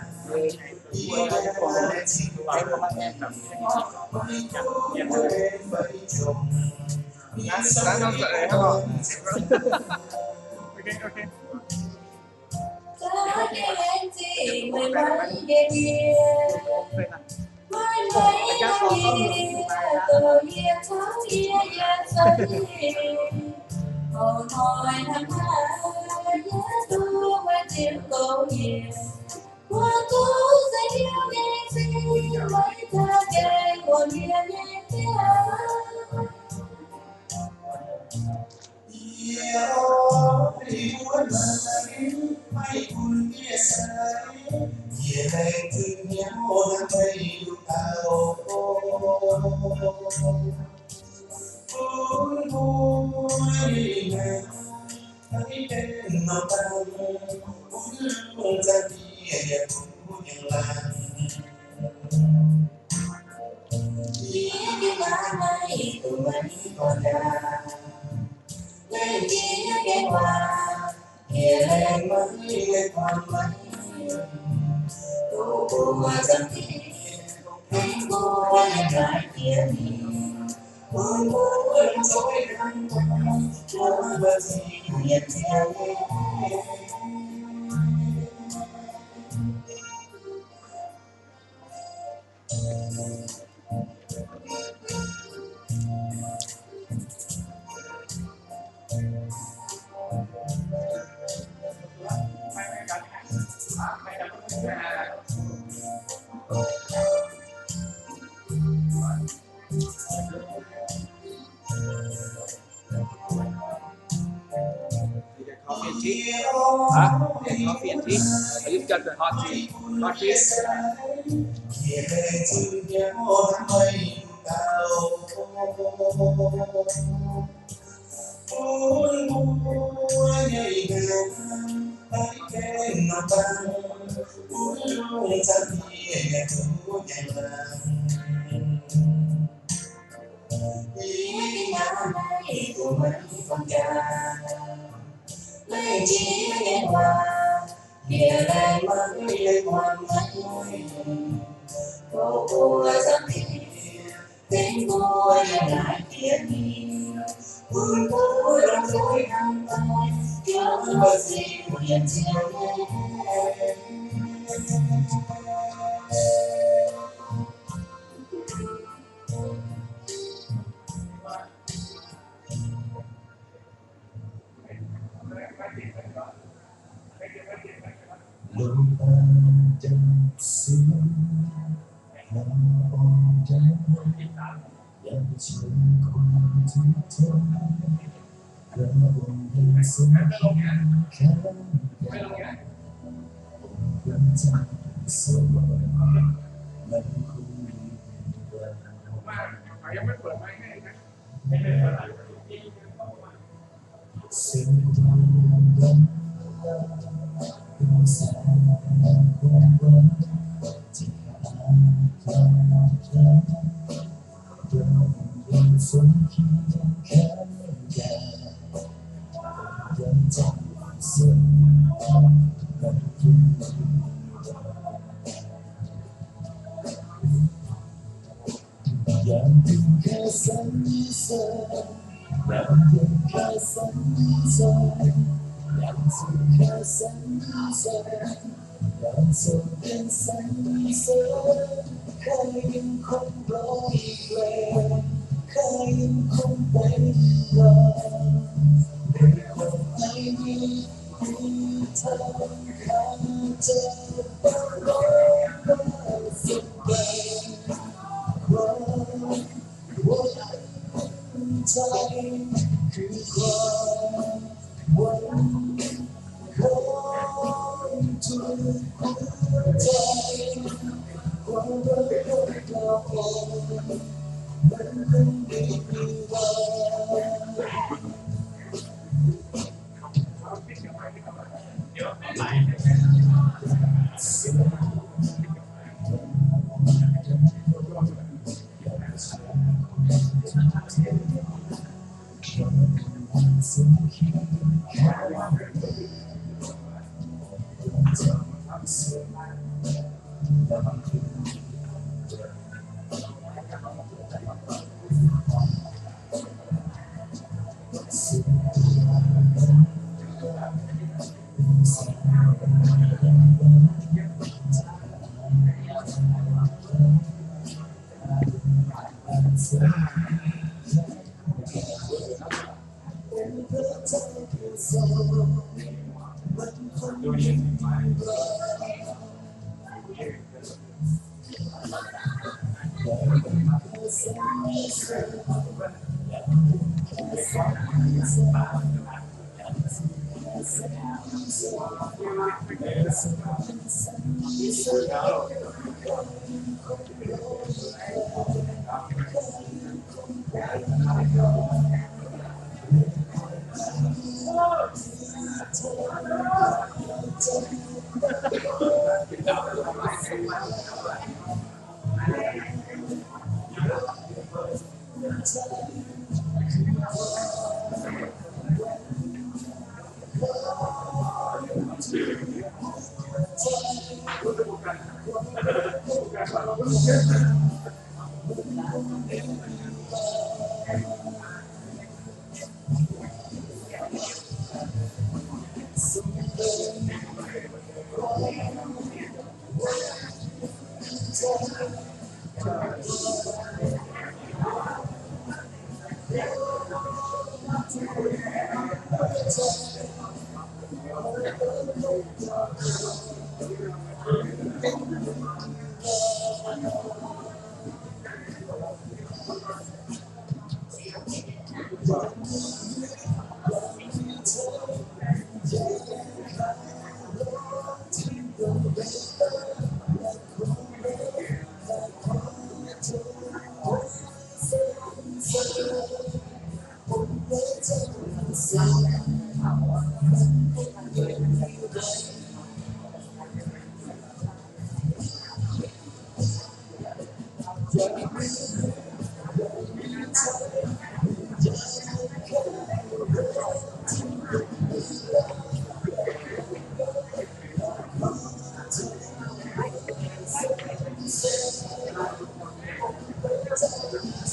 Hả? Để có phiền chứ. Ở dưới chân rồi họ chỉ, họ chỉ.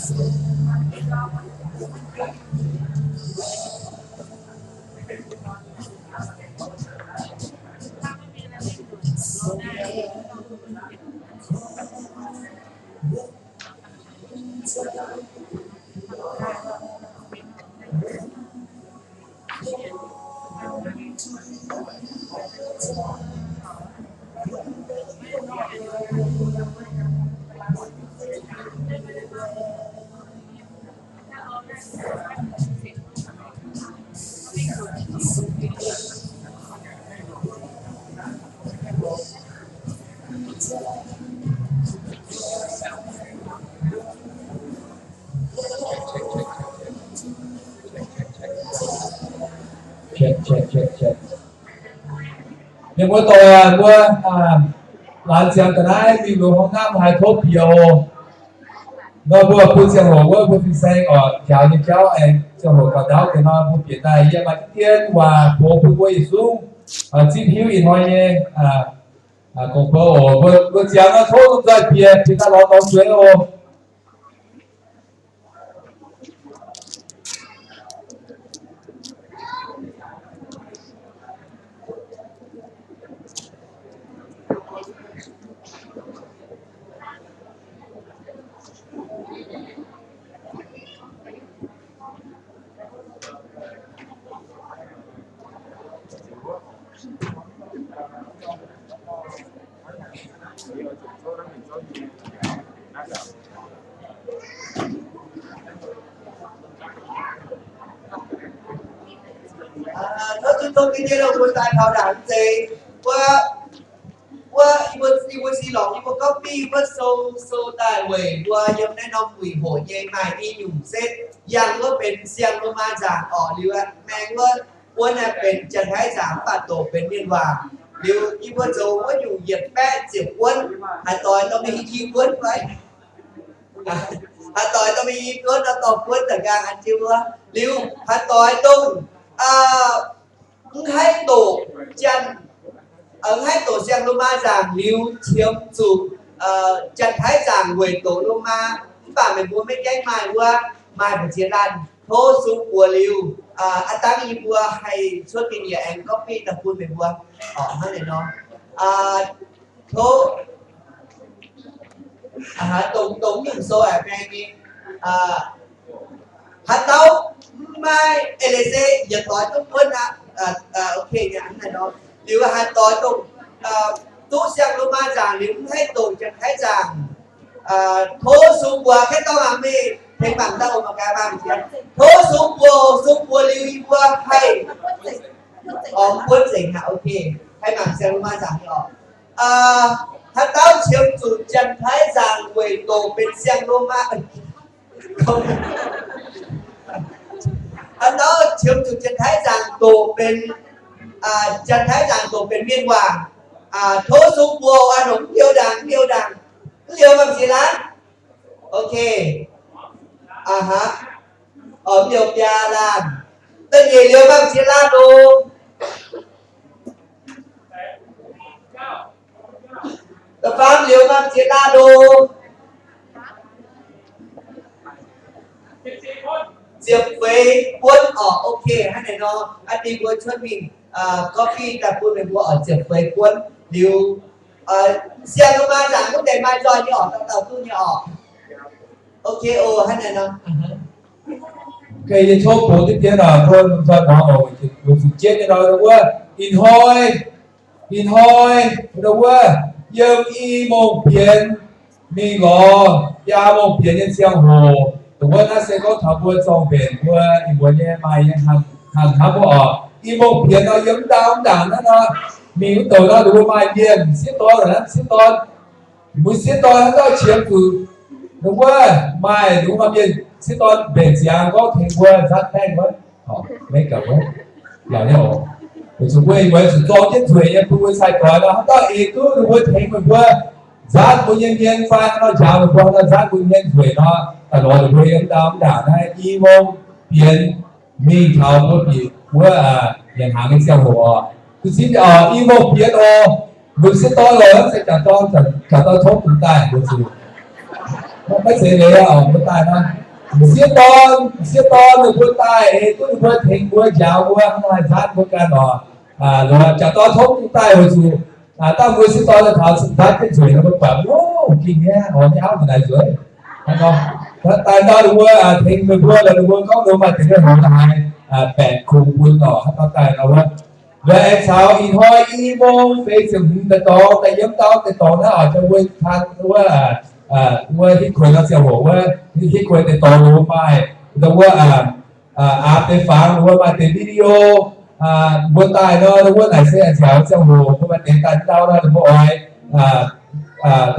Check, check, check, check. Mienh muoz-doic, mbuo laanh ziangx ga'naaiv mingh longc haaix ngamv haaix tov bieqc oc. Nor mbuo bun ziangh hoc wuov mbuo fin-saeng oc, njaaux nyei jauv aengx ziangh hoc gauh ndaauv deix nor mbuo bieqc daaih yie maaih diqv dien waac mbuox bun mbuo yietc zungv zipv hiuv ih hnoi nyei gong-bou oc. Mbuo ziangx nor tov lomh nzoih bieqc, bieqc daaih lorz dorngx zueiz oc. Tov zunh dongh ga'ndiev longx mbuo daaih taux ndaangc mv zeiz wuov, wuov, yie mbuo, yie mbuo si lorngx yie mbuo gorngv mingh wuov sou, sou daaih weic mbuo yiem naaiv norm wuic hoc nyei maaih i nyungc setv yangh wuov benx Siang-Lomaa nzaangc orqc. Liuz maeng wuov buonv naaiv benx Janx-Taiv nzaangc mv baac doqc benx mienh waac. Liuz yie mbuo zoux wuov nyungc yietc baeqv ziepc buonv, haaix doix dorh mingh i buonv fai? Haaix doix dorh mingh i buonv nor dorh buonv daaih nqaang an jienv wuov. Liuz haaix doix dongh mv haih doqc Janx, mv haih doqc Siang-Lomaa nzaangc liuz qiemx zuqc Janx-Taiv nzaangc weic doqc Lomaa, mv baac meih mbuo maiv gaengh maaih wuov, maaih mbu'ziex laanh, tov sung buoz liuz, aav dangh yie mbuo haih cuotv ga'nyiec aengx copy daaih bun meih mbuo. Hnangv naaiv nor, tov dongh, dongh nyungc sou aqv, maeng nyei. Haaix dauh mv maaih, eix leiz se yietc doix duqv buonv aqv. Ok, hnangv naaiv nor. Liuz haaix doix dongh duqv Siang-Lomaa nzaangc liuz mv haih doqc Janx-Taiv nzaangc, tov sung buoz. Kaiv dorngh mangc mingh tengx mangc daaih oc, mangc gaax mangc jiex. Tov sung buoz, sung buoz liuz yie mbuo haih, orv, mv buonv nzengc aqv. Ok, haih mangc Siang-Lomaa nzaangc nyei oc. Haaix dauh qiemx zuqc Janx-Taiv nzaangc weic doqc benx Siang-Lomaa, haaix dauh qiemx zuqc Janx-Taiv nzaangc doqc benx, Janx-Taiv nzaangc doqc benx mienh waac, tov sung buoz. Aa, nongc mv liuz ndaangc, mv liuz ndaangc, mv liuz mangc ziex laanh. Ok. Aa, mv liuz biaa laanh. Da'nyeic liuz mangc ziex laanh oc. Da'faam liuz mangc ziex laanh oc. Ziepc feix buonv orqc. Ok, hnangv naaiv nor, aa, dingh mbuo cuotv mingh copy daaih bun meih mbuo oc. Ziepc feix buonv liuz, Siang-Lomaa nzaangc wuov deix maaih nzoih nyei orqc, dauh dauh duqv nyei orqc. Ok oc, hnangv naaiv nor. Yie tov bungx diqv dien oc, mbuo lomh nzoih muangx oc. Weic zuqc jienv nyei nor wuov, ih hnoi, ih hnoi wuov, yiem i mungh bienx mingh lorz biaa mungh bienx nyei ziangh hoc, dongh wuov naaiv se gorngv taux mbuo zorng-mbenc mbuo, ih muonz nyei maaih nyei hnangv hnangv mbuo oc. I mungh bienx nor yiem mv ndaangc mv ndaangc naaiv nor, mingh wuov douc nor, dongh mbuo maaih mienh sieqv dorn, sieqv dorn, mbuo sieqv dorn haaix dauh qiemx zuqc dongh wuov maaih dongh maaih mienh sieqv dorn mbenc ziangx gorngv tengx mbuo nzatv baengh wuov, maiv gaux wuov, yaac nyei oc. Weic zuqc mbuo ih muonz zuqc zorng jienv nzueic nyei bun mbuo cai-doix nor, haaix dauh eix duqv dongh mbuo tengx meih mbuo nzatv mbuo nyei hmien fai nor, njaaux meih mbuo nor, nzatv mbuo hmien nzueic nor, daaih lorz ninh mbuo yiem ndaangc naaiv i mungh bienx mingh taux mbuo bieqc wuov nyanc hnaangx nyei ziangh hoc oc. Duqv zipv i mungh bienx oc. Mbuo sieqv dorn lorz se jaax dorn, jaax dorn tov bungx daaih mbuo zuqc Maiv zeiz leiz oc, mbuo daaih nor, m'sieqv dorn, m'sieqv dorn ninh mbuo daaih, ei duqv ninh mbuo tengx mbuo, njaaux mbuo, hnangv nor haih nzaanv mbuo ganh oc. Jangx dorn tov duqv daaih weic zuqc dangh mbuo sieqv dorn taux nzaanv jienv nzueic nor, mbuo buatc, o, ging nyei oc, nyei auv naaic nzueic. Daaih nor ninh mbuo tengx meih mbuo, ninh mbuo gorngv ninh mbuo maaih deix nyei hoc haaix, baeqc kungx bun oc, hnangv nor daaih nor wuov. Aengx caux ih hnoi i mong feix ziepc hmz daaih dorngx, daaih yiem ndau deix dorngx naaiv oc, jangx mbuo taan wuov, wuov hitv kuonx nor ziangh hoc wuov, hitv kuonx deix dorngx ninh mbuo maaih, wuov, aax deix fangx ninh mbuo maaih deix video, mbuo daaih nor ninh mbuo naaic se nziaauc ziangh hoc mbuo maaih deix daaih ndau nor ninh mbuo oix,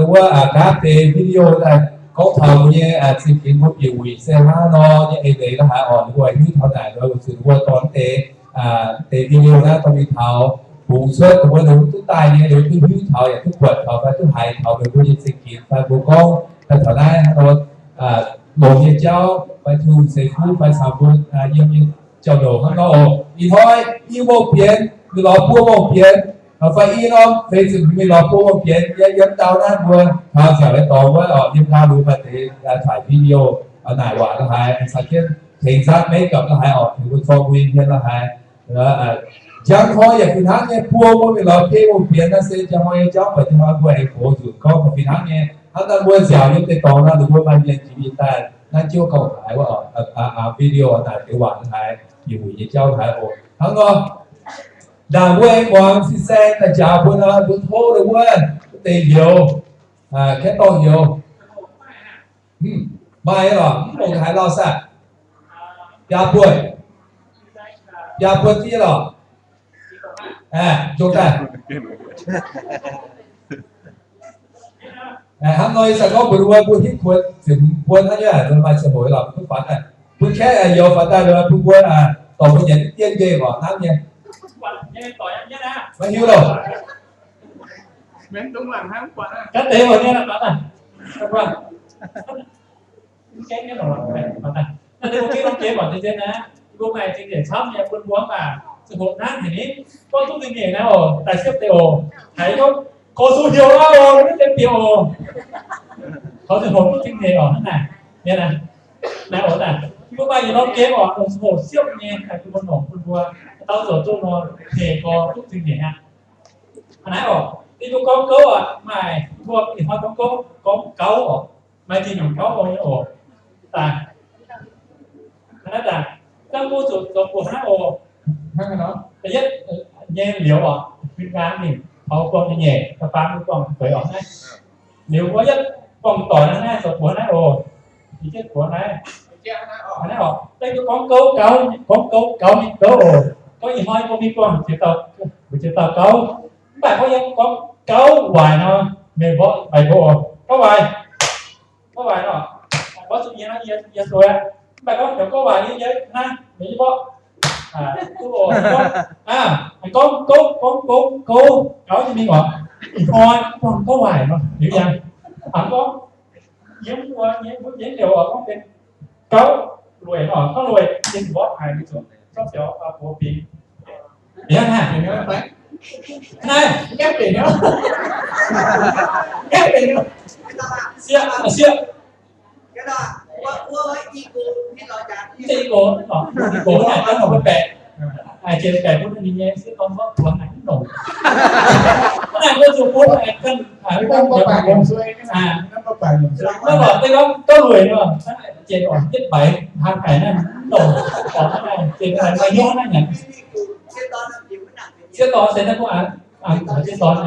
wuov, nqaapv deix video daaih gorngv taux mbuo nyei zingh ginx mbuo bieqc wuic se hnangv nor nyei eix leiz la'haaix oc, ninh mbuo oix hiuv taux naaic nor weic zuqc ninh mbuo dorh deix, deix video naaiv dorh mingh taux bungx cuotv ninh mbuo, ninh mbuo duqv daaih nyei, ninh mbuo duqv hiuv taux yaac duqv buatc taux fai duqv haiz taux meih mbuo nyei zingh ginx fai mbuo gorngv daaih taux naaiv hnangv nor longx nyei jauv fai Tin-Hungh ceix fuqv fai caux mbuo yiem nyei jauv-louc hnangv nor oc. Ih hnoi i mong bienx, mingh lorz buo mong bienx, fai i norm feix ziepc hmz mingh lorz buo mong bienx, yiem ndau naaiv mbuo taux nziaauc nyei dorngx wuov oc, yiem ndau ninh mbuo maaih deix taaih video naaic waac la'haaix, caux jienv tengx nzaanv meiv gapv la'haaix oc, tengx mbuo zorng mbuo nyei hmien la'haaix. Njang hnoi yaac fih hnangv nyei, buo mbuo mingh lorz biei mong bienx naaiv se njang hnoi nyei jauv, mv baac njang hnoi mbuo aengx gox nzunc gorngv fih hnangv nyei. Hnangv naaiv mbuo nziaauc yiem deix dorngx nor, ninh mbuo maaih mienh jiex mingh daaih naaiv jiouv gauh haiz wuov, video naaic deix waac haiz, bieqc wuic nyei jauv haiz oc. Hnangv nor, ndaangc mbuo aengx muangx fin-saeng daaih njaaux mbuo nor, mbuo tov wuov deix youz, kaeqv dorngh youz. Maaih lorqc, mv longc haaix lauh saah? Biaa buonh, biaa buonh dieh lorqc. Jomc daaih. Hnangv nor, ih zanc gorngv mbuox mbuo, mbuo hitv kuonx ziepc hmz buonv hnangv nyei, maaih ziangh hoc lorqc, mbuo faaux daaih, mbuo kaeqv youz faaux daaih, mbuo mbuo dorh mbuo nyanc diqv dien nqemh oc, hnamv nyei. Maiv hiuv loh. Gaav deix oc, nyei lorqc, faaux daaih. Naaiv deix mbuo gengh norm gemh oc, deix deix naaiv, mbuo maaih zingh nyeic camv nyei bun mbuo mv baac ziangh hoc hnangv haic ni, gorngv duqv zingh nyeic naaiv oc, daaih siepv deix oc, haiz gorngv gox zuqc heuc aqv oc, maiv deix bieqc oc. Taux ziangh hoc duqv zingh nyeic oc, hnangv naaic, mienh aac, naaiv oc naaic, mbuo maaih yietc norm gemh oc, longc ziangh hoc siepv nyei, haih bun mbuo longc bun mbuo, dauh zoux duqv nor, hec gorx duqv zingh nyeic aqv. Hnangv naaiv oc, ninh mbuo gorngv gouv oc, maaih mbuo ih hnoi gorngv gouv, gorngv gauv oc, maaih zinh nyungc gauv nyei oc. Daaih, hnangv naaiv daaih, dangh mbuo zuqc zoux buoz hnangv oc. Da'yietv nyei liuz oc, huin nqaang ninh taux buangh nyei nyeic, da'faam mbuo buangh feix oc naaiv. Liuz mbuo yietv buangh doic hnangv naaiv, zoux buoz naaiv oc. Ih jienv buoz naaiv. Hnangv naaiv oc, dangh mbuo gorngv gouv gauv, gorngv gouv gauv nyei gouv oc. Gorngv ih hnoi mbuo mingh buangh ziex dauh, mbuo ziex dauh gauv. Mv baac gorngv yiem gorngv gauv waaic nor, meih mborqv meih mbuo oc. Gauv waaic, gauv waaic nor, mborqv zuqc yie, yie, yie sueih aqv. Mv baac gorngv heuc gauv waaic nyei yie hnangv, meih mborqv. Gorngv, gorngv, gorngv, gorngv, gauv nyei mingh oc. Ih hnoi gorngv gauv waaic nor, liuz yangh. Hnangv gorngv yiem wuov, yiem wuov, yiem liouh oc, gorngv benx gauv lueic oc, gauv lueic, yiem mborqv haic mingh zuqc zorqv biaux buoz bingx. Yangh haic. Naaiv, sieqv, sieqv. Mv zeiz i gox, i gox naaic daaih nongc mbuo baeqc. Jiex baeqc bun ninh nyei sieqv dorn mborqv buoz naaic mv nongc. Naaic mbuo zuqc bun aengx ganh, mv baac deix gorngv gauv lueic nor, jiex oc, jienv baix hnangv haic naaiv mv nongc. Oc, naaiv jiex maaih hnyouv naaiv nyanc. Sieqv dorn se naaiv mbuo aqc, sieqv dorn,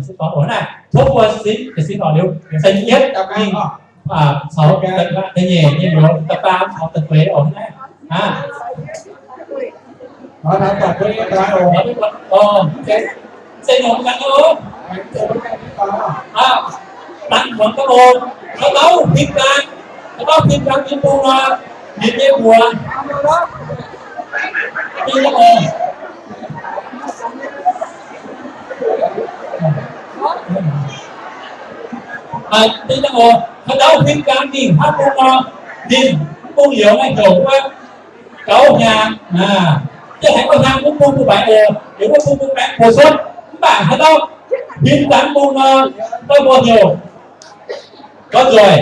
sieqv dorn oc naaiv. Tov mbuo sin, sin oc liuz, ceng yietv mingh caux da'nyeic nyei liuz, da'faam caux da'feix oc naaiv. Mv zeiz nongc ganh oc. Dangh muangx gaax oc. Haaix dauh huin ganh, haaix dauh huin ganh yiem bung nor, ninh nyei mbuox. Huin ganh oc. Huin ganh oc. Haaix dauh huin ganh ninh hnangv bung nor, ninh bung liuz naaiv heuc wuov gauv hnyangx. Yie haiz gauv hnyangx wuov bung bun baengx oc, liuz wuov bung bun baengx buoz cuotv. Mv baac haaix dauh huin ganh bung nor, dauh mbuo heuc gauv nzoih.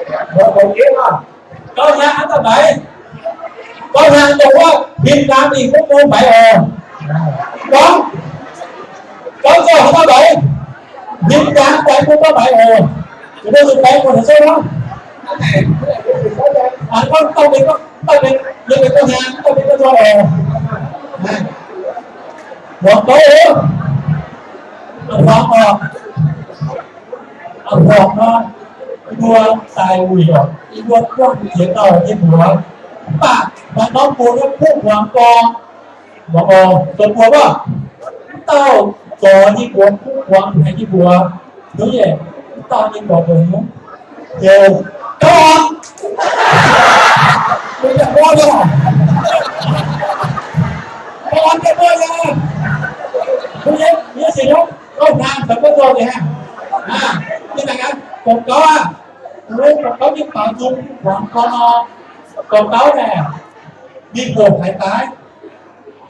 Mbuo mbuo gitv oc. Gauv hnyangx haaix dauh mbaix? Gauv hnyangx dongh wuov hmz ndaangc mingh bun mbuo mbaix oc. Gorngv, gorngv zoih haaix dauh mbaix? Hmz ndaangc mbaix bun mbuo mbaix oc. Mbuo zuqc mbaix mbuo haaix zoih nor? Aa, gorngv dauh mingh, gorngv dauh mingh, yie mingh gauv hnyangx, dauh mingh gauv zoih oc. Muangx gouv oc. Aa, muangx oc. Aa, muangx nor, mbuo daaih wuic oc, mbuo buangh jiex dauh nyei mbuox. Mv baac maaih norm mbuo nyei kuv muangx gorngv, muangx oc, zoux mbuo wuov, mv dauh zorc nyei mbuox, kuv muangx haiz nyei mbuox, hnyouv yaac mv dauh nyei gorx mbuo hnyouv. Heuc gauv orn. Mbuo yaac gorngv oc. Gauv orn nyei mbuo yaac, mbuo nyei, nyei sic hnyouv gauv hnaangx caux gauv zoih nyei hnangv. Aa, yie naaic gaax, gorngv gauv aqv, gorngv gauv nyei baaux nzung muangx gorngv nor, gorngv gauv naaic, mingh hoqc haaix daaih?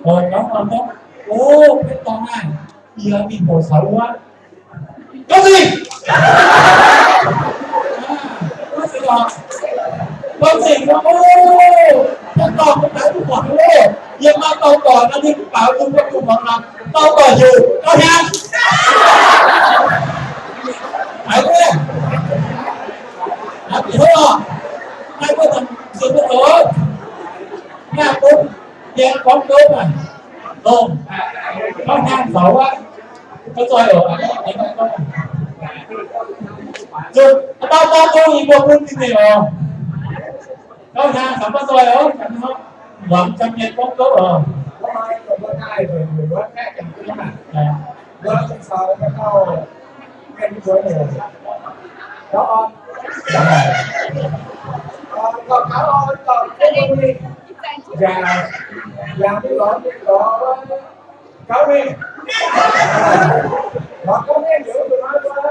Gorngv gauv gorngv, o, betv dorngx naaiv, yie mingh hoqc caux wuov. Gauv zingh! Gauv zingh, o, betv dorngx mbuo daaih duqv muangx loh. Yie maaih dauh doic nor, ninh baaux nzung mbuo duqv muangx nor, dauh doic heuc gauv hnyangx. Haiz duqv, haiz duqv oc. Naaiv mbuo sienx mbuo zoux, naaiv bun mienh gorngv gouv naaic, longc gauv hnyangx zoux wuov, gauv zoih oc. Zuqc dauh dauh dongh yie mbuo bun zingh nyei oc. Gauv hnyangx caux gauv zoih oc. Muangx jang mienh gorngv gouv oc. Gauv mingh. Lorz gauv mingh liuz, mbuo hnoi mbuo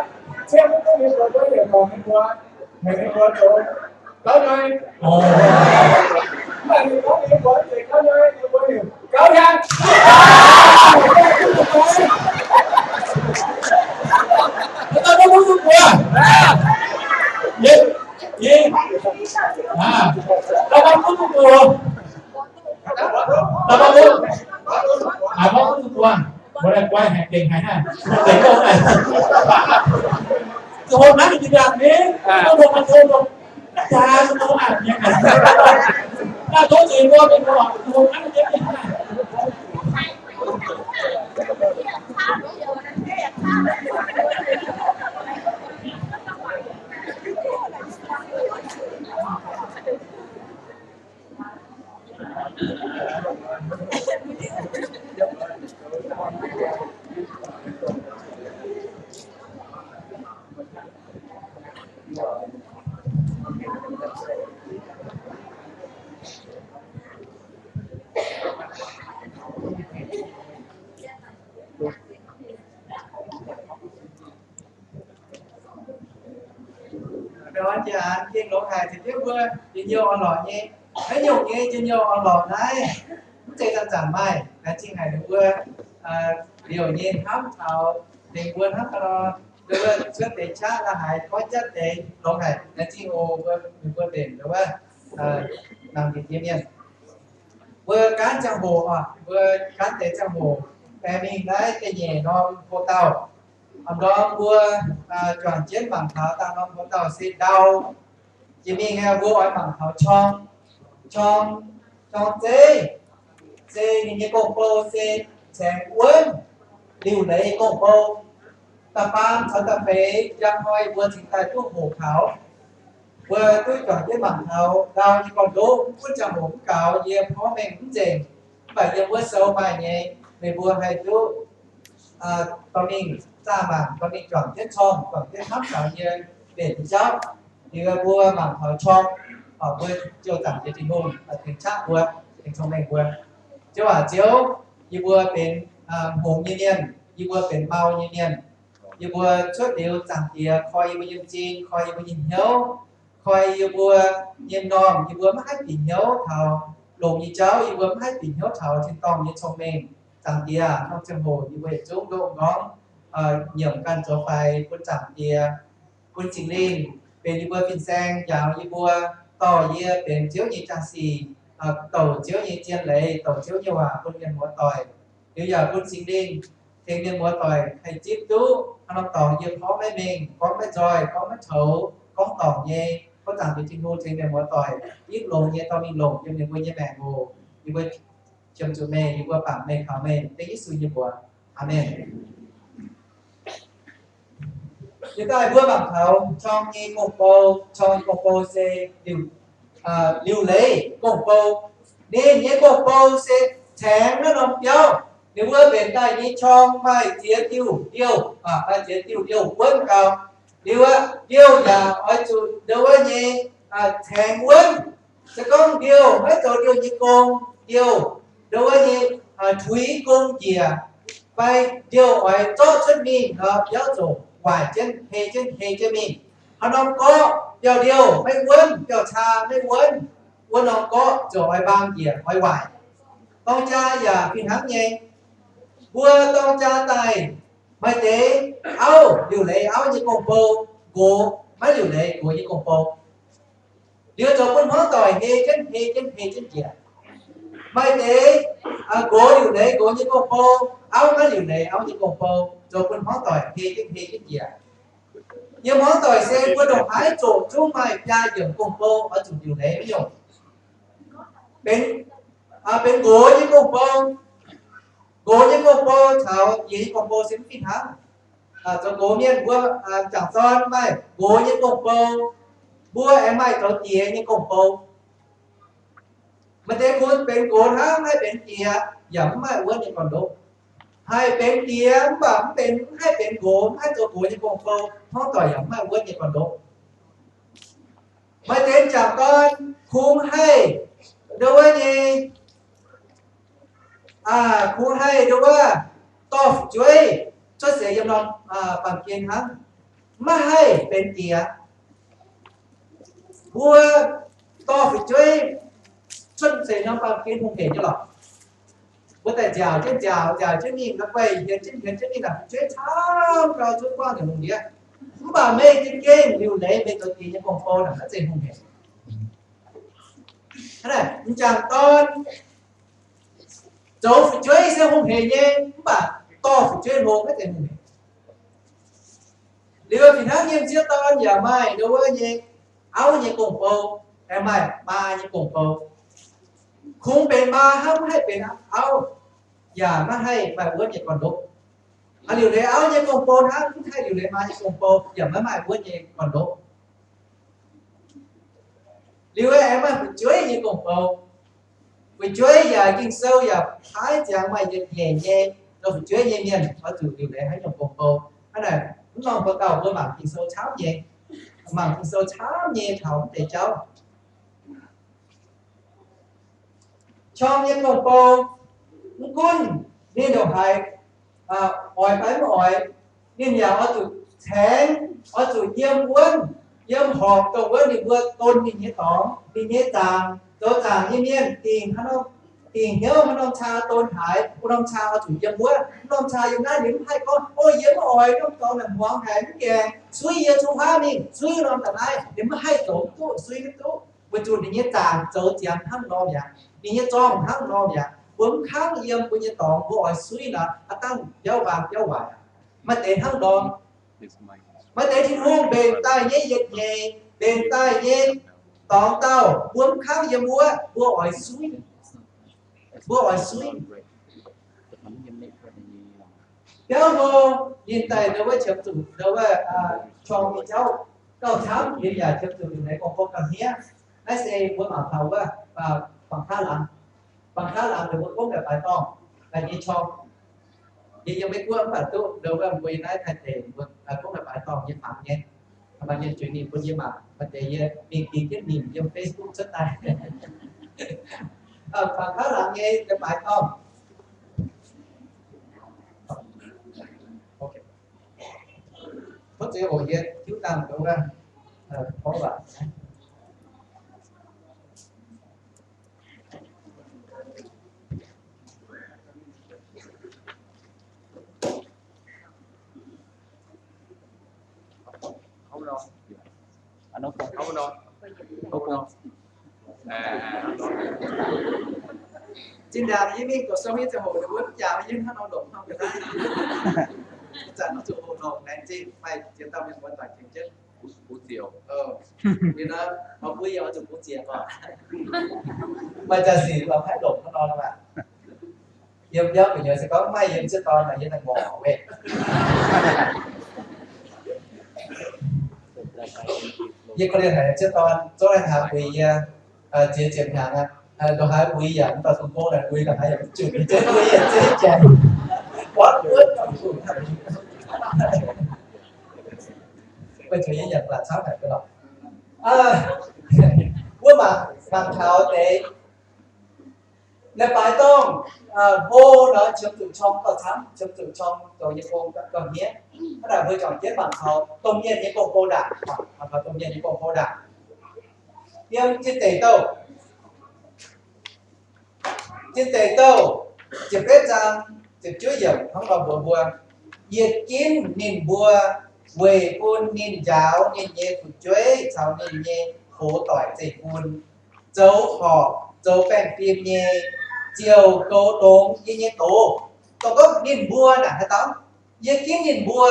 ciemv duqv mbuo mienh mbuo, mbuo heuc gorngv mienh mbuo, heuc mienh mbuo zoux gauv nyei. Mv baac ninh gorngv mienh mbuo nzengc gauv nyei, mienh mbuo heuc gauv hnyangx. Dauh dauh mbuo duqv mbuo. Yie, yie, aa, dauh dauh mbuo duqv mbuo. Dauh dauh mbuo, aa, mbuo duqv mbuo. Mbuo naaiv guai haic, gengh haic hnangv. Mbuo zengc gouv naaic. Ziouc hlo hnangv jiex ndaangc ni, mbuo hlo hnangv hlo dongh jaax, mbuo aqc nyei. Naaiv tov zuiz mbuo, mbuo hlo hnangv jiex ndaangc. Nor jiex aqv, gengh longx haic, za'gengh mbuo njien-youh orn-lorqc nyei. Haaix nyungc nyei njien-youh orn-lorqc naaiv, mv zeiz zanc-zanc maaih. Laengz zingh haic ninh mbuo liouc nyei hnamv taux ninh mbuo hnangv haaix nor, ninh mbuo cuotv deix qaqv la'haaix goiv jatv deix longx haic. Laengz zingh oc, mbuo, ninh mbuo mbenc ninh mbuo nangc njiec jiex mienh. Mbuo gaanv ziangh hoc oc, mbuo gaanv deix ziangh hoc aengx mingh naaiv da'nyeic norm ho dauh. A'ndorm mbuo juangc jienv mangc taux da'norm ho dauh se ndau. Jiex mingh mbuo oix mangc taux qorng, qorng, qorng zeiv, se ninh nyei gong-bou se caengx wuonv liuc leiz gong-bou. Da'faam caux da'feix njang hnoi mbuo cingx daaih duqv hoqc taux. Mbuo duqv juangc jienv mangc taux ndau nyei gorn-ndoqv, mv gunv ziangh hoc mv gaux, yie porv mengh mv nzengc, mv baac yiem wuov sou maaih nyei, meih mbuo haih duqv dorh mingh zaah mangc, dorh mingh juangc jienv corng, juangc jienv hnamv taux yie mbenc nyei jauv. Liuz mbuo mangc taux qorng, mbuo ziouc zaangc Diex Tin-Hungh tengx qaqv mbuo, tengx cong-mengh mbuo. Ziouv aac, Ziouv, yie mbuo benx hngongx nyei mienh, yie mbuo benx mau nyei mienh. Yie mbuo cuotv liuz zaangc Diex koi yie mbuo nyei m'zing, koi yie mbuo nyei hnyouv, koi yie mbuo nyei m'normh, yie mbuo maiv haih bieqc hnyouv taux longx nyei jauv, yie mbuo maiv haih bieqc hnyouv taux tin-dorngh nyei cong-mengh. Zaangc Diex, norm ziangh hoc yie mbuo yietc zungv ndoqv m'nqorngv nyiemc ganh zoux faix bun zaangc Diex, bun Singx Lingh benx yie mbuo fin-saeng njaaux yie mbuo, dorh yie benx Ziouv nyei jaa-sic, douc Ziouv nyei zien leiz, douc Ziouv nyei waac bun mienh muoz-doic. Liuz yaac bun Singx Lingh tengx mienh muoz-doic haih zipv duqv haaix norm dorngx yie gorngv maiv mengh, gorngv maiv nzoih, gorngv maiv toux, gorngv dorngc nyei. Gorngv zaangc Diex Tin-Hungh tengx mienh muoz-doic ginv longx nyei dorh mingh longc yiem ninh mbuo nyei maengc oc. Yie mbuo qiemx zuqc meih, yie mbuo bangc meih, kaux meih, dengv Yesu nyei mbuox. Aamen. Yie daaih mbuo mangc taux qorng nyei gong-bou. Qorng nyei gong-bou se liuc, liuc leiz gong-bou. Ninh nyei gong-bou se caengx naaiv norm biauv. Ninh mbuo mbenc daaih nyei qorng maaih ziex diuh ndiouh, maaih ziex diuh ndiouh wuonv gau. Liuz aqv, ndiouh yaac oix zuqc ndouv wuov nyei caengx wuonv. Se gorngv ndiouh maiv zoux ndiouh nyei gong, ndiouh ndouv wuov nyei tuix gong njiec, fai ndiouh oix zorqv cuotv mingh nor, biauv ziouc waaic jienv, hei jienv, hei jienv mingh. Haaix norm gorqv biauv-ndiouh maiv wuonv, biauv-caa maiv wuonv, wuov norm gorqv ziouc oix mbaang njiec, oix waaic. Dorng jaa yaac fih hnangv nyei. Mbuo dorng jaa daaih, maaih deix auv liuc leiz auv nyei gong-bou, nqox maiv liuc leiz nqox nyei gong-bou. Liuz zoux bun hmuangv doic hei jienv, hei jienv, hei jienv njiec. Maaih deix nqox liuc leiz nqox nyei gong-bou, auv maiv liuc leiz auv nyei gong-bou, zoux bun hmuangv doic hei jienv, hei jienv njiec. Yiem hmuangv doic se mbuo ndongc haaix zoqc zungv maaih biaa yiemc gong-bou oix zuqc liuc leiz nyungc. Benx, benx nqox nyei gong-bou. Nqox nyei gong-bou caux diex nyei gong-bou se mv fih hnangv. Zoux nqox mienh mbuo jangc dorn maaih nqox nyei gong-bou, mbuo aengx maaih zoux diex nyei gong-bou. Maaih deix kungx benx nqox hnangv, mv haih benx diex, yaac mv maaih wuonv nyei gorn-ndoqv. Haih benx diex mv baac mv benx, mv haih benx nqox, mv haih zoux nqox nyei gong-bou, hmuangv doic yaac mv maaih wuonv nyei gorn-ndoqv. Maaih deix m'jangc dorn kungx haih ndouv wuov nyei, kungx haih ndouv wuov dorh fu'jueiv cuotv seix yiem norm baamh gen hnangv, maiv haih benx diex. Mbuo dorh fu'jueiv cuotv seix norm baamh gen hungh hec nyei lorqc. Mbuo daaih nziaauc jienv nziaauc, nziaauc jienv mingh, la'guaih hienx jienv hienx jienv mingh, naaic fu'jueiv camv gau, zungv buangv nzengc lungh ndiev. Mv baac meih za'gengh liuc leiz meih zoux diex nyei gong-bou naaic maiv zeiz hungh hec. M'jangc dorn zoux fu'jueiv se hungh hec nyei, mv baac dorh fu'jueiv hlo maiv zeiz hungh hec. Liuz fih hnangv nyei m'sieqv dorn yaac maaih ndouv wuov nyei auv nyei gong-bou, aengx maaih maa nyei gong-bou. Kungx benx maa hnangv mv haih benx auv, yaac maiv haih maaih wuonv nyei gorn-ndoqv. Liuc leiz auv nyei gong-bou hnangv mv haih liuc leiz maa nyei gong-bou, yaac maiv maaih wuonv nyei gorn-ndoqv. Liuz aengx maaih fu'jueiv nyei gong-bou. Fu'jueiv yaac Ging-Sou yaac paaiv ziangx maaih yietc nyeic nyei, zoux fu'jueiv nyei mienh oix zuqc liuc leiz haaix nyungc gong-bou. Hnangv naaic, mv norm mbuo gauh mbuo mangc Ging-Sou camv nyei, mangc Ging-Sou camv nyei taux mv deix jauv. Qorng nyei gong-bou, mv gunv ninh ndongc haaix oix fai mv oix, ninh yaac oix zuqc caengx, oix zuqc yiem wuonv, yiem horpc dongh wuov ninh mbuo don ninh nyei dorngx, ninh nyei zaangc, zoux zaangc nyei mienh dingc, dingc hnyouv haaix norm caa don haaix, wuov norm caa oix zuqc yiem wuov, wuov norm caa yiem naaiv. Ninh mv haih gorngv, o, yie mv oix norm dorngx naaic hmuangx haic, mv gaengh, suiv yie zuqc huaav mingh, suiv norm da'naaiv. Ninh mv haih zoux duqv, suiv duqv, weic zuqc ninh nyei zaangc zoux ziangx hnangv norm yaac, ninh nyei zorngh hnangv norm yaac. Mbuo mv kangv yiem mbuo nyei dorngx, mbuo oix suiv nor, aav dangh biauv nqaang biauv waaic. Maaih deix hnangv norm. Maaih deix Tin-Hungh mbenc daaih nyei yietc nyeic, mbenc daaih nyei dorngx dauh, mbuo mv kangv yiem wuov, mbuo oix suiv. Mbuo oix suiv. Biauv hlo, ninh daaih ndau wuov qiemx zuqc ndau wuov qorng nyei jauv gauh camv, yie yaac qiemx zuqc liuc leiz gorngv gauh hniev. Naaiv se mbuo mangc taux wuov Bangc Kaav Laangz. Bangc Kaav Laangz ndau wuov gorngv daaih baaix dorngh daaih nyei qorng. Yie yiem Meiv Guoqv mv baac duqv ndau wuov mbuo yiem naaiv Taiv deic mbuo gorngv daaih baaix dorngh nyei fangx nyei. Maaih mienh juix ninh bun yie mangc, maaih deix yie mingh dingx jienv ninh yiem Facebook cuotv daaih. Mangc kaav laangz nyei leiz-baaix dorngh. Tov zuiz hoc yie hiuv dangh dongh wuov, tov waac. Zinh ndaangc yie mingh doqc sou nyei ziangh hoc, ninh mbuo mv jaax yie hnangv nor longc hnangv ga'naaiv. Ih zanc oix zuqc hoqc longc laengz zingh maaih ziex dauh mienh muoz doic tengx jienv. Bungx ziec. Ninh nor, mbuo yie oix zuqc bungx ziec oc. Maaih zaax sic lorz haiv longc hnangv nor maah. Yiem biauv gu'nyuoz se gorngv maaih yiem ziex dorn naaic yie daaih ngorc weic. Yie korv-lienh haic ziex dorn zouv laih hnaangx uix yie, ziex ziepc hnaangx aqv. Ndongc haaix uix yaac mv baac Song Hong naaic uix ndongc haaix yaac mv zuqc, ninh zouv uix yaac zeiv jaaix. Buatc wuov dongh zuqc haic. Weic zuqc yie yaac baac camv haic ga'lorqc. Wuov mangc, mangc taux deix leiz-baaix dorngh, hlo nor qiemx zuqc qorng gauh camv, qiemx zuqc qorng zoux nyei gong gauh hniev. Hnangv naaic mbuo juangc jienv mangc taux domh mienh nyei gong-bou ndaangc, mangc taux domh mienh nyei gong-bou ndaangc. Yiem Tin Deic Douh, Tin Deic Douh ziepc betv zaang ziepc juov yiemc hnangv nor mbuox mbuo, yietc ginv ninh mbuo weic bun ninh njaaux ninh nyei fu'jueiv caux ninh nyei hoz doic zeiv-fun, zoux horpc zoux baengh fim nyei, ziouc goux longx yie nyei doz. Dongh gorngv ninh mbuo naaic haaix dauh? Yie ginv ninh mbuo.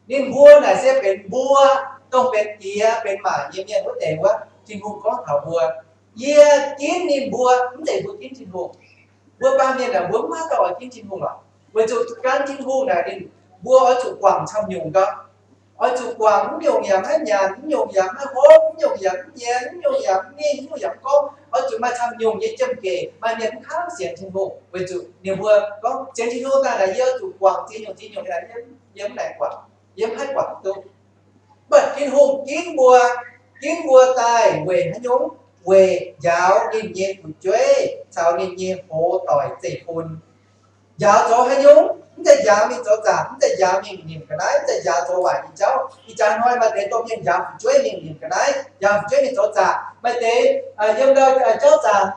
Ninh mbuo naaic se benx mbuo, dongh benx diex benx maac nyei mienh wuov deix wuov, Tin-Hungh gorngv taux mbuo. Yie ginv ninh mbuo, mv zeiz mbuo ginv Tin-Hungh. Mbuo baamh mienh naaic mbuo mv maaih dauh oix ginv Tin-Hungh lorqc. Weic zuqc gan Tin-Hungh naaic ninh, mbuo oix zuqc guangc camv-nyungc gau. Oix zuqc guangc mv nyungc yaac maiv nyanc, mv nyungc yaac maiv hopv, mv nyungc yaac mv nyienz, mv nyungc yaac mv ninh, mv nyungc yaac mv gorngv. Oix zuqc maaih camv-nyungc nyei jiem-gec, maaih mienh mv kangv sienx Tin-Hungh. Weic zuqc ninh mbuo gorngv sienx Tin-Hungh daaih naaic yie oix zuqc guangc ziex nyungc ziex nyungc, yie mv naic guangc, yie mv haih guangc duqv. Mv baac Tin-Hungh ginv mbuo, ginv mbuo daaih weic haaix nyungc? Weic njaaux ninh nyei fu'jueiv caux ninh nyei hoz doic zeiv-fun. Njaaux zoux haaix nyungc? Mv zeiz njaaux mingh zoux zaangc, mv zeiz njaaux mingh nimc ga'naaiv, mv zeiz njaaux zoux waaic nyei jauv. Ih jaax hnoi maaih deix domh mienh njaaux fu'jueiv mingh nimc ga'naaiv, njaaux fu'jueiv mingh zoux zaangc. Maaih deix yiem ndau jauv zaangc,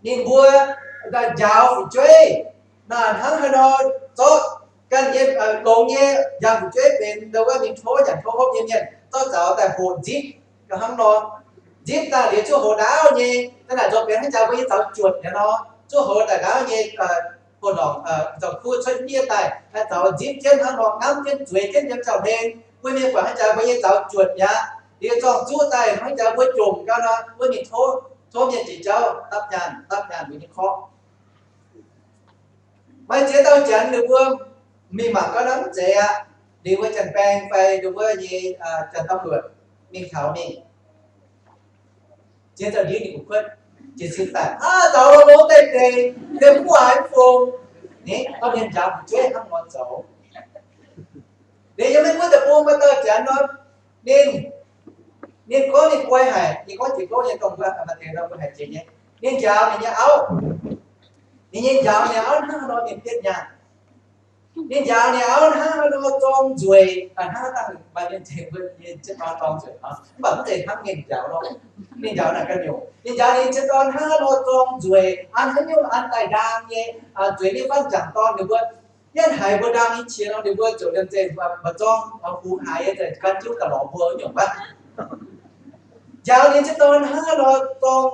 ninh mbuo njaaux fu'jueiv naaic hnangv haaix nor zorqv ganh nyei longx nyei njaaux fu'jueiv benx ndau wuov mingh tov nyanc tov hopv nyei mienh zorqv zaux daaih hoqc nzipv hnangv nor. Nzipv daaih liuz zuov houx ndaauv nyei, hnangv naaic nzorng benx hnangv jaax mbuo nyei zaux juotc nyei nor, zuov houx daaih ndaauv nyei, houx norqc zaux kuv cuotv ndiev daaih, zaux nzipv jienv hnangv nor, ngamv jienv zueiz jienv yiem zaux hlen. Mbuo mienh buatc hnangv jaax mbuo nyei zaux juotc mi'aqv. Liuz zorng zuqv daaih hnangv jaax mbuo jomc gau nor, mbuo mingh tov, tov mienh jiex jauv dapv nyaanh, dapv nyaanh mbuo nyei korqv. Maaih ziex dauh janx ninh mbuo mingh mangc gaax nor mv zeiz aqv. Liuz wuov janx-baeng fai ninh mbuo nyei janx-domh luotc mingh taux mingh, ziex dauh ndiev ninh mbuo kuotv, jiez sin daaih, aav, zaux longx deix deix, liemh mv waaic mv fungx. Ninh dorh mienh njaaux fu'jueiv hnangv nor zoux. Liuz yiem Meiv Guoqv deic-bung maaih dauh janx nor, ninh, ninh gorngv ninh guai haic, ninh gorngv jiex gouv nyei dongh wuov, maaih deix nor mbuo haiz jiex nyei. Ninh njaaux ninh nyei auv, ninh nyei njaaux ninh auv hnangv haaix nor mienh bietv nyaanh. Ninh njaaux ninh auv hnangv haaix nor zorng nzueic, hnangv dangh maaih mienh tengx mbuo nyei ziex dauh dorn nzueic nor, mv baac mv zeiz hnangv ninh njaaux nor. Ninh njaaux naaic ganh nyungc. Ninh njaaux ninh ziex dauh dorn hnangv haaix nor zorng nzueic, an haaix nyungc an daaih ndaang nyei, zueiz nyei fatv jangc dorn ninh mbuo. Yie haiz mbuo ndaang nyei qiex nor, ninh mbuo ziouc liemh zeih mbu'zorng hungx haiz, gan jienv daaih lorz mbuo nyungc wuov. Njaaux ninh ziex dauh dorn hnangv haaix nor zorng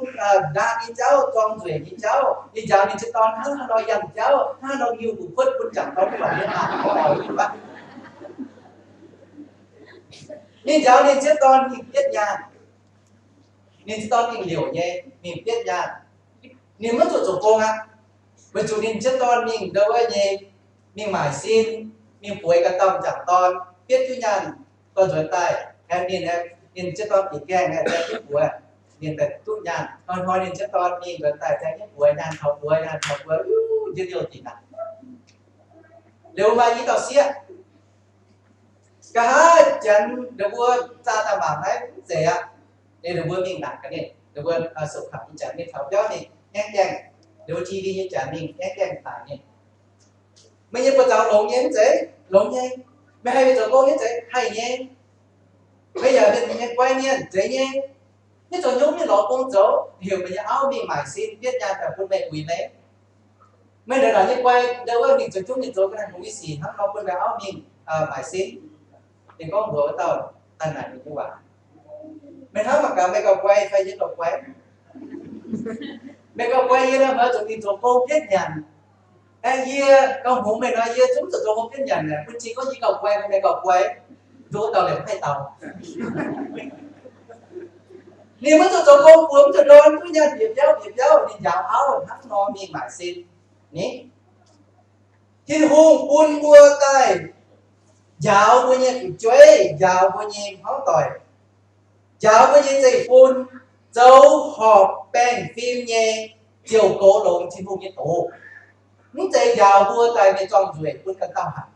ndaang nyei jauv, zorng nzueic nyei jauv. Ninh njaaux ninh ziex dauh dorn hnangv haaix nor yangh jauv, hnangv haaix nor ngiu gu'kuotv bun jangc dorn mv lorz nyei hnangv nor nyungc wuov. Ninh njaaux ninh ziex dauh dorn mingh bietv nyaanh. Ninh ziex dauh dorn mingh liouc nyei, mingh bietv nyaanh. Ninh maiv zuqc zoux gong aqv. Weic zuqc ninh ziex dauh dorn mingh ndau wuov nyei, mingh maaic sin, mingh bueix ganh dauh jangc dorn, bietv duqv nyaanh, dorh nzuonx daaih, aengx ninh, ninh ziex dauh dorn bieqc gaengh aengx daaih jienv buoz, ninh daaih duqv nyaanh. Hnoi-hnoi ninh ziex dauh dorn mingh nzuonx daaih, daaih jienv buoz, nyaanh taux buoz, nyaanh taux buoz, njien-youh dingc aqv. Liuz maaih i dauh sieqv, Nqa'haav janx ninh mbuo zaah daaih mangc naaiv mv zeiz aqv. Ninh mbuo mingh naaic gaax ninh, ninh mbuo sou kamx nyei janx mingh taux biauv mingh ngaengv gaengh, ninh mbuo T V nyei janx mingh ngaengv gaengh naaic ninh, meih nyei buoz-zaux longx nyei mv zeiz? Longx nyei. Meih haih mingh zoux gong nyei mv zeiz? Haih nyei. Meih yaac mingh nyei guai mienh zeiz nyei. Maiv zoux hnyouv mingh lorz gong zoux, heuc meih nyei auv mingh maaic sin, bietv nyaanh daaih bun meih uix meih. Meih naaic naaic nyei guai, ndau wuov mingh zoux hnyouv mingh zoux ga'naaiv hungh nyei sic hnangv nor, bun meih auv mingh maaic sin. Ninh gorngv mbuox wuov dauh daaih naaic ninh nyei waac, meih hnamv mangc gaax, meih gauh guai fai yie gauh guai? Meih gauh guai yie nor, meih zuqc mingh zoux gong bietv nyanc. Aeqv, yie gauh hngongx meih nor, yie zungv zuqc zoux gong bietv nyanc aqv. Bun cing gorngv yie gauh guai, meih gauh guai. Nduov dauh liemh haih daux. Ninh maiv zuqc zoux gong, buoz mv zuqc ndorn, duqv nyaanh bieqc biauv bieqc biauv, ninh njaaux auv hnangv nor mingh maaic sin. Ni, Tin-Hungh bun mbuo daaih njaaux mbuo nyei fu'jueiv, njaaux mbuo nyei hmuangv doic, njaaux mbuo nyei zeiv-fun zoux horpc baengh fim nyei ziouc goux longx Tin-Hungh nyei doz. Mv zeiz njaaux mbuo daaih nyei zorng-nzueic bun ganh dauh hanc.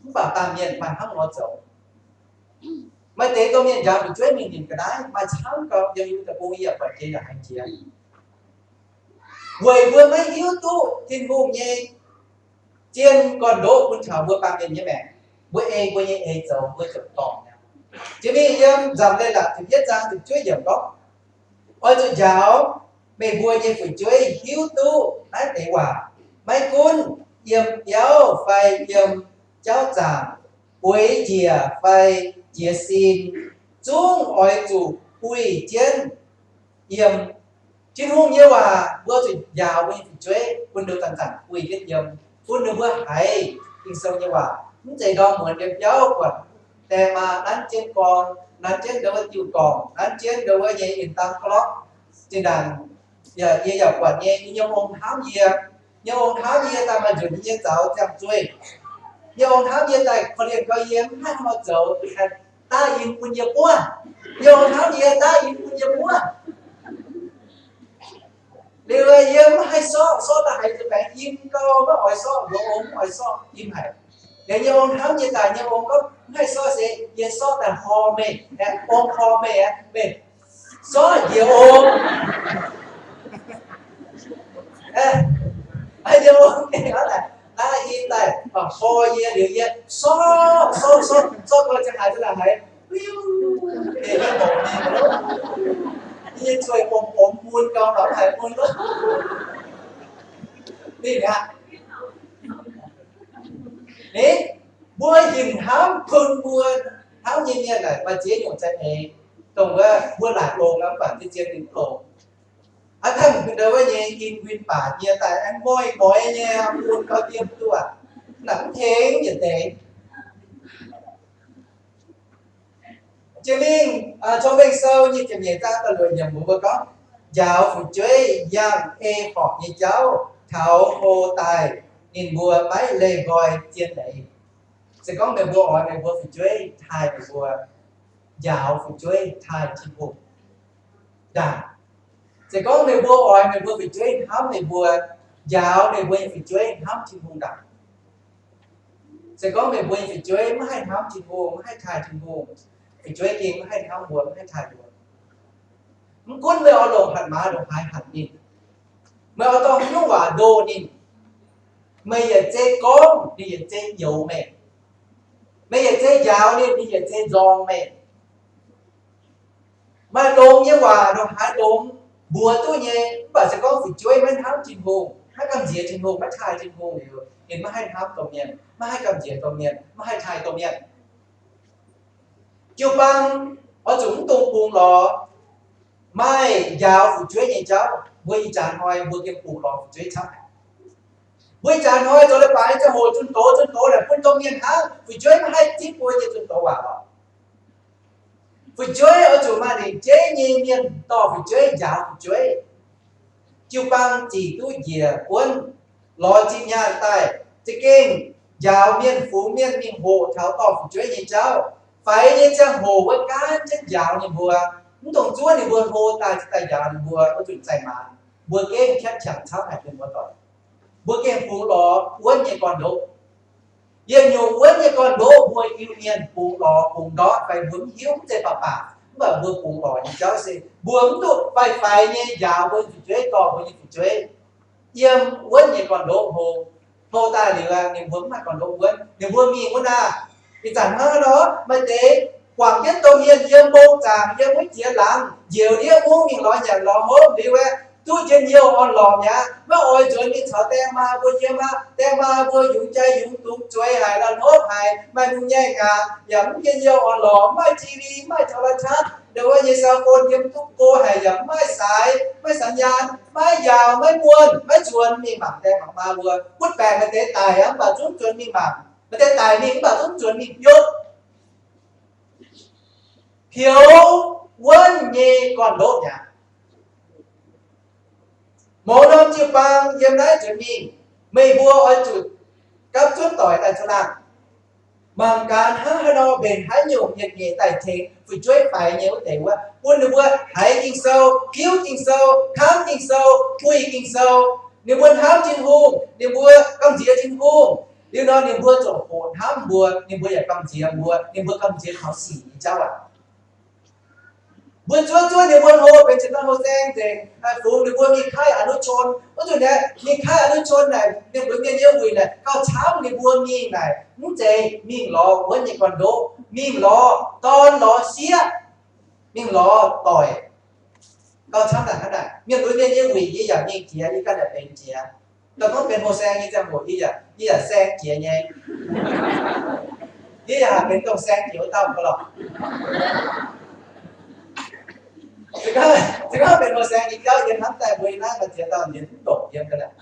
Mv baac baamh mienh maaih hnangv nor zoux. Maaih deix domh mienh njaaux fu'jueiv mingh nimc ga'naaiv, maaih camv gauh yiem yie deic-bung yie yaac buatc jiex yaac haiz jiex. Weic mbuo maiv hiuv duqv Tin-Hungh nyei zien gorn-ndoqv bun taux mbuo baamh mienh nyei maengc. Mbuo ei mbuo nyei eix zoux, mbuo ziouc dorngc mi'aqv. Jiex mingh yiem Nzamc Leiz-Latc ziepc yietv zaang ziepc juov yiemc gorngv, oix zuqc njaaux meih mbuo nyei fu'jueiv hiuv duqv naaiv deix waac. Maiv gunv yiem biauv fai yiem jauv zaangc, bueix njiec fai jiez sin, zungv oix zuqc buih jienv yiem. Tin-Hungh nyei waac mbuo zuqc njaaux mbuo nyei fu'jueiv bun ninh zanc-zanc buih jienv yiem, bun ninh mbuo haiz Ging-Sou nyei waac. Mv zeiz ndorm muonz yiem biauv buatc die maa nanv jienv gorn, nanv jienv ndau wuov diuh gorngc, nanv jienv ndau wuov nyei in dang gorlorqv. Zinh ndaangc yie yaac buatc nyei, yie nyei ong hnamv yie, nyei ong hnamv yie daaih maaih nzunc yie nyei zaux ziangh zueih. Nyei ong hnamv yie daaih korv-lienh gau yie mv haih hnangv nor zoux, daaih yie bun yie buov. Nyei ong hnamv yie daaih yie bun yie buov. Liuz yie mv haih sorqv, sorqv daaih haiz zuqc baengx im gau, maiv oix sorqv, mbuox ong mv oix sorqv, im haic. Liuz nyei ong hnamv yie daaih, nyei ong gorngv, mv haih sorqv se yie sorqv daaih hor meih, ong hor meih aqv, meih sorqv njiec ong. Yie ong gengh aqv, naaiv i daaih hor yie liuz yie sorqv, sorqv, sorqv, sorqv gau ziangh haaix za'gengh haiz, yie zueih gomh gomh mun gau, lorz haiz mun loh. Ninh aqv. Ninh, mbuo hinc hnamv bun mbuo hnamv nyei mienh naaic maaih ziex nyungc za'eix, dongh wuov mbuo laaic longx nor mv baac zien-zien ninh mv longx. Aav tangh ndau wuov nyei in win baac nyei daaih aengx moiz moiz nyei, mun gau diem duqv, naaic mv tengx yietc deix. Jiex mingh Cong-Mengh Sou nyic ziepc nyeic zaang da'luoqc yiemc mbuox mbuo gorngv, njaaux fu'jueiv yangh ei horpc nyei jauv taux hlo daaih ninh mbuo maiv leih nqoi zien leiz. Se gorngv meih mbuo oix meih mbuo fu'jueiv taaih meih mbuo, njaaux fu'jueiv taaih Tin-Hungh ndaangc. Se gorngv meih mbuo oix meih mbuo fu'jueiv hnamv meih mbuo, njaaux meih mbuo nyei fu'jueiv hnamv Tin-Hungh ndaangc. Se gorngv meih mbuo nyei fu'jueiv maiv haih hnamv Tin-Hungh, maiv haih taaih Tin-Hungh, fu'jueiv gengh maiv haih hnamv mbuo, maiv haih taaih mbuo. Mv gunv meih oix longc hatc maaz ndongc haaix hatc ninh, meih oix dorh haaix nyungc waac ndoh ninh, meih yietc zei gorngv ninh yietc zei nyouz meih. Meih yietc zei njaaux ninh, ninh yietc zei nzorng meih. Maaih longx nyei waac ndongc haaix longx mbuox duqv nyei, mv baac se gorngv fu'jueiv maiv hnamv Tin-Hungh, maiv gamh nziex Tin-Hungh, maiv taaih Tin-Hungh liuz, ninh maiv haih hnamv domh mienh, maiv haih gamh nziex domh mienh, maiv haih taaih domh mienh. Jiu-baang oix zuqc mv dungx bungx lorz maaih njaaux fu'jueiv nyei jauv. Mbuo ih jaax hnoi mbuo gengh bungx lorz fu'jueiv camv haic. Mbuo ih jaax hnoi zoux leiz-baaix ziangh hoc zunh doz zunh doz naaic bun domh mienh hnangv, fu'jueiv maiv haih zipv mbuo nyei zunh doz waac lorqc. Fu'jueiv oix zuqc maaih lingc jeiv nyei mienh dorh fu'jueiv, njaaux fu'jueiv. Jiu-baang zic duqv njiec buonv, lorz zinh nyaanh daaih, za'gengh njaaux mienh fungx mienh mingh hoqc taux dorh fu'jueiv nyei jauv. Faix nyei ziangh hoc wuov gaanv jienv njaaux ninh mbuo, mv dungx zuov ninh mbuo hlo daaih, daaih njaaux ninh mbuo, wuov zunc zaih maaz. Mbuo gengh qatv qangx camv haic, mienh muoz-doic. Mbuo gengh bungx lorz wuonv nyei gorn-ndoqv. Yietc nyungc wuonv nyei gorn-ndoqv mbuo Iu-Mienh bungx lorz bungx ndortv fai mbuo mv hiuv, mv zeiz baac baac, mv baac mbuo bungx lorz nyei jauv se mbuo mv duqv fai-fai nyei njaaux mbuo nyei fu'jueiv, dorh mbuo nyei fu'jueiv yiem wuonv nyei gorn-ndoqv hlo. Hlo daaih liuz, ninh mbuo mv maaih gorn-ndoqv wuonv, ninh mbuo mingh wuov naaic. Ih zanc hnangv nor, maaih deix guangc jienv domh mienh yiem mbong zaangc, yiem wuov jiex laangz, njoux ndiev mungv mingh lorz nyanc lorz hopv liuz aeqv, duqv njien-youh orn-lorqc mi'aqv. Maiv oix nzuonx mingh caux diex maa mbuo yiem aqv. Diex maa mbuo yungz jai yungz dungz zueiz haic, la'hnopv haic, maaih hungh nyei ngaanc, yaac mv njien-youh orn-lorqc, mv maaih T V, mv maaih โทรทัศน์, ndongc wuov nyei cell phone yiem duqv go haic, yaac mv maaih สาย, maiv สัญญาณ, maiv njaaux, maiv muonh, maiv nzuonx mingh mangc diex mangc maa mbuo. Butv baengc maaih deix daic aqv, mv baac zungv nzuonx mingh mangc. Maaih deix daic mingh mv baac zungv nzuonx mingh biopv. Hioux wuonv nyei gorn-ndoqv mi'aqv. Mouz norm jiu-baang yiem naaiv nzuonx mingh, meih mbuo oix zuqc gapv zunv doic daaih cuotv laangh. Mangc gaax hnangv haaix nor mbenc haaix nyungc yietc nyeic daaih tengx fu'jueiv faix nyei wuov deix wuov, bun ninh mbuo haiz Ging-Sou, hiuv Ging-Sou, hnamv Ging-Sou, puix Ging-Sou. Ninh mbuo hnamv Tin-Hungh, ninh mbuo gamh nziex Tin-Hungh. Liuz nor ninh mbuo ziouc hoqc hnamv mbuo, ninh mbuo yaac gamh nziex mbuo, ninh mbuo gamh nziex taux sic nyei jauv aqv. Mbuo zuov zuov ninh mbuo hlo benx zinh dorn hlo saeng nzengc, fungx ninh mbuo mingh kaiv อนุชน. Wuov zanc naaic mingh kaiv อนุชน naaic, ninh mbuo mienh nyei wuic naaic gauh camv, ninh mbuo mingh naaic mv zeiz mingh lorz wuonv nyei gorn-ndoqv, mingh lorz dorn lorz sieqv, mingh lorz doic. Gauh camv naaic hnangv naaic. Mienh mbuo mienh nyei wuic yie yaac mingh jiex, yie ganh yaac benx jiex. Daaih gorngv benx hlo saeng nyei ziangh hoc yie yaac, yie yaac saeng jiex nyei. Yie yaac benx dongh saeng jiex wuov dauh mv baac lorqc. Se gorngv, se gorngv benx hlo saeng nyei jauv yie hnamv daaih mbuo yie naaiv maaih ziex dauh nziex mv doqc yiem ga'naaiv.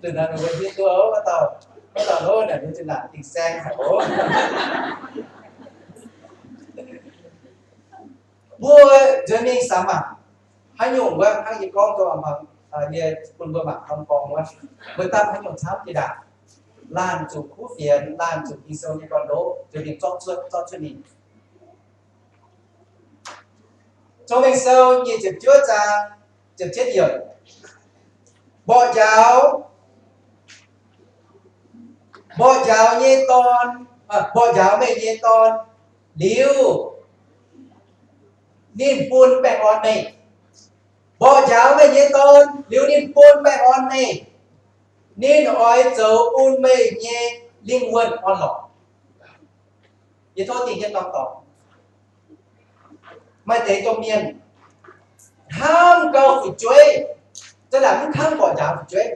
Zuqc naaic mbuo hiuv duqv wuov dauh, wuov dauh lov naaic mbuo zuqc naaic dingc saeng haic oc. Mbuo nzuonx mingh samx mangc haaix nyungc wuov, hnangv yie gorngv dongh, yie bun mbuo mangc norm gorngv wuov, mbuo dapv haaix nyungc camv jiex ndaangc. Laanh zuqc kuv fienx, laanh zuqc Ging-Sou nyei gorn-ndoqv nzuonx mingh zorqv cuotv, zorqv cuotv mingh. Cong-Mengh Sou nyic ziepc juov zaang ziepc cietv yiemc. Mborqv njaaux, mborqv njaaux nyei dorn, mborqv njaaux meih nyei dorn liuz, ninh bun baengh orn meih. Mborqv njaaux meih nyei dorn liuz, ninh bun baengh orn meih. Ninh oix zoux bun meih nyei lingh wuonh orn-lorqc. Yie tov dingh jienv dorng dorngx. Maaih deix domh mienh hnamv gauh fu'jueiv, za'gengh mv hnamv mborqv njaaux fu'jueiv.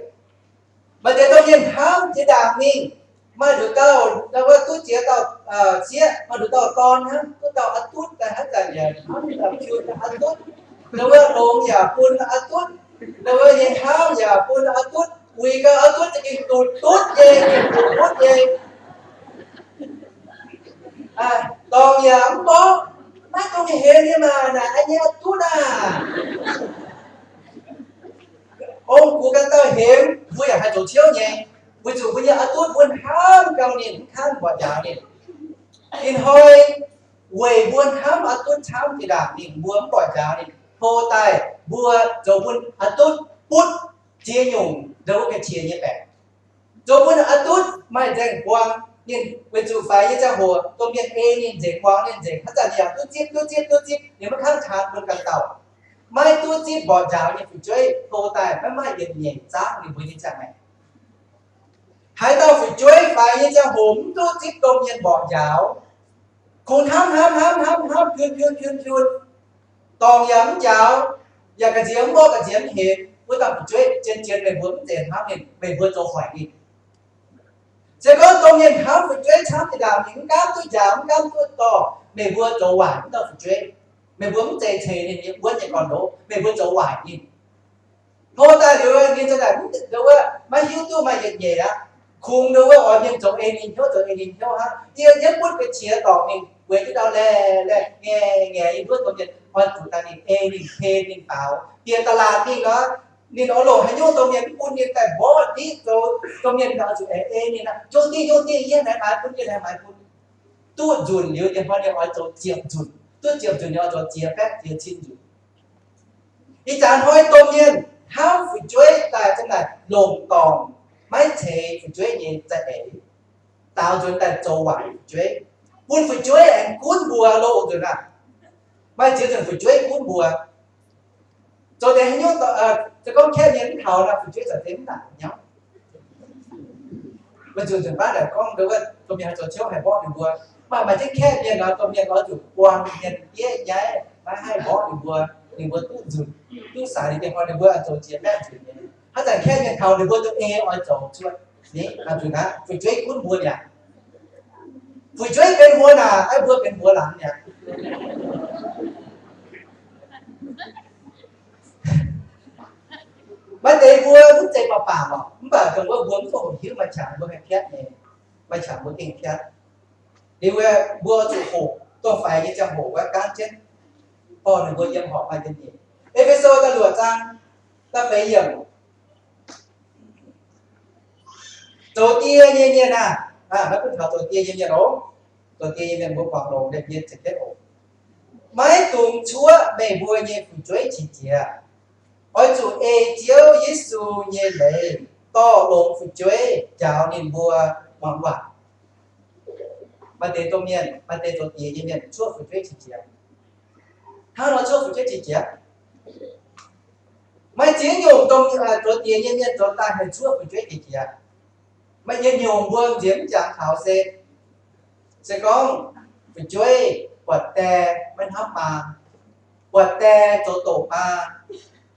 Maaih deix domh mienh hnamv jiex ndaangc mingh, maaih nduqc dauh, wuov duqv jiex dauh sieqv, maaih nduqc dauh dorn hnangv, duqv dauh a'dutv daaih hnangv zanc yaac hnamv daaih piu a'dutv. Wuov longx yaac bun a'dutv, wuov nyei hnamv yaac bun a'dutv, uix gau a'dutv za'gengh dutv dutv nyei, dutv dutv nyei. Dorngc yaac mv gorngv, maiv dungx hemx nyei maah, naaic nyei a'dutv aah. Ong-gux ganh dauh hemx, mbuo yaac haih zoux ciouv nyei, weic zuqc mbuo nyei a'dutv mbuo hnamv gauh ninh, mv hnamv mborqv njaaux ninh. Ih hnoi weic mbuo hnamv a'dutv camv jiex ndaangc ninh, mbuo mv mborqv njaaux ninh, hlo daaih mbuo zoux bun a'dutv butv ziex nyungc ndau wuov ga'qiex nyei baengc. Zoux bun a'dutv maaih nzaeng buang ninh, weic zuqc faix nyei ziangh hoc domh mienh ei ninh nzengc, buang ninh nzengc, haaix zanc ninh yaac duqv zipv, duqv zipv, duqv zipv, ninh maiv kangv taan bun ganh dauh. Maiv duqv zipv mborqv njaaux nyei fu'jueiv, hlo daaih maiv maaih yietc nyeic zaangv ninh mbuo nyei ziangh maengc. Haaix dauh fu'jueiv faix nyei ziangh hoc mv duqv zipv domh mienh mborqv njaaux, kungx hnamv hnamv hnamv hnamv hnamv, piun piun piun piun, dorngc yaac mv njaaux, yaac ga'nziex mv mborqv, ga'nziex mv hemx, wuov dauh fu'jueiv zien-zien meih mbuo mv zeiz hnamv ninh, meih mbuo zoux hoic ninh. Se gorngv domh mienh hnamv fu'jueiv camv jiex ndaangc, ninh mv gaamv duqv njaaux, mv gaamv duqv dorh, meih mbuo zoux waaic wuov dauh fu'jueiv. Meih mbuo mv zeiz ceix ninh nyei wuonv nyei gorn-ndoqv, meih mbuo zoux waaic ninh. Hlo daaih liuz ninh za'gengh ndau wuov maiv hiuv duqv maaih yietc nyeic aqv. Kungx ndau wuov oix mienh zoux ei ninh hnyouv, zoux ei ninh hnyouv hnangv. Yie yietv butv ga'qiex dorngc mingh, weic jienv ndau laeh laeh ngaeqv ngaeqv, yie mbuo domh mienh oix zuqc daaih ninh ei ninh, hlen ninh faaux. Bieqc da'laatc mingh nor, ninh oix longc haaix nyungc domh mienh mv bun ninh daaih mborqv diqv zoux, domh mienh oix zuqc aengx ei ninh aqv. Njunc dingh, njunc dingh, yie hnaaic maaiz bun, yie hnaaic maaiz bun. Duqv nzunc liuz, ninh hnoi ninh oix zoux ziepc nzunc. Duqv ziepc nzunc ninh oix zoux ziex baeqv ziex cin nzunc. Ih jaax hnoi domh mienh Hnamv fu'jueiv daaih za'gengh longc dorngc, maiv ceix fu'jueiv nyei za'eix, daaux nzuonx daaih zoux waaic fu'jueiv, bun fu'jueiv aengx gunv mbuo loz nzuonx aqv. Maaih ziex nzunc fu'jueiv gunv mbuo. Zoux deix haaix nyungc, se gorngv kaeqv mienh mv taux nor, fu'jueiv za'gengh mv nangc nyauv. Maaih zuqc nzunc baav naaic gorngv, wuov domh mienh haih zoux ciouv haih mborqv ninh mbuo. Maaih, maaih jienv kaeqv mienh nor, domh mienh oix zuqc buang mienh diev nyaiv, maiv haih mborqv ninh mbuo. Ninh mbuo duqv nzunc, duqv saic ninh mbuo, ninh mbuo zoux jiex baeqv nzunc nyei. Haaix zanc kaeqv mienh taux ninh mbuo duqv ei oix zoux cuotv. Ni, nzunc aqv, fu'jueiv gunv mbuo mi'aqv. Fu'jueiv benx mbuo naanc, aiv, mbuo benx mbuo laangz mi'aqv. Maaih deix mbuo mv zeiz baac baac lorqc, mv baac dongh wuov mbuo mv zuqc hoqc hiuv maaih qangx mbuo haih piatv nyei, maaih qangx mbuo gengh piatv. Liuz wuov mbuo zuqc hoqc, dongh faix nyei ziangh hoc wuov gaanv jienv dorh ninh mbuo yiem horpc maaih yiem nyeic. E^fe^so da'luoqc zaang da'feix yiemc. Zoux die nyei mienh aah! Naaiv bun taux zoux die nyei mienh oc. Zoux die nyei mienh mbuo guangc longx deix mienh ziepc jienv oc. Maiv dungx cuoqv meih mbuo nyei fu'jueiv qiex jiez. Oix zuqc ei Ziouv Yesu nyei leiz dorh longx fu'jueiv njaaux ninh mbuo muangx waac. Maaih deix domh mienh, maaih deix zoux die nyei mienh cuoqv fu'jueiv qiex jiez. Hnangv nor cuoqv fu'jueiv qiex jiez, maaih ziex nyungc dongh zoux die nyei mienh zoux daaih haih cuoqv fu'jueiv qiex jiez. Maaih yietc nyungc mbuo nziex mv jangx taux se, se gorngv fu'jueiv buatc die maiv hnamv maa, buatc die zoux doqc maa,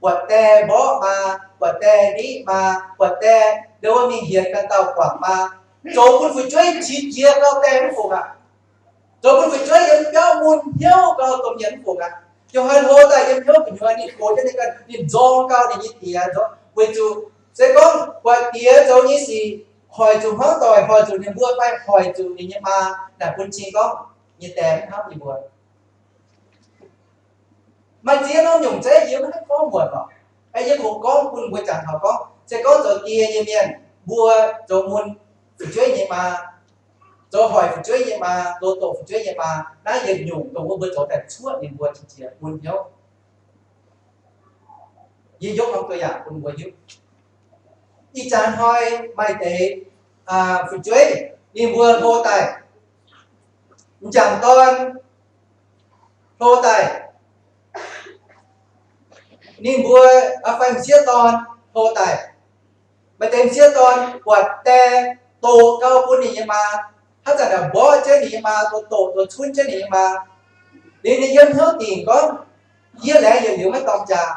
buatc die mborqv maa, buatc die ndiqv maa, buatc die ndo wuov mingh hienx ganh dauh guangc maa, zoux bun fu'jueiv qiex jiez gauh die mv fungc aqv. Zoux bun fu'jueiv yiem biauv mun hnyouv gauh domh mienh mv fungc aqv. Yiem haaix hlo daaih yiem hnyouv gu'nyuoz ninh gox jienv ninh ganh, ninh nzorng gauh ninh nyei die nzorng. Weic zuqc se gorngv buatc die zoux nyei sic hoic zuqc hmuangv doic, hoic zuqc ninh mbuo fai hoic zuqc ninh nyei maa, naaic bun cing gorngv nyei die mv hnamv ninh mbuo. Maaih ziex norm nyungc zeiv yie maiv haih gorngv muonc lorqc. Yie kungx gorngv bun mbuo jangx taux gorngv, se gorngv zoux die nyei mienh mbuo zoux mun fu'jueiv nyei maa, zoux hoic fu'jueiv nyei maa, zoux doqc fu'jueiv nyei maa, naaiv yietc nyungc dongh wuov mbuo zoux daaih cuoqv ninh mbuo qiex jiez mun hnyouv. Yie yiem norm ตัวอย่าง bun mbuo hiuv. Ih jaax hnoi maaih deix fu'jueiv ninh mbuo hlo daaih, m'jangc dorn hlo daaih, ninh mbuo fai m'sieqv dorn hlo daaih. Maaih deix m'sieqv dorn buatc die doqc gauh bun ninh nyei maa, haaix zanc naaic mborqv jienv ninh nyei maa, doqc doqc cunv jienv ninh nyei maa. Liuz ninh yiem hnyouv dingc gorngv, yie laengz yietc liuz maiv dorng jaa.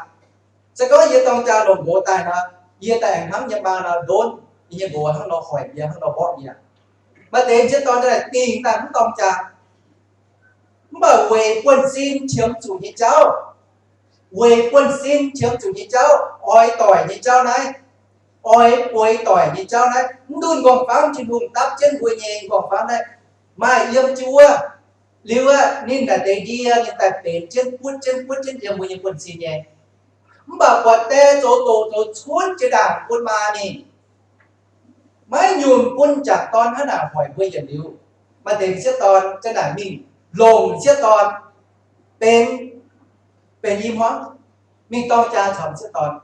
Se gorngv yie dorng jaa longc nqox daaih nor, yie daaih aengx hnamv nyei maa nor ndonv, ninh nyei nqox hnangv nor hoic yie, hnangv nor mborqv yie. Maaih deix m'sieqv dorn daaih dingc daaih mv dorng jaa. Mv baac weic buonv-sin qiemx zuqc nyei jauv, weic buonv-sin qiemx zuqc nyei jauv, oix doic nyei jauv naaiv, oix bueix doic nyei jauv naaiv, mv ndunh nqorngv-famv Tin-Hungh dapv jienv mbuo nyei nqorngv-famv naaiv maaih yiem jienv wuov. Liuz aqv, ninh naaic deix ndie ninh daaih benx jienv butv jienv butv jienv yiem mbuo nyei buonv-sin nyei. Mv baac buatc die zoux doqc zoux cunv jiex ndaangc bun maa ninh. Maiv nyunc bun m'jangc dorn hnangv naaic hoic mbuo yietc liuz. Maaih deix m'sieqv dorn za'gengh mingh longc m'sieqv dorn benx, benx i hmuangv, mingh dorng jaa caux m'sieqv dorn.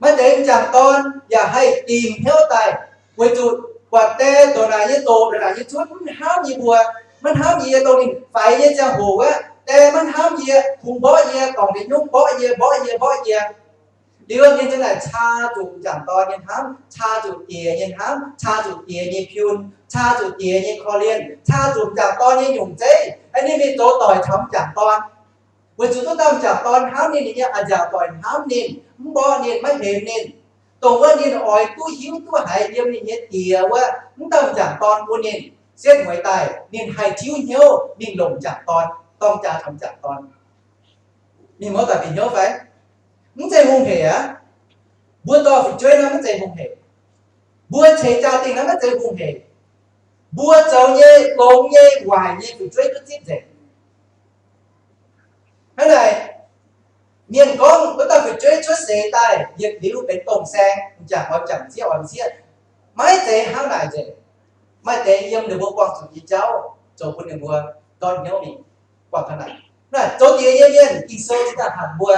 Maaih deix m'jangc dorn yaac haih dingc hnyouv daaih, weic zuqc buatc die ndongc naaic nyei doqc, ndongc naaic nyei cunv, mv hnamv yie mbuo, maiv hnamv yie, dongh ninh faix nyei ziangh hoc wuov, die maiv hnamv yie, kungx mborqv yie, dorngc ninh nyungc mborqv yie, mborqv yie, mborqv yie. Liuz ninh za'gengh caa zuqc m'jangc dorn nyei hnamv, caa zuqc diex nyei hnamv, caa zuqc diex nyei piun, caa zuqc diex nyei korv-lienh, caa zuqc m'jangc dorn nyei nyungc zeiv. Ninh mingh zoux doic caux m'jangc dorn. Weic zuqc duqv dauh m'jangc dorn hnamv ninh, ninh nyei a'nziaauc doic hnamv ninh, mv mborqv ninh, maiv hemx ninh. Dongh wuov ninh oix duqv hiuv duqv haiz yiem ninh nyei diex wuov, mv dauh m'jangc dorn bun ninh. Setv mueiz daaih ninh haih tiuv hnyouv mingh longc m'jangc dorn, dorng jaa caux m'jangc dorn. Mienh muoz doic bieqc hnyouv fai? Mv zeiz hungh hec aqv. Mbuo dorh fu'jueiv naaiv mv zeiz hungh hec. Mbuo ceix jaa-dingh naaiv maiv zeiz hungh hec. Mbuo zoux nyei longx nyei waaic nyei fu'jueiv duqv zipv nzengc. Hnangv naaic, mienh gorngv wuov dauh fu'jueiv cuotv seix daaih yietc liuz benx domh saeng, m'jangc oix m'jangc, m'sieqv oix m'sieqv. Maiv zeiz hnangv naaic nzengc. Maaih deix yiem ninh mbuo buangh zuqc nyei jauv zoux bun ninh mbuo ndortv hnyouv mingh buangh ga'naaiv. Naaiv zoux diex nyei mienh Ging-Sou cingx daaih hanc mbuo.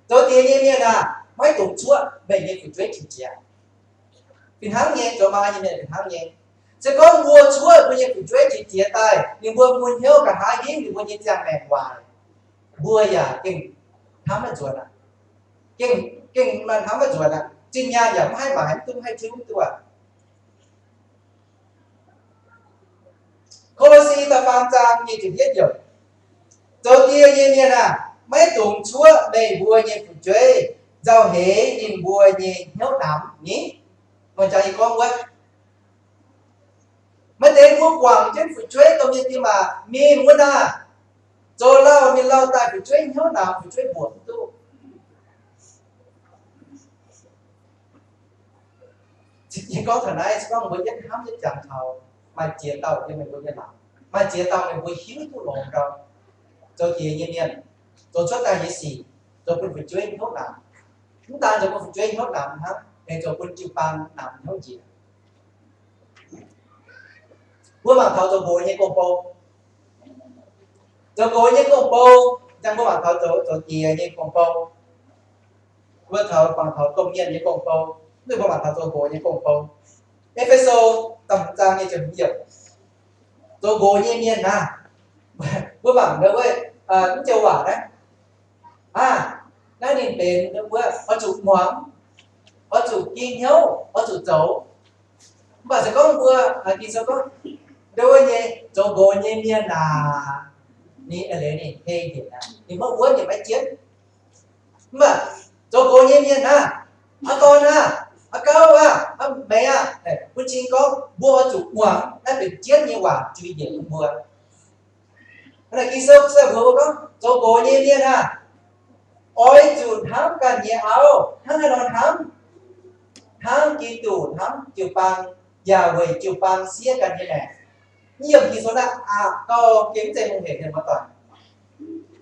Zoux diex nyei mienh aah, maiv dungx cuoqv meih nyei fu'jueiv qiex jiez. Fih hnangv nyei, zoux maa nyei mienh fih hnangv nyei. Se gorngv mbuo cuoqv mbuo nyei fu'jueiv qiex jiez daaih, ninh mbuo mun hnyouv nqa'haav hingv ninh mbuo nyei ziangh maengc waaic, mbuo yaac gengh hnamv maiv nzuonx aqv. Gengh, gengh maaih hnamv maiv nzuonx aqv. Zinh nyaanh yaac maiv haih maaiz, maiv duqv, maiv haih tiuv, maiv duqv aqv. Ko^lo^si da'faam zaang nyic ziepc yietv yiemc. Zoux diex nyei mienh aah, maiv dungx cuoqv meih mbuo nyei fu'jueiv nzauh heix ninh mbuo nyei hnyouv namx ni. Norm jaax yie gorngv wuov, maaih deix mbuo guangc jienv fu'jueiv dongh mienh diex maac mingh wuov naaic, zoux lauh mingh lauh daaih fu'jueiv hnyouv namx, fu'jueiv mbuoqc mv duqv. Yie gorngv taux naaiv, se gorngv mbuo yietv hnamv yietv jangx taux, maaih ziex dauh yiem meih mbuo nyei laangz, maaih ziex dauh meih mbuo hiuv duqv longx gau. Zoux diex nyei mienh, zoux cuotv daaih nyei sic, zoux bun fu'jueiv hnyouv namx. Mv daan zoux bun fu'jueiv hnyouv namx hnangv, aengx zoux bun jiu-baang namx hnyouv njiec. Mbuo mangc taux zoux nqox nyei gong-bou. Zoux nqox nyei gong-bou, njang mbuo mangc taux zoux, zoux diex nyei gong-bou. Mbuo taux mangc taux domh mienh nyei gong-bou, mv zeiz mbuo mangc taux zoux nqox nyei gong-bou. E^fe^so da'hmz zaang nyei ziepc hmz yiemc. Zoux nqox nyei mienh naaic, mbuo mangc ndau wuov, mv joux waac naaiv. Aa, naaiv ninh benx ndau wuov oix zuqc muangx, oix zuqc ging hnyouv, oix zuqc zoux. Mv baac se gorngv mbuo, Ging-Sou gorngv, ndau wuov nyei zoux nqox nyei mienh naaic, ninh eix leiz ninh hei njiec naaic, ninh maiv wuonv, ninh maiv jienv. Mv baac zoux nqox nyei mienh naaic, aa dorn aah, aa gauv aah, aa maengx aah, bun cing gorngv mbuo oix zuqc muangx naaiv benx jienv nyei waac jui njiec bun mbuo. Naaiv Ging-Sou se mbuox mbuo gorngv, zoux nqox nyei mienh aah, oix zuqc hnamv ganh nyei auv hnangv haaix nor hnamv, hnamv Giduc, hnamv jiu-baang, yaac weic jiu-baang siev ganh nyei maengc. Mv yiem Ging-Sou naaiv aqc gauh gengh mv zeiz hungh heic mienh muoz doic.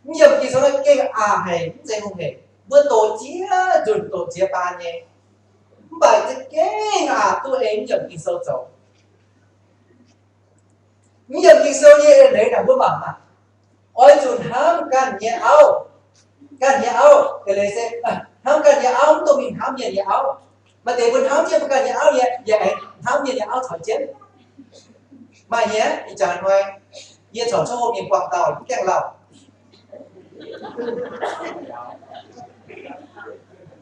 Mv yiem Ging-Sou naaiv gengh aqc haic, mv zeiz hungh heic. Mbuo doqc ziex nzunc doqc ziex baan nyei, mv baac za'gengh aqc duqv ei mv yiem Ging-Sou zoux. Mv yiem Ging-Sou nyei eix leiz naaic mbuo mangc maah, oix zuqc hnamv ganh nyei auv. Ganh nyei auv, eix leiz se, hnamv ganh nyei auv mv dungx mingh hnamv mienh nyei auv. Maaih deix mbuo hnamv jienv mbuo ganh nyei auv nyei, yaac aengx hnamv mienh nyei auv caux jienv. Maaih nyei, ih jaax hnoi yie corc coqv hopv mingh buangh dauh mv gaengh lauh.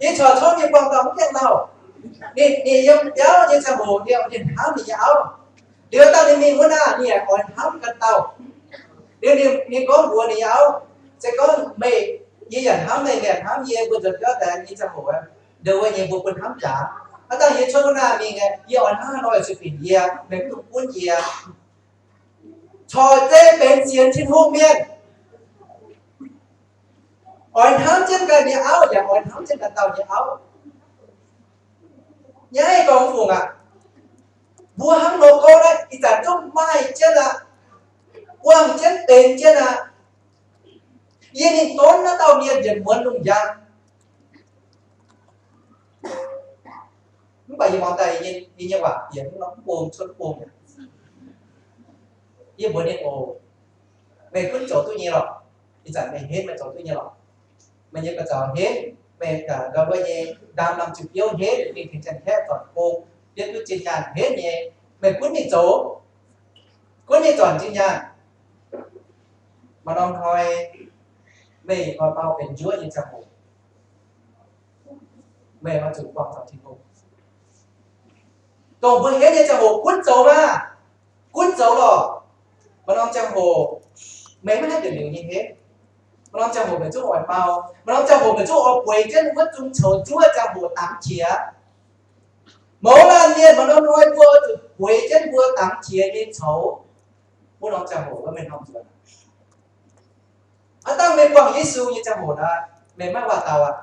Yie corc coqv hopv mingh buangh dauh mv gaengh lauh. Ninh, ninh yiem biauv nyei ziangh hoc, ninh, ninh hnamv ninh nyei auv. Liuz dangh ninh mingh wuov naaic, ninh yaac oix hnamv ganh dauh. Liuz ninh, ninh gorngv mbuox ninh nyei auv, se gorngv meih, yie yaac hnamv meih, meih yaac hnamv yie, mbuo nzuonx biauv daix nyei ziangh hoc, ndau wuov nyei mbuo bun hnamv jaax. Aav dangh yie cuotv wuov naaic mingh, yie oix hnamv haaix nor yaac zuqc binc yie, meih mv dungx gunv yie. Corc zeiz benx sienx Tin-Hungh mienh, oix hnamv jienv ganh nyei auv yaac oix hnamv jienv ganh dauh nyei auv. Nyaiv gorngv fungc aac, mbuo hnangv nor gorngv naaiv ih zanc zungv maaih jienv aqv, buangh jienv benx jienv aqv. Yie ninh donv naaiv dauh mienh yietc muonz lungh njang. Mv baac yie muangx daaih yie nyei waac bieqc mv norm mv bung cuotv bung aqv. Yie mbuox ninh oc, meih gunv zoux duqv nyei lorqc. Ih zanc meih henv meih zoux duqv nyei lorqc. Meih nyei ga'zaux henv, meih ga'ndau wuov nyei ndaam lamh ziqc biouv henv, mingh tengx Janx-Kaeqv zornc gong, bietv duqv zinh nyaanh henv nyei, meih gunv mingh zoux, gunv mingh zornc zinh nyaanh. Maaih norm hnoi meih oix mau benx njuov nyei ziangh hoc, meih oix zuqc buangh taux Tin-Hungh. Dongh mbuo henv nyei ziangh hoc gunv zoux maah! Gunv zoux lorqc. Maaih norm ziangh hoc meih maiv haih yietc liuz nyei henv. Maaih norm ziangh hoc meih zungv oix mau. Maaih norm ziangh hoc meih zungv oix bueix jienv wuov zungv coux njuov ziangh hoc dangx qiex. Mouz laanh mienh maaih norm hnoi mbuo zuqc bueix jienv mbuo dangx qiex nyei coux. Wuov norm ziangh hoc wuov meih hnomv nzuonx. Aav dangh meih buangh Yesu nyei ziangh hoc naaic, meih maiv waac daux aqv.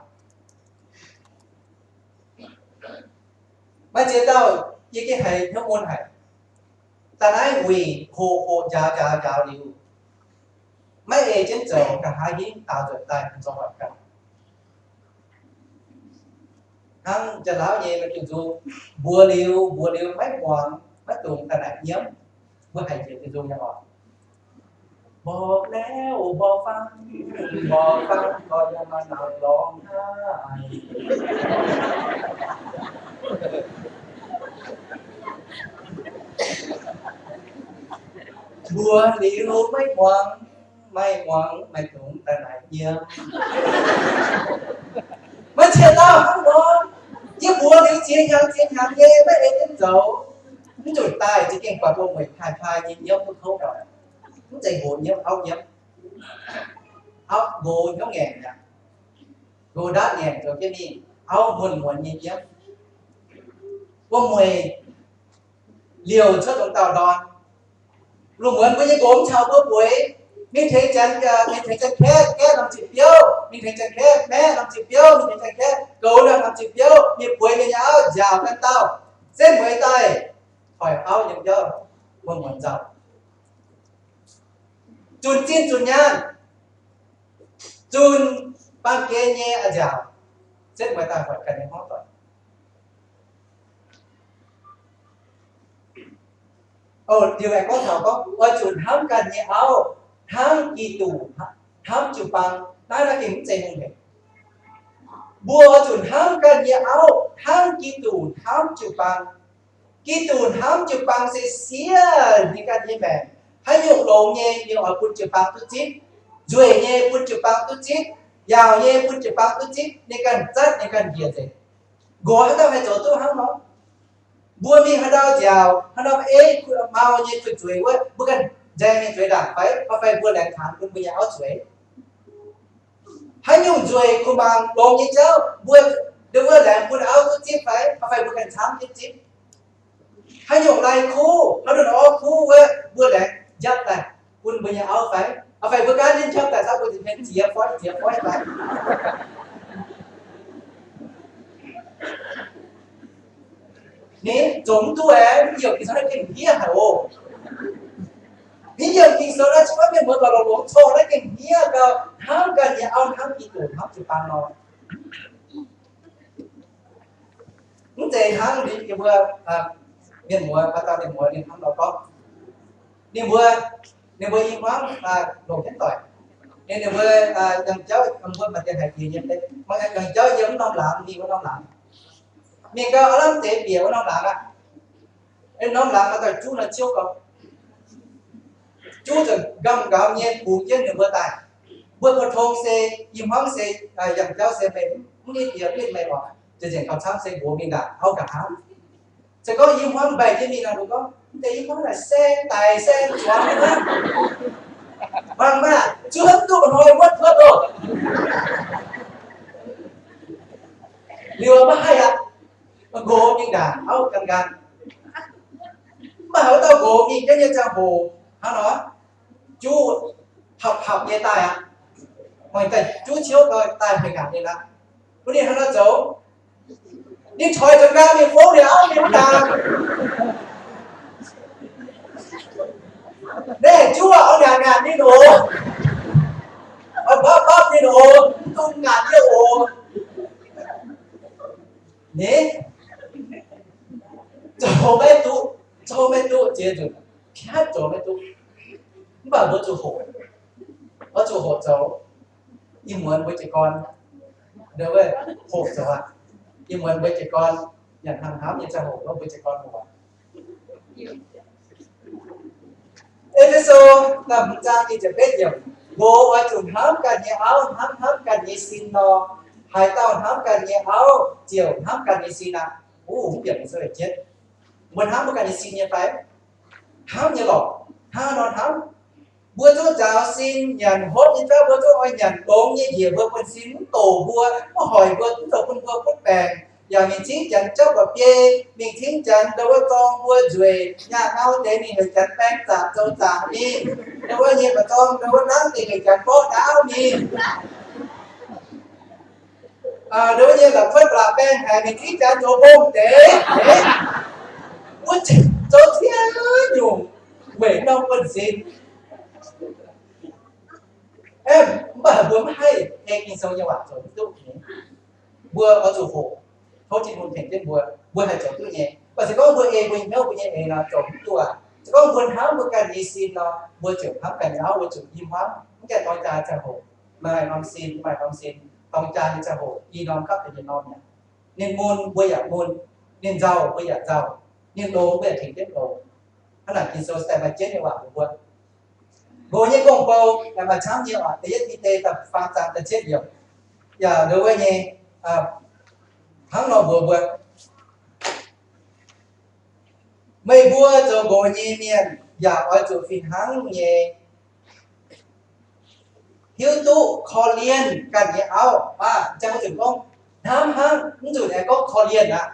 Maaih ziex dauh yie gengh haiz hnyouv mun haic. Daaih naaiv wuic hoqc hoqc njaaux njaaux njaaux liuz, maiv ei jienv zoux, nqa'haav hingv daaux nzuonx daaih bun zorng waaic ganh. Hnangv Janx-Laauv nyei, maaih diuh nzung, mbuox liuz mbuox liuz maiv muangx, maiv dungx daaih naaic nyiemv. Mbuo haiz njiec diuh nzung nyei oc. Mborqv lauh mborqv fangv, mborqv fangv gorx yaac maaih nauc lorngx haic. Mbuox liuz maiv muangx, maiv muangx, maiv dungx daaih naaic yiem. Maiv ciex dauh hnangv nor, yie mbuox liuz ziex hnyangx ziex hnyangx nyei maiv ei jienv zoux. Mv nzunc daaih za'gengh buatc wuom-mueic pai-pai nyei nyiemv duqv kouv doic. Mv zeiz nqox nyiemv, auv nyiemv. Auv nqox hnyouv ngaengc mi'aqv. Nqox ndaatv ngaengc zoux jienv mingh, auv muonz-muonz nyei nyiemv. Wuom-mueic liouc cuotv dongh dauh ndorn. Lungh muonz mbuo nyei nqox mv caux mbuo bueix, mingh tengx janx, mingh tengx janx-kaeqv, gaeqv norm ziepc biouv, mingh tengx janx-kaeqv, maeqv norm ziepc biouv, mingh tengx janx-kaeqv, goux norm ziepc biouv, mingh bueix mienh nyei auv, nziaauc ganh dauh, setv mueiz daaih, hoic auv yiem biauv, muonz-muonz nzauh. Zunh zinh zunh nyaanh, zunh baamh gen nyei a'nziaauc, setv mueiz daaih hoic ganh nyei hmuangv doic. O, liuz aengx gorngv taux gorngv, oix zuqc hnamv ganh nyei auv hnangv Giduc hnamv jiu-baang. Naaiv naaiv gengh mv zeiz hungh hec. Mbuo oix zuqc hnamv ganh nyei auv hnangv Giduc hnamv jiu-baang. Giduc hnamv jiu-baang se siev ninh ganh nyei maengc. Haaix nyungc longx nyei, ninh oix bun jiu-baang duqv zipv. Nzueic nyei bun jiu-baang duqv zipv. Yaauc nyei bun jiu-baang duqv zipv. Ninh ganh zatv, ninh ganh njiec nzengc. Nqox haaix dauh haih zoux duqv hnangv nor? Mbuo mingh haaix ndau nziaauc, haaix ndau ei mau nyei fu'jueiv wuov, mbuo ganh nzaeng mingh zueiz ndaangc fai, fai mbuo laengz hnaangx bun mbuo nyei auv zueiz? Haaix nyungc nzueic kuh mangc longx nyei jauv, mbuo ndau wuov laengz bun auv duqv zipv fai, fai mbuo ganh camv jienv zipv? Haaix nyungc lai kuv, haaix nyungc orv kuv wuov, mbuo laengz njapv daaih bun mbuo nyei auv fai, fai mbuo gaanv jienv njapv daaih caux mbuo ziex hmien ziex foiv ziex foiv daaih. Ninh zoux mv duqv aeqv, mv yiem Ging-Sou naaiv gengh hniev haic oc. Mv yiem Ging-Sou naaiv, cingx mienh muoz doic longx-longx corc naaiv gengh hniev gau, hnamv ganh nyei auv hnangv Giduc hnamv jiu-baang nor. Mv zeiz hnangv ninh mbuo, mienh muoz, haaix dauh mienh muoz ninh hnamv nor gorngv, ninh mbuo, ninh mbuo i hmuangv longc jienv doic, ninh, ninh mbuo yangh jauv, mbuo maaih deix haic jiex nyei, yangh jauv yiem wuov norm laangz, mingh wuov norm laangz, mingh gau aav lamh deix bieqc wuov norm laangz aqv. Norm laangz maaih dauh juv nor ciouv gau. Juv nzengc nqamv nqamv nyei bungx jienv ninh mbuo daaih. Mbuo pou-tong se, i hmuangv se, yangh jauv se meih mv nitv yie, mv nitv meih oc. Nzengc nzengc gauh camv se mbuox mingh ndaangc auv nqa'haav. Se gorngv i hmuangv mbaih jienv mingh nor, mbuo gorngv, mv deix i hmuangv naaic saeng daic saeng zuangx nyei hnangv. Mangc maah, zuov duqv hnoi wuotv wuotv loh. Liuz maiv haih aqv. Nqox mingh ndaangc auv gan nqan. Mv baac wuov dauh nqox mingh jienv nyei ziangh hoc hnangv nor, juv papv papv nyei daaih aqv. Mangc daaih juv ciouv daaih mbenc ngaanc nyei aqv. Wuov ninh hnangv nor zoux, ninh coix zuqc nqaang mingh fouv ninh auv nyei wuov ndaangc. Naaiv juv auv ngaanc ngaanc ninh oc, oix mbapv mbapv ninh oc, mv dungx ngaanc yie oc. Ninh zoux maiv duqv, zoux maiv duqv, ziex nzunc piatv zoux maiv duqv. Mv baac mbuo zuqc hoqc, mbuo zuqc hoqc zoux. Ih muonz mbuo jiez gorn, hoqc zoux aqv. Ih muonz mbuo jiez gorn, nyanc hnamv hnamv nyei ziangh hoc, mbuo jiez gorn hoqc aqv. E^fe^so zaang nyic ziepc betv yiemc, nqox oix zuqc hnamv ganh nyei auv hnangv hnamv ganh nyei sin nor, haaix dauh hnamv ganh nyei auv ziouc hnamv ganh nyei sin aqv. Mv bieqc jienv, mbuo hnamv mbuo ganh nyei sin nyei fai? Hnamv nyei lorqc. Hnangv nor hnamv, mbuo zungv nzaaux sin nyanc hopv nyei jauv, mbuo zungv oix nyanc longx nyei njiec mbuo buonv-sin, mv doqc mbuo, mv hoic mbuo, mv zoux bun mbuo butv baengc. Yaac mingh cingv janx jauv mba'biei, mingh cingv janx ndau wuov zorng mbuo nzueic, nyaah ngau deix mingh heuc janx baeng zaqc zoux zaqc mingh. Ndau wuov nyei mba'zorng ndau wuov nangv deix heuc janx mborqv ndaauv mingh. Ndau wuov nyei la'kuotv ba'laqc baeng haic, mingh cingv janx zoux mbong deix. Mbuo zoux ziex nyungc weic norm buonv-sin. Mv baac mbuo mv haih ei Ging-Sou nyei waac zoux duqv nyei. Mbuo oix zuqc hoqc, tov Tin-Hungh tengx jienv mbuo, mbuo haih zoux duqv nyei. Mv baac se gorngv mbuo ei mbuo nyei hnyouv, mbuo nyei eix nor, zoux mv duqv aqv. Se gorngv mbuo hnamv mbuo ganh nyei sin nor, mbuo ziouc hnamv ganh nyei auv weic zuqc i hmuangv mv gaengh dorng jaa ziangh hoc, maaih norm sin, maaih norm sin, dorng jaa nyei ziangh hoc i norm gapv deix yietc norm mi'aqv. Ninh mun mbuo yaac mun, ninh nzauh mbuo yaac nzauh, ninh longx mbuo yaac tengx jienv longx. Hnangv naaic Ging-Sou se daaih maaih jienv nyei waac mbuox mbuo. Nqox nyei gong-bou maaih camv nyei oc, da'yietv Bide da'faam zaang da'cietv yiemc. Yaac ndo wuov nyei, hnangv nor mbuox mbuo, meih mbuo zoux nqox nyei mienh yaac oix zuqc fih hnangv nyei hiuv duqv korv-lienh ganh nyei auv. Aa, jang mbuo zuqc gorngv hnamv hnangv, mv nzunc aengx gorngv korv-lienh aqv.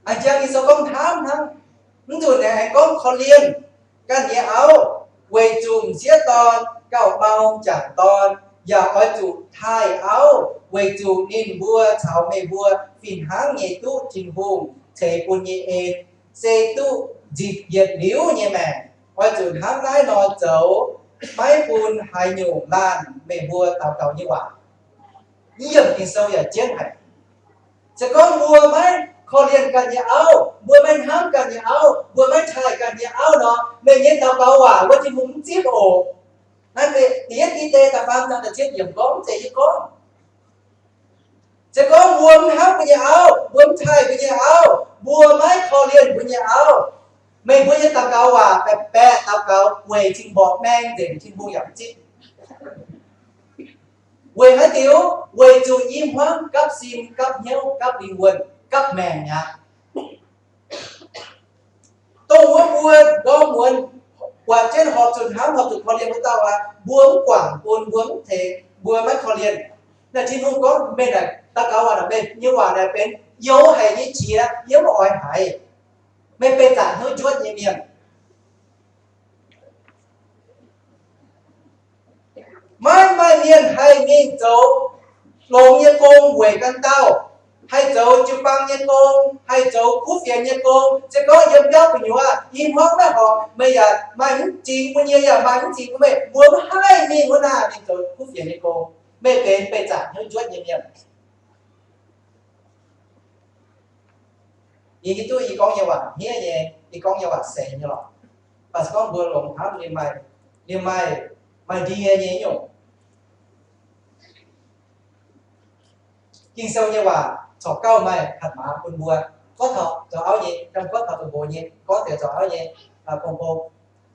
Aa, jang Ging-Sou gorngv hnamv hnangv, mv nzunc aengx gorngv korv-lienh ganh nyei auv, weic zuqc m'sieqv dorn gauh mau m'jangc dorn, yaac oix zuqc taaih auv, weic zuqc ninh mbuo caux meih mbuo fih hnangv nyei duqv Tin-Hungh ceix bun nyei en, se duqv nzipc yietc liuz nyei maengc. Oix zuqc hnangv naaiv nor zoux, maiv bun haaix nyungc laanh meih mbuo daux gaux nyei waac. Yiem Ging-Sou yaac jienv haic. Se gorngv mbuo maiv korv-lienh ganh nyei auv, mbuo maiv hnamv ganh nyei auv, mbuo maiv taaih ganh nyei auv nor, meih nyei daux gaux waac wuov Tin-Hungh mv zipv oc. Naaiv da'yietv Bide da'faam zaang da'cietv yiemc gorngv, mv zeiz yie gorngv. Se gorngv mbuo mv hnamv mbuo nyei auv, mbuo mv taaih mbuo nyei auv, mbuo maiv korv-lienh mbuo nyei auv, meih mbuo nyei daux gaux waac baeqc baeqc daux gaux weic cing-mborqc maeng nzengc, Tin-Hungh yaac mv zipv. Weic haaix diuc? Weic zuqc i hmuangv gapv sin, gapv hnyouv, gapv lingh wuonh, gapv maengc mi'aqv. Dongh wuov mbuo ndorm muonz buatc jienv horpc zuqc hnamv, horpc zuqc korv-lienh wuov dauh aqv, mbuo mv guangc bun, mbuo mv tengx, mbuo maiv korv-lienh. Naaiv Tin-Hungh gorngv, meih naaic daux gaux waac, meih nyei waac naaic benx youx haic nyei qiex, yie mv oix haiz. Meih benx zanc hnyouv njuotv nyei mienh. Maiv maaih mienh haih mingh zoux longx nyei gong weic ganh dauh, haih zoux jiu-baang nyei gong, haih zoux kuv fienx nyei gong. Se gorngv yiem biauv gu'nyuoz i hmuangv maiv horpc, meih yaac maaih mv zingx bun yie, yaac maaih mv zingx bun meih, mbuo mv haih mingh wuov naaic mingh zoux kuv fienx nyei gong. Meih benx beih zanc hnyouv njuotv nyei mienh. Yie hiuv duqv yie gorngv nyei waac hniev nyei, yie gorngv nyei waac seix nyei lorqc. Mv baac se gorngv mbuo longx hnamv, ninh maaih, ninh maaih, maaih ndie nyei nyungc. Ging-Sou nyei waac corc gauh maaih hatc maaz bun mbuo. Gorngv taux zoux auv nyei, gorngv taux zoux nqox nyei, gorngv deix zoux auv nyei, aa, gong-bou.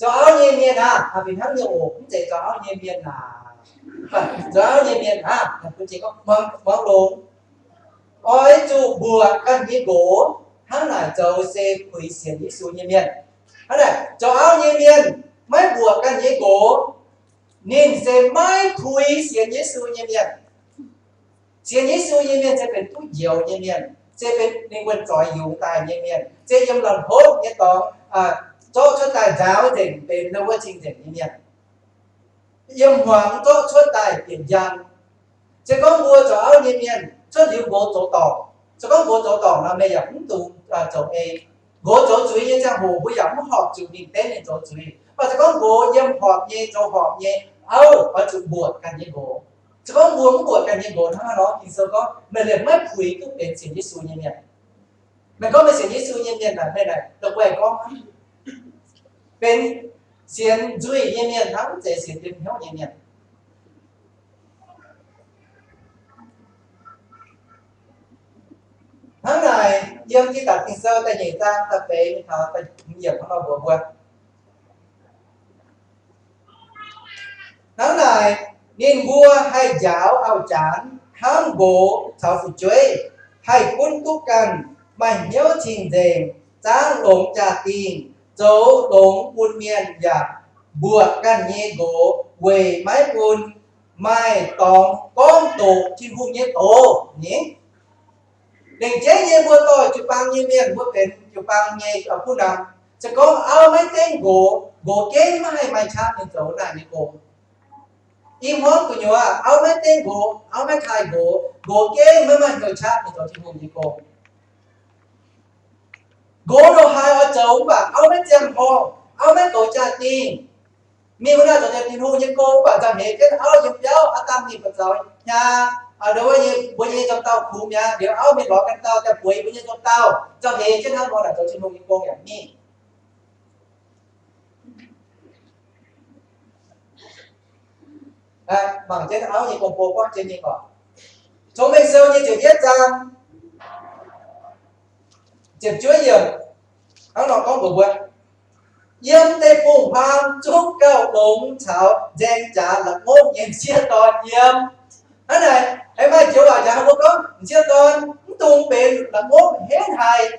Zoux auv nyei mienh aah, aa, fih hnangv nyei oc, mv zeiz zoux auv nyei mienh aah. Zoux auv nyei mienh aah, muangx longx. Oix zuqc mbuoqc ganh nyei nqox, hnangv naaic zoux se puix sienx Yesu nyei mienh. Hnangv naaic, zoux auv nyei mienh maiv mbuoqc ganh nyei nqox, ninh se maiv puix sienx Yesu nyei mienh. Sienx Yesu nyei mienh se benx duqv njoux nyei mienh, se benx ninh wuonh zoix yungz daaih nyei mienh, se yiem la'hopv nyei dorngx, aa, zorqv cuotv daaih nzaaux nzengc, benx wuov cing-nzengc nyei mienh. Yiem hmuangx zorqv cuotv daaih bieqc njang. Se gorngv mbuo zoux auv nyei mienh cuotv liuz nqox zoux dorngc, se gorngv nqox zoux dorngc nor, meih yaac mv dungx, aa, zoux ei. Nqox zoux zuiz nyei ziangh hoc mbuo yaac mv horpc zuqc mingh benx ninh zoux zuiz. Mv baac se gorngv nqox yiem horpc nyei, zoux horpc nyei, auv oix zuqc mbuoqc ganh nyei nqox. Se gorngv mbuo mv mbuoqc ganh nyei nqox hnangv nor, Ging-Sou gorngv meih liemh maiv puix duqv benx sienx Yesu nyei mienh. Meih gorngv meih sienx Yesu nyei mienh naaic, meih naaic dongh wuov gorngv benx sienx nzuih nyei mienh hnangv, mv zeiz sienx liemh hnyouv nyei mienh. Hnangv naaic, yiem Tin Dangc Ging-Sou da'nyeic zaang da'feix mingh taux da'hmz yiemc hnangv nor mbuox mbuo. Hnangv naaic, ninh mbuo haih njaaux auv-janx, hnamv nqox caux fu'jueiv, haih gunv duqv ganh, maaih hnyouv cing-nzengc, zangv longx jaa-dingh, zoux longx bun mienh yaac mbuoqc ganh nyei nqox weic maiv bun maaih dorngx gorngv doqc Tin-Hungh nyei doz. Ninh lengc jeiv nyei mbuo dorh jiu-baang nyei mienh, mbuo benx jiu-baang nyei, aa, kuv namx. Se gorngv auv maiv dengv nqox, nqox gengh maiv haih maaih qaqv mingh zoux naaic nyei gong. I hmuangv gu'nyuoz auv maiv dengv nqox, auv maiv taaih nqox, nqox gengh maiv maaih hnyouv qaqv mingh zoux Tin-Hungh nyei gong. Nqox ndongc haaix oix zoux mv baac auv maiv ziangh horngh, auv maiv goux jaa-dingh. Mingh wuov naaic zoux Tin-Hungh nyei gong mv baac nzauh heix jienv auv yiem biauv, aa, dangh mingh buatc zaux hnyaa, aa, ndo wuov nyei mbuo nyei nzou dauh kungx mi'aqv, liuz auv mingh lorz ganh dauh daaih bueix mbuo nyei nzou dauh, nzauh heix jienv hnangv nor naaic zoux Tin-Hungh nyei gong yaac mingh. Mangc jienv auv nyei gong-bou gorngv jienv nyei oc. Cong-Mengh Sou nyei ziepc yietv zaang ziepc juov yiemc, hnangv nor gorngv mbuox mbuo, yiem deic-bung-huaang zungv gauh longx caux nzaeng jaax la'ngopv nyei m'sieqv dorn yiem. Hnangv naaic, aengx maaih joux waac njaaux mbuo gorngv, m'sieqv dorn mv dungx benx la'ngopv henv haic.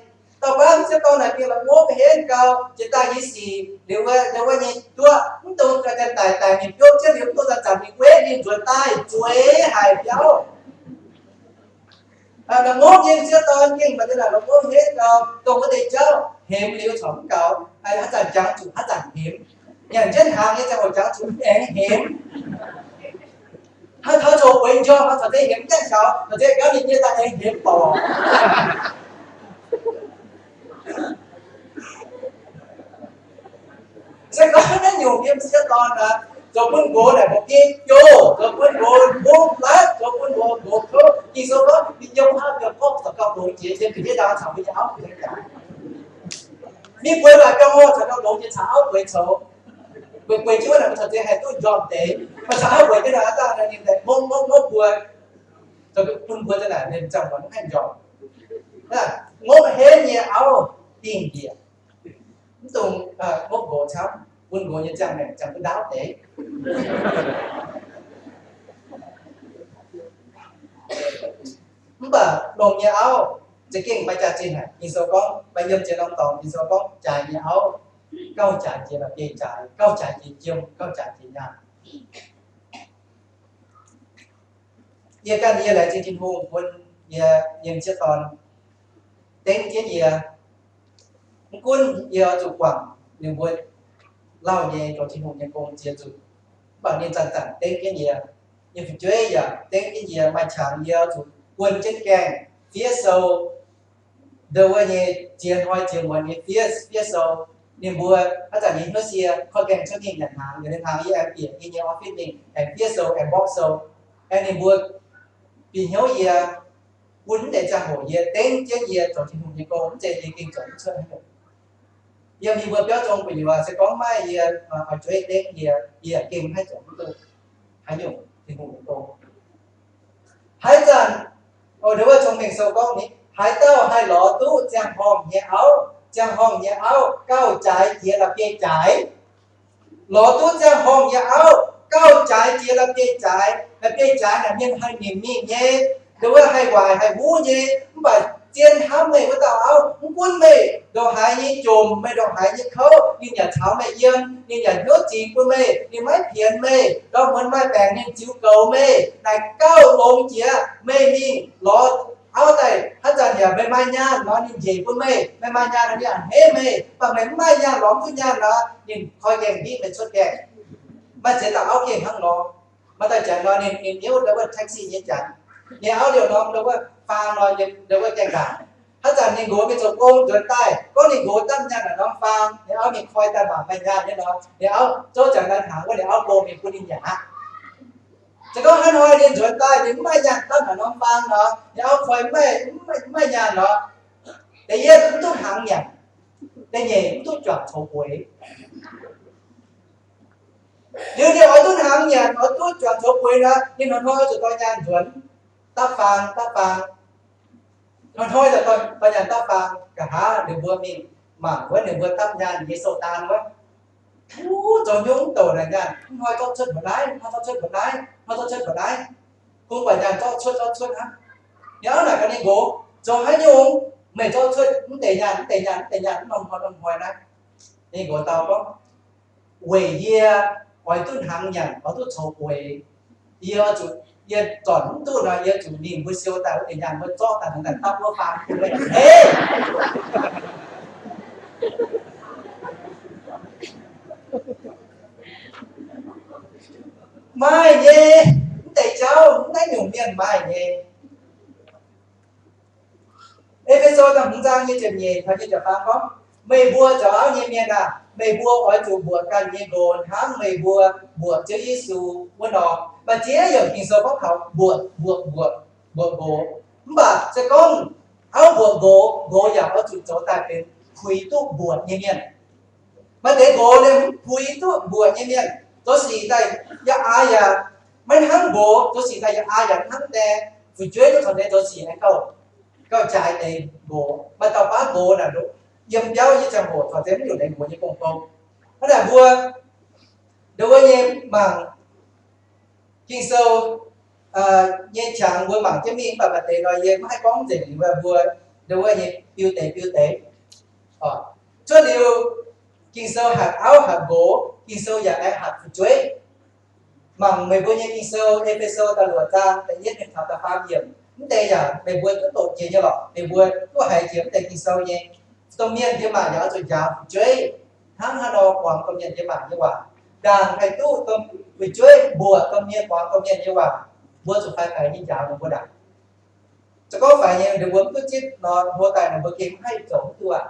Dauh baav m'sieqv dorn naaic gengh la'ngopv henv gau, jiex daaih nyei sic liuz, wuov nyei nduov mv dungx daaih daic, daic mingh biouv jienv liuz, mv dungx zanc-zanc mingh gueiv ninh nzuonx daaih zueiz haic biauv. La'ngopv nyei m'sieqv dorn gengh maaih deix naaic la'ngopv henv gau, dongh wuov deix jauv hemx liuz corc mv gaux, haaix zanc jangx zuqc haaix zanc hemx. Nyanc jienv hnaangx nyei ziangh hoc jangx zuqc aengx hemx. Hnangv taux zoux bueix njormh, taux deix hemx gaengh taux, taux deix gauv ninh nyei daaih aengx hemx borqc. Se gorngv naaiv nyungc yiem m'sieqv dorn aqv, zoux bun nqox naaic mbuo biei jouh, zoux bun nqox mbuv latv, zoux bun nqox mbuov kouv. Ging-Sou gorngv, ninh yiem haav yiem gorngv zoux gauh longx jiex, yiem ga'ndiev ndau caux mbuo nyei auv gueix jaax. Mingh bueix waaic biauv-ngorh caux gauh longx jiex caux auv gueix coux. Gueix gueix jienv wuov naaic, mbuo caux ziex haih duqv njormh deix. Maaih caux auv gueix jienv naaic, aav dangh ninh daaih mopv mopv mopv mbuo, zoux bun mbuo za'naaic ninh ziangh hoc mv haih njormh. Ngopv henv nyei auv dingh njiec. Mv dungx ngopv nqox camv, bun nqox nyei ziangh maengc ziangh duqv ndaauv deix. Mv baac longx nyei auv za'gengh maaih jaax-zinh haic. Ging-Sou gorngv, maaih yiem ziex norm dorngx, Ging-Sou gorngv jaaix nyei auv gauh jaaix jiex la'bieiv-jaaix, gauh jaaix jiex jiem, gauh jaaix jiex nyaanh. Yie ganh yie laengz zingh Tin-Hungh bun yie nyei m'sieqv dorn dengv jienv yie. Mv gunv yie oix zuqc guangc ninh mbuo lauh nyei zoux Tin-Hungh nyei gong ziex zuqc, mv baac ninh zanc-zanc dengv jienv yie. Yiem fu'jueiv yaac dengv jienv yie, maaih qangx yie oix zuqc guon jienv gaengh fiev sou. Ndo wuov nyei ziex hnoi ziex muonz nyei fiev, fiev sou. Ninh mbuo haaix zanc nyei hnyouv sie korv gaengh cuotv mingh nyanc hnaangx, yaac ninh hnaangx yie aengx bieqc yie nyei office mingh aengx fiev sou aengx mborqv sou. Aengx ninh mbuo bieqc hnyouv yie, bun mv deix ziangh hoc yie dengv jienv yie zoux Tin-Hungh nyei gong, mv zeiz yie gengh zoux mv cuotv haaix nyungc. Yiem yie mbuo biauv zong gu'nyuoz se gorngv maaih yie oix jueiv dengv yie, yie gengh mv haih zoux mv duqv haaix nyungc Tin-Hungh nyei gong. Haaix zanc, o, ndo wuov Cong-Mengh Sou gorngv ni, haaix dauh haih lorz duqv ziangh horngh nyei auv, ziangh horngh nyei auv gauh jaaix jiex la'bieiv-jaaix. Lorz duqv ziangh horngh nyei auv gauh jaaix jiex la'bieiv-jaaix. La'bieiv-jaaix naaic mienh haih nimc mingh nyei, ndo wuov haih waaic haih huv nyei. Mv baac zien hnamv meih wuov dauh auv, mv gunv meih ndongc haaix nyei jomc, meih ndongc haaix nyei kouv, ninh yaac caux meih yiem, ninh yaac hnyouv zingx bun meih, ninh maiv pienx meih, ndorm muonz maaih baengc ninh ziux goux meih, naaic gauh longx jiex meih mingh lorz auv daaih. Haaix zanc yaac meih maaih nyaanh nor ninh njiec bun meih, meih maaih nyaanh nor ninh a'hneiv meih, mv baac meih mv maaih nyaanh, lorz mv duqv nyaanh nor ninh koi gaengh mbiv meih cuotv gaengh. Maaih ziex dauh auv gengh hnangv nor. Maaih dauh janx nor ninh, ninh niouv ndo wuov taxi nyei janx, ninh auv liouh norm ndo wuov faang nor, ndo wuov gaengh ndaangc. Haaix zanc ninh nqox mingh zoux gong nzuonx daaih, gorngv ninh nqox dapv nyaanh naaic norm faang, ninh auv mingh koi daaih mangc maaih nyaanh nyei nor, ninh auv zouv janx daaih hnaangx wuov, ninh auv go mingh bun ninh nyanc aqv. Se gorngv hnangv nor ninh nzuonx daaih ninh mv maaih nyaanh dapv naaic norm faang nor, ninh auv koi mv maaih, mv maaih nyaanh nor, da'yietv mv duqv hnaangx nyanc, da'nyeic mv duqv juangc coux bueix. Liuz ninh oix duqv hnaangx nyanc, oix duqv juangc coux bueix nor, ninh hnoi-hnoi zuqc dorh nyaanh nzuonx dapv faang, dapv faang. Hnoi-hnoi zuqc dorh nyaanh dapv faang. Nqa'haav ninh mbuo mingh mangc wuov ninh mbuo dapv nyaanh nyei sou-daan wuov, wuov, zoux hnyouv mv douc naaic nyaanh, mv hnoi zorqv cuotv mbu'naaiv, mv hnoi zorqv cuotv mbu'naaiv, mv hnoi zorqv cuotv mbu'naaiv. Kungx buatc nyaanh zorqv cuotv, zorqv cuotv hnangv. Ninh auv naaic gaax ninh nqox, zoux haaix nyungc meih zorqv cuotv mv deix nyaanh, mv deix nyaanh, mv deix nyaanh, mv norm hnoi, norm hnoi naaiv? Ninh nqox dau gorngv, weic yie oix duqv hnaangx nyanc, oix duqv coux bueix. Yie zuqc, yie zornc mv duqv nor, yie zuqc mingh mbuo siou daaih wuov deix nyaanh mbuo zorqv daaih, daaih dapv wuov faang bun meih a'hneiv. Maaih nyei, mv deix jauv, mv naaiv nyungc mienh maaih nyei. E^fe^so da'hmz zaang nyei ziepc nyeic taux nyei ziepc faam gorngv, meih mbuo zoux auv nyei mienh aah! Meih mbuo oix zuqc mbuoqc ganh nyei nqox hnangv meih mbuo mbuoqc Ziouv Yesu wuov nor. Maaih ziex yiemc Ging-Sou gorngv taux mbuoqc, mbuoqc, mbuoqc, mbuoqc nqox. Mv baac se gorngv auv mbuoqc nqox, nqox yaac oix zuqc zoux daaih benx puix duqv mbuoqc nyei mienh. Maaih deix nqox liemh mv puix duqv mbuoqc nyei mienh. Zoux sic daaih yaac aax yaac Maiv hnangv nqox, zoux sic daaih yaac aa yaac hnangv deix. Fu'jueiv duqv caux deix zoux sic aengx gauh, gauh jaaix deix nqox. Maaih dauh baav nqox naaic, yiem biauv nyei ziangh hoc caux deix mv liuc leiz nqox nyei gong-bou. Hnangv naaic mbuo, nduov wuov nyei mangc Ging-Sou nyei qangx mbuo mangc jienv mingh, mv baac maaih deix nor yie mv haih gorngv nzengc liuz mbuo, nduov wuov nyei biu deix biu deix. Cuotv liuz Ging-Sou hatc auv hatc nqox, Ging-Sou yaac aengx hatc fu'jueiv. Mangc meih mbuo nyei Ging-Sou, E^fe^so da'luoqc zaang da'yietv mingh taux da'faam yiemc, mv deix yaac meih mbuo duqv doqc jiex nyei lorqc. Meih mbuo duqv haiz jiex mv deix Ging-Sou nyei. Domh mienh jiex maac yaac oix zuqc njaaux fu'jueiv, hnangv haaix nor muangx domh mienh jiex maac nyei waac. Ndaangc haih duqv fu'jueiv mbuoqc domh mienh muangx domh mienh nyei waac, mbuo zuqc faix faix nyei njaaux ninh mbuo ndaangc. Za'gengh faix nyei, ninh mbuo mv duqv zipv nor, mbuo daaih ninh mbuo gengh mv haih zoux mv duqv aqv.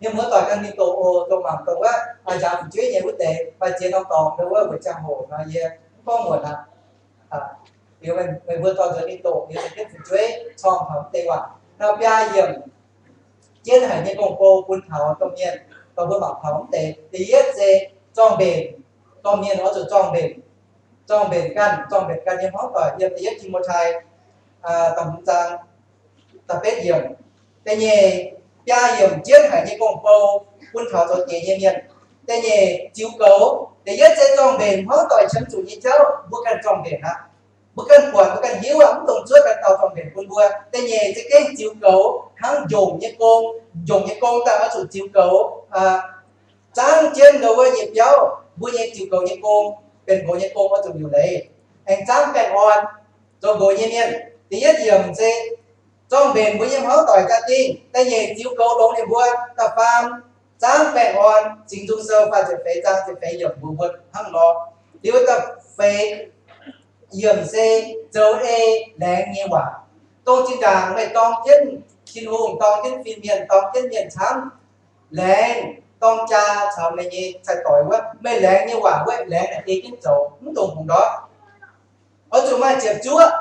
Mienh muoz-doic ganh mingh doqc oc, dongh mangc dongh wuov njaaux fu'jueiv nyei wuov deix, maaih ziex norm dorngx nduov wuov weic ziangh hoc nor yie mv gorngv muonc aqv. Liuz meih mbuo dorh nzuonx mingh doqc liuz, za'gengh fu'jueiv corng taux mv deix waac. Nor biaa yiemc jienv haic nyei gong-bou bun taux domh mienh, dorh mbuo mangc taux mv deix. Da'yietv se zorng-mbenc. Domh mienh oix zuqc zorng-mbenc, zorng-mbenc ganh, zorng-mbenc ganh nyei hmuangv doic. Yiem da'yietv Ti^mo^tai da'hmz zaang da'betv yiemc. Da'nyeic, biaa yiemc jienv haic nyei gong-bou bun taux zoux diex nyei mienh. Da'nyeic, ziux goux. Da'yietv se zorng-mbenc hmuangv doic qiemx zuqc nyei jauv, mbuo ganh zorng-mbenc aqv. Mbuo ganh buatc, mbuo ganh hiuv aqv, mv dungx zuov ganh dauh zorng-mbenc bun mbuo. Da'nyeic za'gengh ziux goux hnangv njongc nyei gong. Njongc nyei gong daaih oix zuqc ziux goux, zaangv jienv nduov wuov nyei biauv. Mbuo nyei ziux goux nyei gong, benx nqox nyei gong oix zuqc liuc leiz, aengx zaangv baengh orn, zoux nqox nyei mienh. Da'yietv yiemc se zorng-mbenc mbuo nyei hmuangv doic jaa-dingh. Da'nyeic, ziux goux longx ninh mbuo. Da'faam, zaangv baengh orn. Singx Nzung Sou faah ziepc feix zaang ziepc feix yiemc mbuox mbuo hnangv nor. Liuz da'feix yiemc se zoux ei laengz nyei waac. Dongh zinh ndaangc meih dorng jienv Tin-Hungh, dorng jienv fin-mienh, dorng jienv mienh camv, laengz, dorng jaa caux meih nyei cai-doix wuov, meih laengz nyei waac wuov, laengz naaic ei jienv zoux, mv dungx hungx ndortv. Oix zuqc maaih ziepc zuoqv.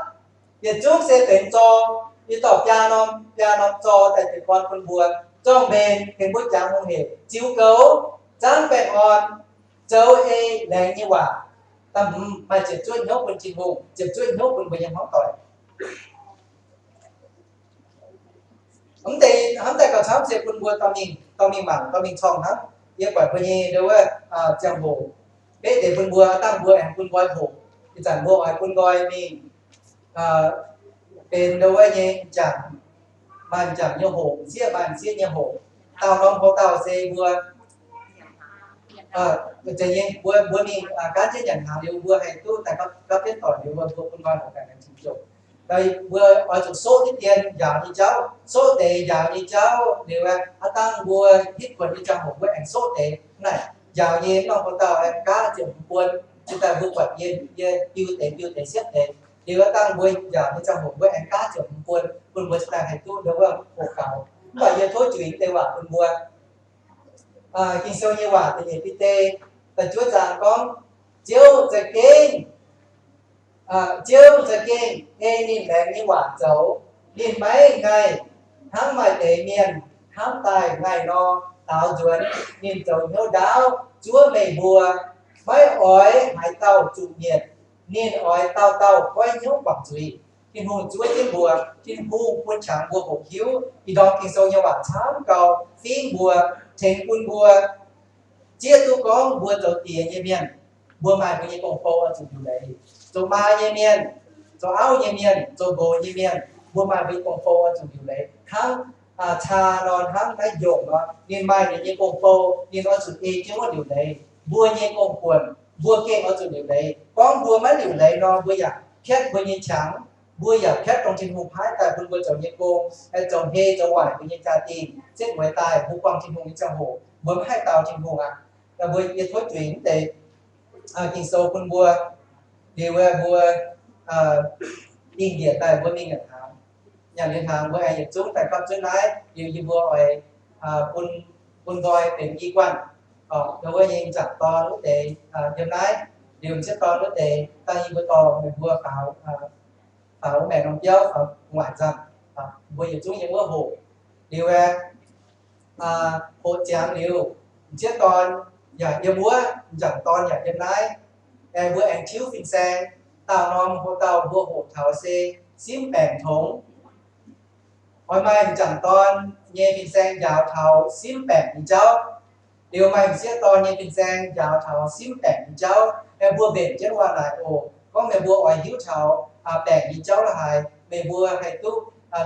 Yietc zungv se benx zor. Yie dorh biaa norm, biaa norm zor daaih jiez gorn bun mbuo. Zorng-mbenc tengx mbuo jangx hungh hec, ziux goux, zaangv baengh orn, zoux ei laengz nyei waac. Da'hmz maaih ziepc zuoqv hnyouv bun Tin-Hungh, ziepc zuoqv hnyouv bun mbuo nyei hmuangv doic. Mv deix hnamv daaih gauh camv se bun mbuo dorh mingh, dorh mingh mangc, dorh mingh corng hnangv. Yie buatc mbuo nyei nduov wuov ziangh hoc, beiv deix bun mbuo, dangh mbuo aengx bun nqoi hoqc. Ih zanc mbuo oix bun nqoi mingh benx nduov wuov nyei m'jangc, maaih m'jangc nyei hoqc, m'sieqv maaih m'sieqv nyei hoqc. Dauh norm hlo dauh se mbuo, mbuo, mbuo mingh gaanv jienv nyanc hnaangx liuz, mbuo haih duqv daaih gapv jienv doic liuz, mbuo bun nqoi hoqc daaih aengx cingx jomc. Mbuo oix zuqc soqv hitv dien njaaux nyei jauv, soqv deix njaaux nyei jauv liuz, aav dangh mbuo hitv kuonx nyei ziangh hoc mbuo aengx soqv deix. Naaic njaaux nyei norm hlo dauh aengx gaav ziepc hmz buon. Cingx daaih mbuo buatc yie, yie biu deix, biu deix siepv deix. Liuz aav dangh mbuo njaaux nyei ziangh hoc mbuo aengx gaav ziepc hmz buon, bun mbuo cingx daaih haih duqv nduov wuov hoqc gaux. Mv baac yie tov juix deix waac bun mbuo. Ging-Sou nyei waac da'nyeic Bide da'juov zaang gorngv, Ziouv za'gengh, Ziouv za'gengh ei ninh laengz nyei waac zoux. Ninh maiv ngaih hnangv maaih deix mienh hnamv daaih ngaih nor daaux nzuonx. Ninh zoux hnyouv ndaauv zuov meih mbuo, maiv oix haaix dauh zuqc mietc. Ninh oix dauh dauh goiv hnyouv guangc zuiz. Tin-Hungh zuov jienv mbuo. Tin-Hungh bun qangx mbuo hoqc hiuv. Ih ndorm Ging-Sou nyei waac camv gau fingv mbuo, tengx bun mbuo zieqv duqv gorngv mbuo zoux diex nyei mienh, mbuo maaih mbuo nyei gong-bou oix zuqc liuc leiz. Zoux maa nyei mienh, zoux auv nyei mienh, zoux nqox nyei mienh, mbuo maaih mbuo nyei gong-bou oix zuqc liuc leiz. Hnangv caa nor, hnangv naaiv njongc nor, ninh maaih ninh nyei gong-bou, ninh oix zuqc ei jienv wuov liuc leiz. Mbuo nyei gong-buonc mbuo gengh oix zuqc liuc leiz. Gorngv mbuo maiv liuc leiz nor, mbuo yaac piatv mbuo nyei qangx, mbuo yaac piatv dongh Tin-Hungh paaiv daaih bun mbuo zoux nyei gong, zoux hei zoux waaic mbuo nyei jaa-dingh, setv mueiz daaih mbuo buangh Tin-Hungh nyei ziangh hoc, mbuo maiv haih dau Tin-Hungh aqv. Mbuo yie tov juix mv deix Ging-Sou bun mbuo, liuz mbuo dingh njiec daaih mbuo mingh nyanc hnaangx. Nyanc liuz hnaangx mbuo aengx yietc zungv daaih gapv zunv naaiv, liuz yie mbuo oix bun, bun nqoi benx i guanh. Nduov wuov nyei m'jangc dorn wuov deix yiem naaiv, liuz m'sieqv dorn wuov deix dangh yie mbuo dorh meih mbuo faaux, faaux maengc norm biauv, faaux gu'nguaaic nzangc. Mbuo yietc zungv yiem wuov hoqc. Liuz aeqv, hoqc ziangx liuz, m'sieqv dorn yaac yiem wuov, m'jangc dorn yaac yiem naaiv. Aengx mbuo aengx tiuv fin-saeng, Dauh norm hoc dauh mbuo hoqc taux se simv baengc tongx. Oix maaih m'jangc dorn nyei fin-saeng njaaux taux simv baengc nyei jauv. Liuz maaih m'sieqv dorn nyei fin-saeng njaaux taux simv baengc nyei jauv. Meih mbuo mbenc jienv waac naaic oc. Gorngv meih mbuo oix hiuv taux baengc nyei jauv la'haaix, meih mbuo haih duqv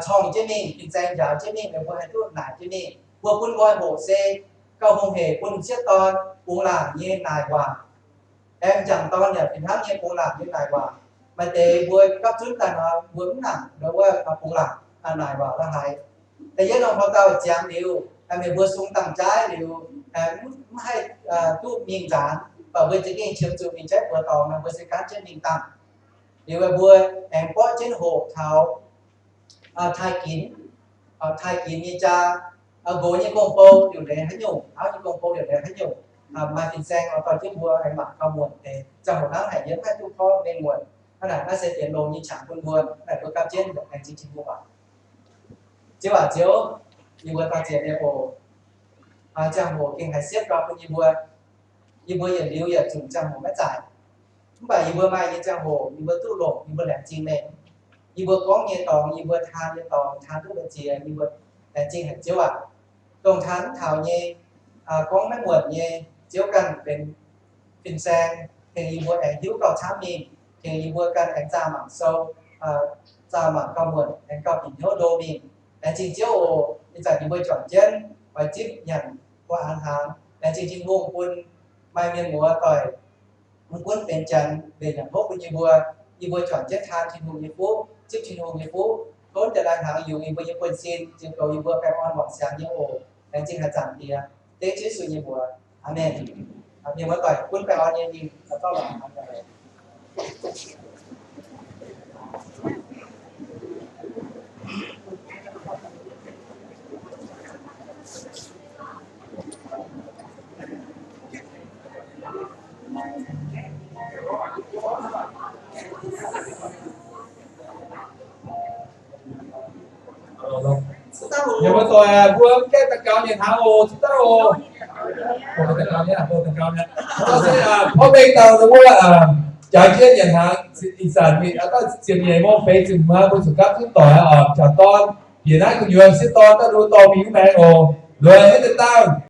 corng jienv mingh, fin-saeng njaaux jienv mingh, meih mbuo haih duqv naaic jienv mingh. Mbuo bun nqoi hoqc se gauh hungh hec bun m'sieqv dorn bungx laangc nyei naaic waac. Aengx m'jangc dorn yaac fih hnangv nyei bungx laangc nyei naaic waac. Maaih deix mbuo gapv zunv daaih nor, mbuo mv nangc nduov wuov bungx laangc naaic waac la'haaix. Da'yietv norm hoc dauh ziangx liuz, meih mbuo sung dangh jaaiv liuz, mv haih duqv mingh nzaanx, mv baac mbuo za'gengh qiemx zuqc mingh jaiv buoz dorngx nor, mbuo se gaanv jienv mingh dangh. Liuz mbuo aengx borqv jienv hoqc taux taaih ginx, taaih ginx nyei jaa, nqox nyei gong-bou liuc leiz haaix nyungc, auv nyei gong-bou liuc leiz haaix nyungc, maaih fin-saeng oix dorh jienv mbuo aengx mangc gauh muonc deix. Ziangh hoc hnangv haic yie mv haih duqv porv mengh muonc. Hnangv naaic naaiv se dienx longx nyei qangx bun mbuo, naaic mbuo gapv jienv aengx zingh Tin-Hungh waac. Ziouv aac, Ziouv, yie mbuo dorh ziex nyei oc. Ziangh hoc gengh haiz siepv gau bun yie mbuo. Yie mbuo yietc liuz yietc zunc ziangh hoc maiv zaaic. Mv baac yie mbuo maaih nyei ziangh hoc, yie mbuo duqv longc, yie mbuo laengz zingh meih. Yie mbuo gorngv nyei dorngx, yie mbuo taan nyei dorngx, taan duqv maiv ziex, yie mbuo laengz zingh haic Ziouv aac. Dongh taan mv taux nyei, gorngv maiv muonc nyei, Ziouv ganh benx fin-saeng, tengx yie mbuo aengx hiuv gauh camv mingh, tengx yie mbuo ganh aengx zaah mangc sou, zaah mangc gauh muonc, aengx gauh bieqc hnyouv ndo mingh. Laengz zingh Ziouv oc. Ih zanc yie mbuo juangc jienv oix zipv nyanc gu'an hnaangx. Laengz zingh Tin-Hungh bun maaih mienh muoz doic mv gunv benx janx mbenc nyanc hopv bun yie mbuo. Yie mbuo juangc jienv taan Tin-Hungh nyei fuqv, zipv Tin-Hungh nyei fuqv, tov deix lai-hnaangx yungz yie mbuo nyei buonv-sin, ziux goux yie mbuo baengh orn wangc siangx nyei oc. Laengz zingh haaix zanc Diex, dengv Yesu nyei mbuox. Aamen. Mienh muoz doic gunv baengh orn nyei mingh, zorqv longc hnaangx. Mienh muoz doic, mbuo mv gaengh daux gaux nyanc hnaangx oc, cingx daaih oc. Mbuo daux gaux mi'aqv, mbuo daux gaux mi'aqv. Porv mengh dauh wuov, jaaix jienv nyanc hnaangx, ih zanc mingh, daaih ziepc nyeic mong feix ziepc hmz mbuo zuqc gapv zunv doic oc. Jangc dorn, bieqc naaiv gu'nyuoz m'sieqv dorn daaih nduov dorh mingh wuov maengx oc. Luoqc nyei deix dangh.